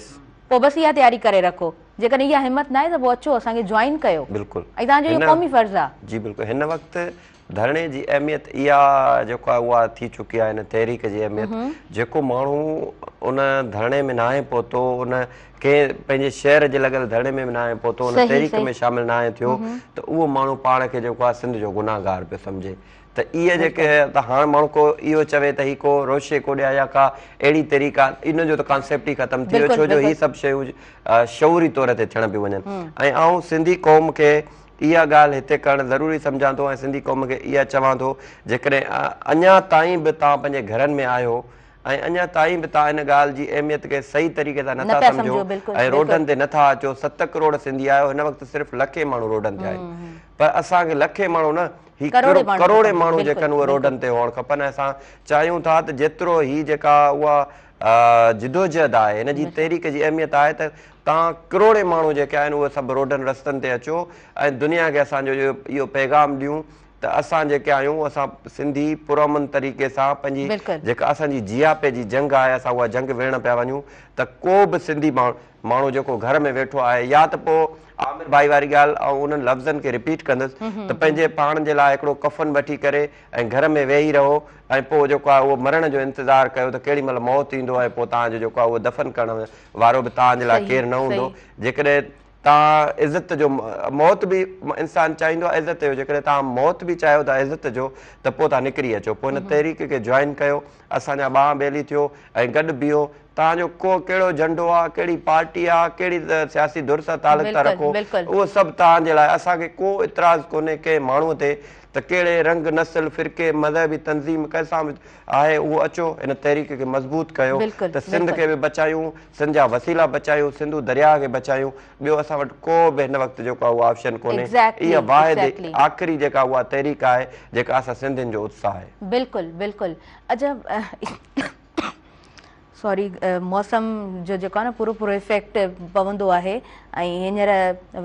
پوء بس اها تياري ڪري رکو. جيڪڏهن اها همت ناهي ته پوء اچو اسان کي جوائن ڪيو. بلڪل. ۽ توهان جو اهو قومي فرض آ. جي بلڪل هن وقت ڌرڻي جي اهميت اها جيڪو آهي اها ٿي چڪي آهي هن تحريڪ جي اهميت جيڪو ماڻهو ان ڌرڻي ۾ ناهي پهتو ان ڪنهن پنهنجي شهر جي لڳل ڌرڻي ۾ به ناهي پهتو ان تحريڪ ۾ شامل ناهي ٿيو ته اهو ماڻهو پاڻ کي جيڪو آهي سنڌ جو گناهگار پيو سمجهي ته اهي جيڪي ته هاڻ ماڻهو ڪو اهو چوي ته هي ڪو روشي ڪوڏي آ يا ڪا اهڙي تحريڪ آ ان جو ته ڪانسيپٽ ئي ختم ٿي ويو ڇو جو هي سڀ شيون شعوري طور تي ٿيڻ پيون وڃن ۽ آئون سنڌي قوم کي اها ڳالهه هتي ڪرڻ ضروري سمجهان ٿو ۽ سنڌي قوم کي اها چوان ٿو جيڪڏهن اڃا تائين به توهان پنهنجي گهرن ۾ آهيو ۽ اڃا تائين به توهان ان ڳالهه جي اهميت کي صحيح طريقي سان نٿا سمجهو ۽ روڊن تي نٿا اچو ست ڪروڙ سنڌي آهيو هن وقت صرف لکين ماڻهو روڊن تي آهن پر اسان کي لکين ماڻهو نه هي ڪروڙين ماڻهو جيڪي آهن اهي روڊن تي هئڻ کپن ۽ اسان چاهيون ٿا ته جيترو هي جيڪا اها جدوجهد آهي هن جي تحريڪ جي اهميت آهي ته توهان ڪروڙين ماڻهو جيڪي آهن اهي سڀ روڊن رستن تي اچو ۽ دنيا کي اسان جو اهو پيغام ڏيون ته اسان جيڪي آهيون اسان سنڌي پرامن طريقي سان پنهنجي جيڪا اسان جي جياپي جي جنگ آهي اسان اها جنگ وڙهڻ پيا وڃون ته ڪو به سنڌي ماڻهو جيڪو گهر ۾ ويٺو آهي يا ته پوء عامر ڀائي واري ڳالهه آئون انهن لفظن کي رپيٽ ڪندس ته پنهنجي پاڻ جي لاء هڪڙو ڪفن وٺي ڪري ۽ گهر ۾ ويهي رهو ۽ پوء جيڪو آهي اهو مرڻ جو انتظار ڪيو ته ڪهڙي مهل موت ايندو ۽ پوء توهان جو جيڪو آهي اهو دفن ڪرڻ وارو به توهان جي لاء ڪير نه هوندو جيڪڏهن توهان عزت جو موت به انسان چاهيندو آهي عزت جو جيڪڏهن توهان موت به چاهيو ٿا عزت جو ته پوء توهان نڪري اچو پوء هن تحريڪ کي جوائن ڪيو اسان جا ٻانهن ٻيلي ٿيو ۽ گڏ بيهو توهان جو ڪو ڪهڙو جهنڊو آ، ڪهڙي پارٽي آ، ڪهڙي سياسي ڌر سان تعلق ٿا رکو، اهو سڀ توهان جي لاء اسان کي ڪو اعتراض ڪونهي ڪنهن ماڻهو تي ته ڪهڙي رنگ، نسل، فرقي، مذهبي تنظيم ڪنهن سان به آهي اهو اچو هن تحريڪ کي مضبوط ڪيو ته سنڌ کي به بچايون، سنڌ جا وسيلا بچايون، سنڌو درياهه کي بچايون، ٻيو اسان وٽ ڪو به هن وقت جيڪو آهي اهو آپشن ڪونهي، اها واحد آخري جيڪا اها تحريڪ آهي جيڪا اسان سنڌين جو اتساهه آهي. بلڪل بلڪل اچا سوري موسم جو جيڪو آهي نه پورو پورو افيڪٽ پوندو آهي ۽ هينئر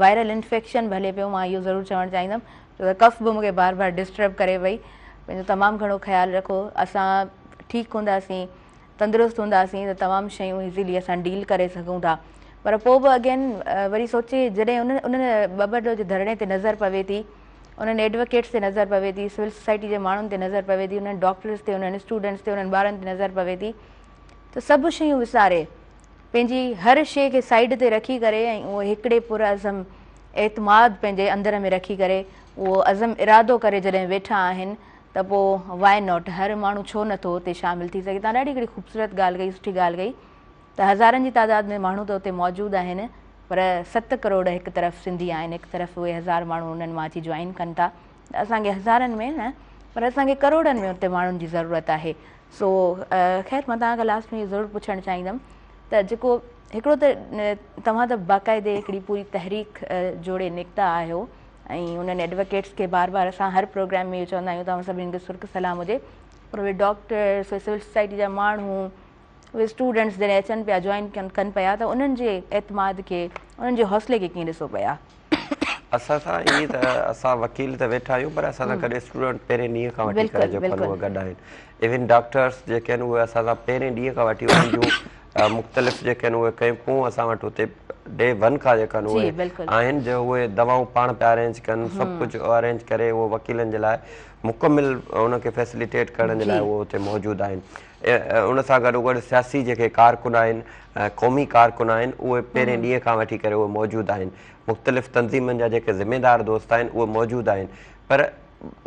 وائرل انفيڪشن به هلي پيو مان اهو ضرور چوڻ چاهيندم ڇو ته ڪف به مونکي بار بار ڊسٽرب ڪري پئي پنهنجو تمام گهڻو خيال رکو اسان ٺيڪ هونداسين تندرست هونداسين ته تمام شيون ايزيلي اسان ڊيل ڪري سگهون ٿا پر پوء به اگين وري سوچي جڏهن ان انهن ٻٻر جي ڌرڻي تي نظر پوي ٿي انهن ايڊووڪيٽس تي نظر پوي ٿي، سول سوسائٽي جي ماڻهن تي نظر پوي ٿي، انهن ڊاڪٽرز تي، انهن اسٽوڊنٽس تي، انهن ٻارن تي نظر پوي ٿي ته سڀ شيون وساري پنهنجي هر شيء کي سائيڊ تي رکي ڪري ۽ اهو هڪڙي پرعزم اعتماد پنهنجي اندر ۾ رکي ڪري اهو عزم ارادو ڪري جڏهن ويٺا آهن ته پوء وائي not هر ماڻهو ڇو نٿو اتي شامل ٿي سگهي. توهان ڏاڍي هڪڙي خوبصورت ڳالهه ڪئي، سٺي ڳالهه ڪئي. ته هزارن جي تعداد ۾ ماڻهو ته اتي موجود آهن پر ست ڪروڙ هڪ طرف سنڌي آهن هڪ طرف اهي هزار ماڻهو انهن مان اچي جوائن ڪن ٿا ته اسان کي هزارن ۾ نه پر اسان کي ڪروڙن ۾ اتي ماڻهن جي ضرورت آهي سو خير مان توهان کان لاسٽ ۾ اهو ضرور پڇڻ چاهيندم ته جيڪو هڪڙو ته توهان ته باقاعدي هڪڙي پوري تحريڪ جوڙي نڪتا آهيو ۽ انهن ايڊووڪيٽس کي بار بار اسان هر پروگرام ۾ اهو چوندا آهيون توهان سڀني کي سرخ سلام هجي پر اهي ڊاڪٽرس اهي سول سوسائٽي جا ماڻهو اهي اسٽوڊنٽس جڏهن اچن پيا جوائن ڪن پيا ته انهن جي اعتماد کي انهن جي حوصلي کي ڪيئن ڏسو پيا؟ اسان سان ائين ته اسان وڪيل ته ويٺا آهيون پر اسان سان گڏ اسٽوڊنٽ پهرين ڏينهن کان وٺي ڪري جيڪو آهن اهي گڏ آهن ايون ڊاڪٽرس جيڪي آهن اهي اسان سان پهرين ڏينهن کان وٺي انهن جون مختلف جيڪي آهن اهي ڪئمپون اسان وٽ اتي ڊي ون کان جيڪا آهن اهي آهن جو اهي دوائون پاڻ پيا ارينج ڪن سڀ ڪجهه ارينج ڪري اهو وڪيلن جي لاء مڪمل ان کي فيسليٽيٽ ڪرڻ جي لاء اهي اتي موجود آهن ان سان گڏوگڏ سياسي جيڪي ڪارڪن آهن، قومي ڪارڪن آهن، اهي پهرين ڏينهن کان وٺي ڪري اهي موجود آهن. مختلف تنظيمن جا جيڪي ذميدار دوست آهن، اهي موجود آهن. پر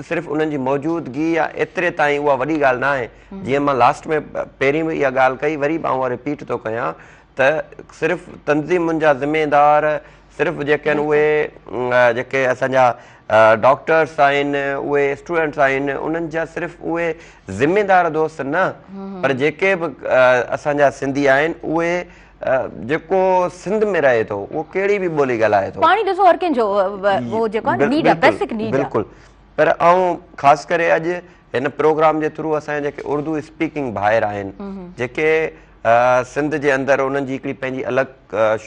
صرف انهن جي موجودگي يا ايتري تائين اها وڏي ڳالهه ناهي. جيئن مان لاسٽ ۾ پهرين به اها ڳالهه ڪئي، وري به آئون اها رپيٽ ٿو ڪيان ته صرف تنظيمن جا ذميدار صرف جيڪي آهن اهي جيڪي اسان جا ڊاڪٽرس آهن اهي اسٽوڊنٽس آهن انهن جا صرف اهي ذميدار دوست نه پر جيڪي به اسان جا سنڌي آهن اهي جيڪو سنڌ ۾ رهي ٿو اهو ڪهڙي به ٻولي ڳالهائي ٿو. پاڻي ڏسو هر ڪنهن جو اهو جيڪو آهي نيڊ آهي بيسڪ نيڊ آهي. بلڪل پر آئون خاص ڪري اڄ هن پروگرام جي ٿرو اسان جا جيڪي اردو اسپيڪنگ ڀائر آهن جيڪي سنڌ جي اندر انهن جي هڪڙي پنهنجي الڳ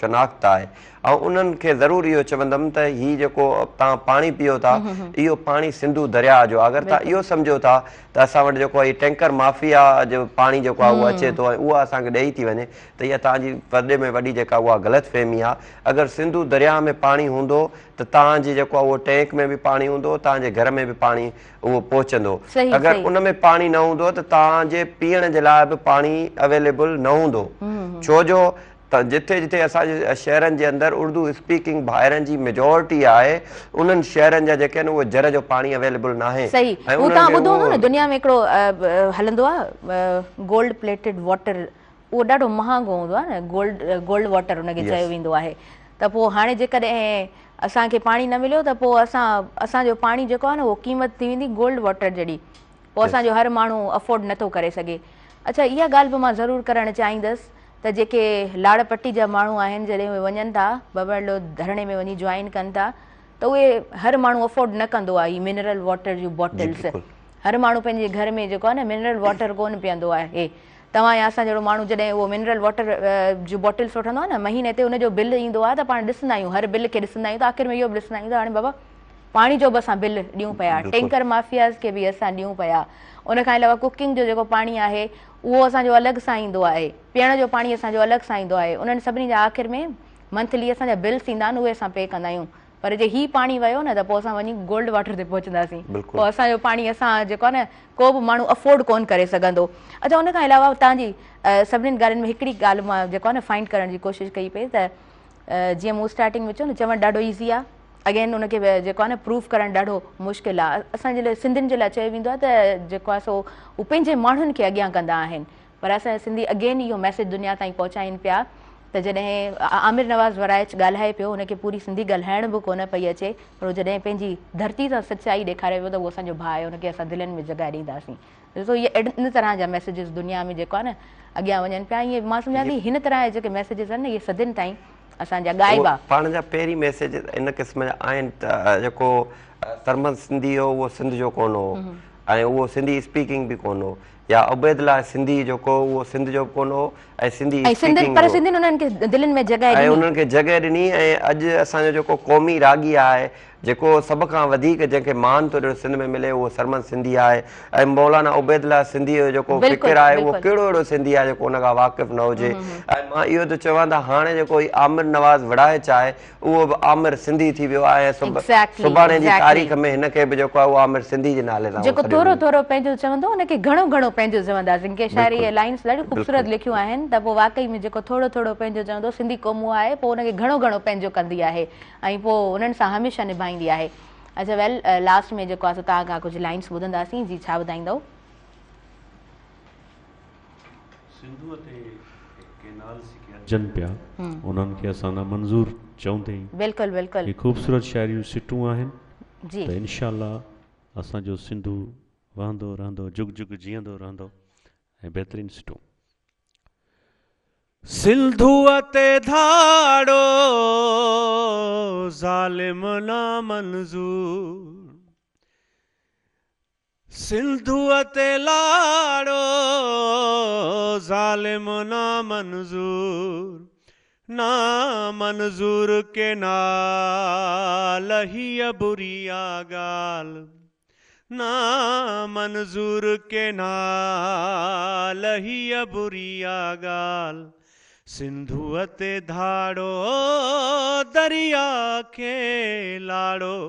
شناخت آهي آئون انهن کي ضرور اهو چوندم ته هي جيڪو توهان پاڻي پيئو ٿا اهو پاڻي سنڌو درياء جو آهي اگر توهان اهو سمجهو ٿا ته اسان وٽ جيڪو هي ٽينڪر مافيا جو پاڻي جيڪو آهي اهو اچي ٿو ۽ اهو اسان کي ڏئي ٿي وڃي ته اها توهان جي وڏي ۾ وڏي جيڪا اها غلط فهمي آهي اگر سنڌو درياء ۾ پاڻي هوندو ته توهان جي جيڪو آهي اهو ٽينڪ ۾ به پاڻي هوندو توهان جي گهر ۾ به پاڻي اهو پهچندو اگر ان ۾ پاڻي نه هوندو ته توهان جي پيئڻ جي لاء به پاڻي اويليبل نه هوندو ڇو جو ته جتي جتي اسان جي شهرن جي اندر اردو اسپيڪنگ ڀائرن جي ميجارٽي آهي انهن شهرن جا جيڪي آهن اهي جر جو پاڻي اويليبل ناهي صحيح ۽ هو انهن توهان کي ٻڌو هوندو اهو نه دنيا ۾ هڪڙو هلندو آهي گولڊ پليٽيڊ واٽر اهو ڏاڍو مهانگو هوندو آهي نه گولڊ گولڊ واٽر ان کي چيو ويندو آهي ته پوء هاڻي جيڪڏهن اسان کي پاڻي نه مليو ته پوء اسان اسان جو پاڻي جيڪو آهي نه اهو قيمت ٿي ويندي گولڊ واٽر جهڙي پوء اسان جو هر ماڻهو افورڊ نٿو ڪري سگهي اڇا اها ڳالهه به مان ضرور ڪرڻ چاهيندس ته جيڪي لاڙ پٽي جا ماڻهو آهن جڏهن اهي وڃن ٿا ٻٻرلوء ڌرڻي ۾ وڃي جوائن ڪن ٿا ته اهي هر ماڻهو افورڊ نه ڪندو آهي هي منرل واٽر جون باٽلس هر ماڻهو پنهنجي گهر ۾ جيڪو آهي نه منرل واٽر ڪونه پيئندو آهي توهان يا اسان جهڙو ماڻهو جڏهن اهو منرل واٽر جون باٽلس وٺندو آهي نه مهيني تي ان جو بل ايندو آهي ته پاڻ ڏسندا آهيون هر بل کي ڏسندا آهيون ته آخر ۾ اهو به ڏسندا آهيون ته هاڻي بابا پاڻي جو به اسان بل ڏيون پيا ٽينڪر مافياز کي به اسان ڏيون پيا ان کان علاوه ڪوڪنگ جو جيڪو پاڻي آهي اهو اسان جو الڳ سان ايندو آهي پيئڻ جو پاڻي اسان جو الڳ سان ايندو آهي انهن سڀني جا آخر ۾ منٿلي اسان جا بلس ايندا آهن اهي اسان پي ڪندا آهيون پر جي هي پاڻي ويو نه ته پوء اسان وڃي گولڊ واٽر تي پهچنداسين پوء اسان جو پاڻي اسان جيڪو آهي نه ڪو به ماڻهو افورڊ ڪون ڪري سگهندو اڇا ان کان علاوه توهان جي سڀني ڳالهين ۾ هڪڙي ڳالهه مان جيڪو آهي نه فائنڊ ڪرڻ جي ڪوشش ڪئي پئي ته جيئن مون اسٽارٽنگ ۾ چيو نه چوڻ ڏاڍو ايزي آهي اگين ان کي جيڪو آهي نه پروف ڪرڻ ڏاڍو مشڪل آهي اسان جي لاء سنڌين جي لاء چيو ويندو آهي ته جيڪو آهي سو هو پنهنجي ماڻهن کي اڳيان ڪندا آهن پر اسان جا سنڌي اگين اهو ميسيج دنيا تائين پهچائين پيا ته جڏهن عامر نواز ورائچ ڳالهائي پيو هن کي پوري سنڌي ڳالهائڻ به ڪونه پئي اچي پر هو جڏهن پنهنجي ڌرتي سان سچائي ڏيکاري پيو ته اهو اسان جو ڀاء آهي ان کي اسان دلين ۾ جڳهه ڏينداسين ڏسو اهي ان طرح جا ميسيجز دنيا ۾ جيڪو آهي نه اڳيان وڃن پيا ائين مان سمجهان ٿي هن طرح جا جيڪي ميسيجز آهن نه اهي صدين تائين اسان جا ڳائبا. پاڻ جا پهرين ميسيج ان قسم جا آهن ته جيڪو سرمد سنڌي هو اهو سنڌ جو ڪونه هو ۽ اهو سنڌي اسپيڪنگ به ڪونه هو يا عبيد الله سنڌي جيڪو هو اهو سنڌ جو به ڪونه هو ۽ سنڌي اسپيڪنگ پر سنڌين انهن کي دلين ۾ جڳهه ڏني ۽ انهن کي جڳهه ڏني ۽ اڄ اسان جو جيڪو قومي راڳي آهي جيڪو سڀ کان وڌيڪ جنهن کي مان ٿو ڏيڻ سنڌ ۾ ملي اهو سرمد سنڌي آهي ۽ مولانا عبيد الله سنڌيء جو جيڪو فڪر آهي اهو ڪهڙو اهڙو سنڌي آهي جيڪو ان کان واقف نه هجي ۽ مان اهو ٿو چوان ته هاڻي جيڪو هي عامر نواز وڙائچ آهي اهو به عامر سنڌي ٿي ويو آهي ۽ سڀاڻي جي تاريخ ۾ هن کي به جيڪو آهي اهو عامر سنڌي جي نالي سان جيڪو ٿورو ٿورو پنهنجو چوندو ان کي گهڻو گهڻو پنهنجو چونداسين ڪنهن شاعر اهي لائنس ڏاڍيون خوبصورت لکيون آهن ته پوء واقعي ۾ جيڪو ٿورو ٿورو پنهنجو چوندو سنڌي قوم اها آهي پوء ان کي گهڻو گهڻو پنهنجو ڪندي آهي ۽ پوء انهن سان هميشه نڀائيندي آهي. اڇا ويل لاسٽ ۾ جيڪو آهي سو توهان کان ڪجهه لائنس ٻڌنداسين جي ڇا ٻڌائيندؤ. سنڌوء تي ڪينال جيڪي اچن پيا انهن کي اسان نا منظور چوندي ئي بلڪل بلڪل هي خوبصورت شاعري جون سٽون آهن جي ته انشاء الله اسان جو سنڌو وهندو رهندو جگ جگ جيئندو رهندو ۽ بهترين سٽون. سنڌوء تي ڌاڙو ظالم نامنظور سنڌوء تي لاڙو ظالم نامنظور نامنظور ڪينال هيء بري آ ڳالهه نامنظور ڪينال هيء بري آ ڳالهه سنڌوء تي ڌاڙو درياء کي لاڙو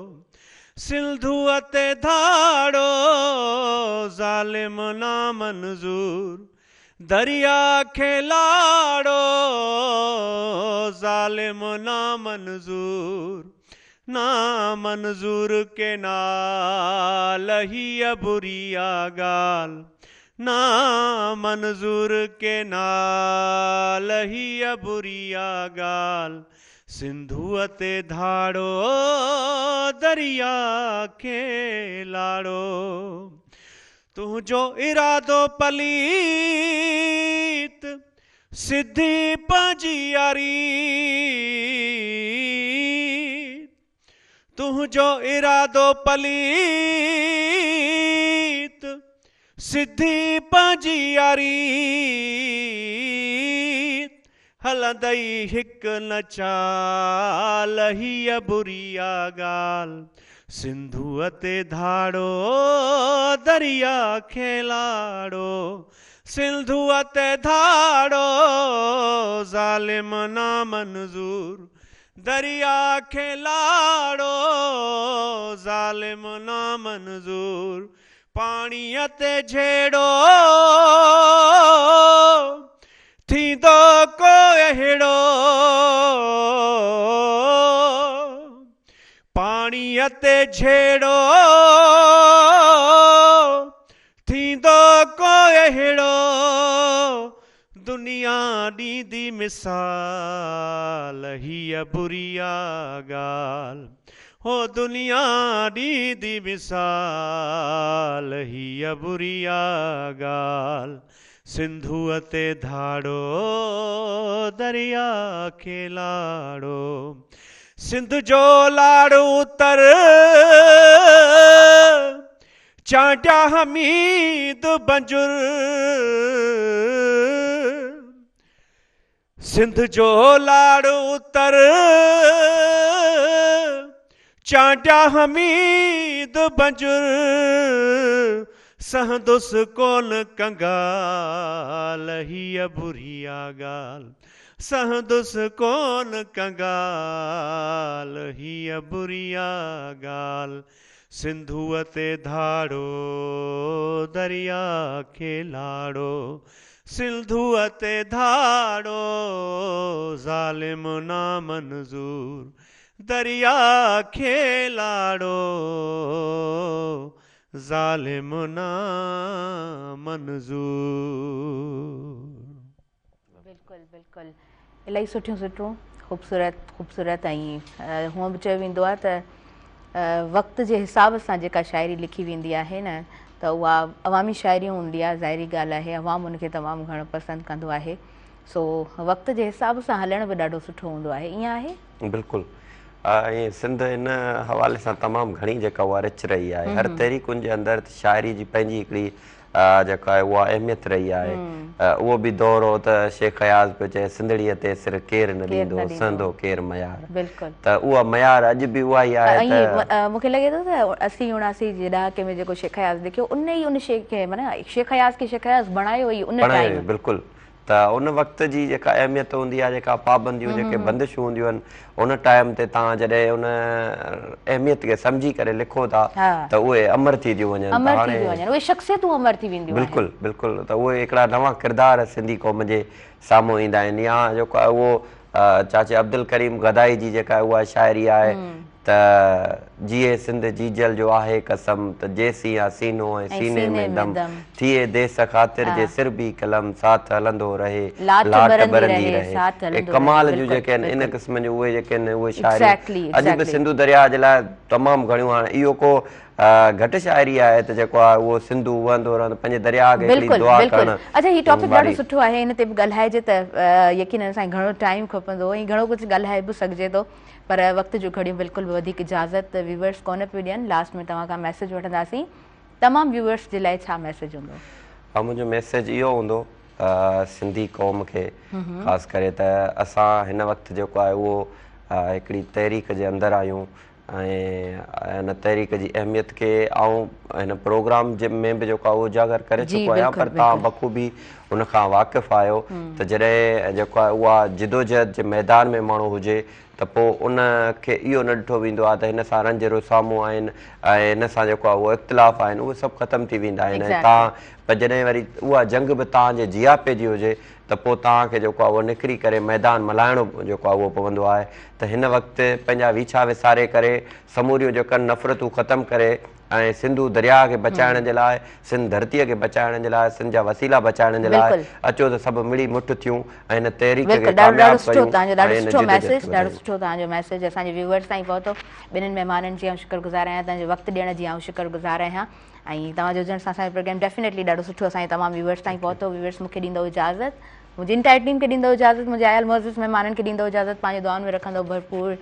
سنڌوء تي ڌاڙو ظالم نامنظور درياء کي لاڙو ظالم نامنظور نامنظور ڪينال هيء بري آ ڳالهه نامنظور ڪينال هيء بري آ ڳالهه سنڌوء تي ڌاڙو درياء کي لاڙو تنهنجو ارادو پليت. سڌي پنهنجي ياري، تنهنجو ارادو پليت، سڌي پنهنجي ياري، هلندئي هڪ نه چال، هيء بري آ ڳالهه، سنڌوء تي ڌاڙو، دريا کي لاڙو، سنڌوء تي ڌاڙو، ظالم نامنظور، دريا کي لاڙو، ظالم نامنظور، پاڻيء تي جهيڙو، ٿيندو ڪو اهڙو، پاڻيء تي جهيڙو، ٿيندو ڪو اهڙو، دنيا ڏيندي مثال، هيء بري آ ڳالهه، هو دنيا ڏيندي مثال، هيء بري آ ڳالهه، سنڌوء تي ڌاڙو، دريا کي لاڙو، سنڌ جو لاڙ اتر، چانڊيا حميد بنجر، سنڌ جو لاڙ اتر، چانڊيا حميد بنجر، سهندس ڪون ڪنگال، هيء بري آ ڳالهه، سهندس ڪون ڪنگال، هيء بري آ ڳالهه. سنڌوء تي ڌاڙو، دريا کي لاڙو، سنڌوء تي ڌاڙو، ظالم نامنظور، دريا کي لاڙو، ظالم نامنظور. بلڪل بلڪل الاهي سٺيون سٽون خوبصورت خوبصورت ۽ هونء به چيو ويندو آهي ته وقت جي حساب سان جيڪا شاعري لکي ويندي آهي نه ته اها عوامي شاعري هوندي آهي ظاهري ڳالهه آهي عوام ان کي تمام گهڻو پسند ڪندو آهي سو وقت جي حساب سان هلڻ به ڏاڍو سٺو هوندو آهي ائين آهي؟ بلڪل ۽ سنڌ ان حوالي سان تمام گهڻي جيڪا اها رچ رهي آهي هر تحريڪن جي اندر شاعري جي پنهنجي هڪڙي جيڪا آهي اها اهميت رهي آهي. اهو به دور هو ته شيخ اياز پيو چئي سنڌڙيء تي سر ڪير نه ڏيندو، سهندو ڪير ميار. ته اها ميار اڄ به اها ئي آهي ته. مون کي لڳي ٿو ته 80 79 جي ڏهاڪي ۾ جيڪو شيخ اياز لکيو ان ئي ان شيء کي معنيٰ شيخ اياز کي شيخ اياز بڻايو ئي ان ٽائيم. بلڪل ته ان وقت جي جيڪا اهميت هوندي آهي جيڪا پابنديون جيڪي بندشون هونديون آهن ان ٽائيم تي توهان جڏهن ان اهميت کي سمجهي ڪري لکو ٿا ته اهي امر ٿي ٿيون وڃن امر ٿي ٿيون وڃن اهي شخصيتون امر ٿي وينديون آهن بلڪل بلڪل ته اهي هڪڙا نوان ڪردار سنڌي قوم جي سامهون ايندا آهن يا جيڪو آهي اهو چاچي عبدالڪريم گدائي جي جيڪا اها شاعري آهي ته جيئي سنڌ جيجل جو آهي قسم ته جيسين آ سينو ۽ سيني ۾ دم ٿئي ديس خاطر جي سر به قلم ساٿ هلندو رهي لاٽ ٻرندي رهي اهي ڪمال جون جيڪي آهن ان قسم جون اهي جيڪي آهن اهي شاعريون اڄ به سنڌو درياء جي لاء تمام گهڻيون هاڻي اهو ڪو گهٽ شاعري آهي ته جيڪو آهي اهو سنڌو وهندو رهندو پنهنجي درياء کي هڪڙي دعا ڪرڻ اڇا هي ٽاپڪ ڏاڍو سٺو آهي هن تي به ڳالهائجي ته يقينن اسان کي گهڻو ٽائيم کپندو ۽ گهڻو ڪجهه ڳالهائي به سگهجي ٿو پر وقت جون گهڙيون بلڪل به وڌيڪ اجازت ويورس ڪونه پيون ڏين لاسٽ ۾ توهان کان ميسيج وٺنداسين تمام ويورس جي لاء ڇا ميسيج هوندو؟ ها منهنجو ميسيج اهو هوندو سنڌي قوم کي خاص ڪري ته اسان هن وقت جيڪو آهي اهو هڪڙي تحريڪ جي اندر آهيون ۽ ان تحريڪ جي اهميت کي آئون هن پروگرام جي ۾ به جيڪو آهي اهو اجاگر ڪري چڪو آهيان پر توهان بخوبي ان کان واقف آهيو ته جڏهن جيڪو آهي اها جدوجهد جي ميدان ۾ ماڻهو هجي ته پوء ان کي اهو نه ڏٺو ويندو آهي ته هن سان رنج روسامون آهن ۽ هن سان جيڪو آهي اهو اختلاف آهن اهي سڀ ختم ٿي ويندا آهن ۽ توهان پر جڏهن وري اها جنگ به توهان جي جياپي جي هجي ته پوء توهان کي جيڪو آهي اهو نڪري ڪري ميدان ملهائڻو جيڪو آهي اهو پوندو آهي ته هن وقت پنهنجا ويڇا وساري ڪري سموريون جيڪا نفرتون ختم ڪري ۽ سنڌو درياهه کي بچائڻ جي لاء سنڌ ڌرتيء کي بچائڻ جي لاء سنڌ جا وسيلا بچائڻ جي لاء اچو ته سڀ مڙي مٺ ٿيون ۽ هن تحريڪ کي ڪامياب ڪيون ۽ هن جدوجهد کي وڌايون. ڏاڍو سٺو توهان جو ميسيج اسان جي ويوئرس تائين پهتو. ٻنهين مهمانن جي آئون شڪر گذار آهيان توهان جو وقت ڏيڻ جي آئون شڪر گذار آهيان. ۽ توهان جي هجڻ سان اسان جو پروگرام ڊيفينيٽلي ڏاڍو سٺو اسان جي تمام ويوئرس تائين پهتو. ويوئرس مون کي ڏيندو اجازت. منهنجي انٽائر ٽيم کي ڏيندو اجازت منهنجي آيل معزز مهمانن کي ڏيندو اجازت پنهنجي دعائن ۾ رکندو ڀرپور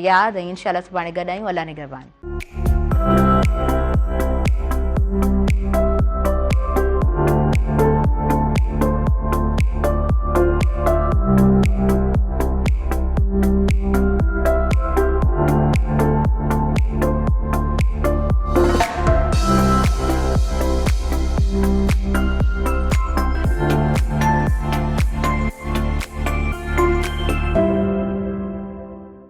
ياد ۽ انشاء الله سڀاڻي گڏ آهيون الله نگهبان.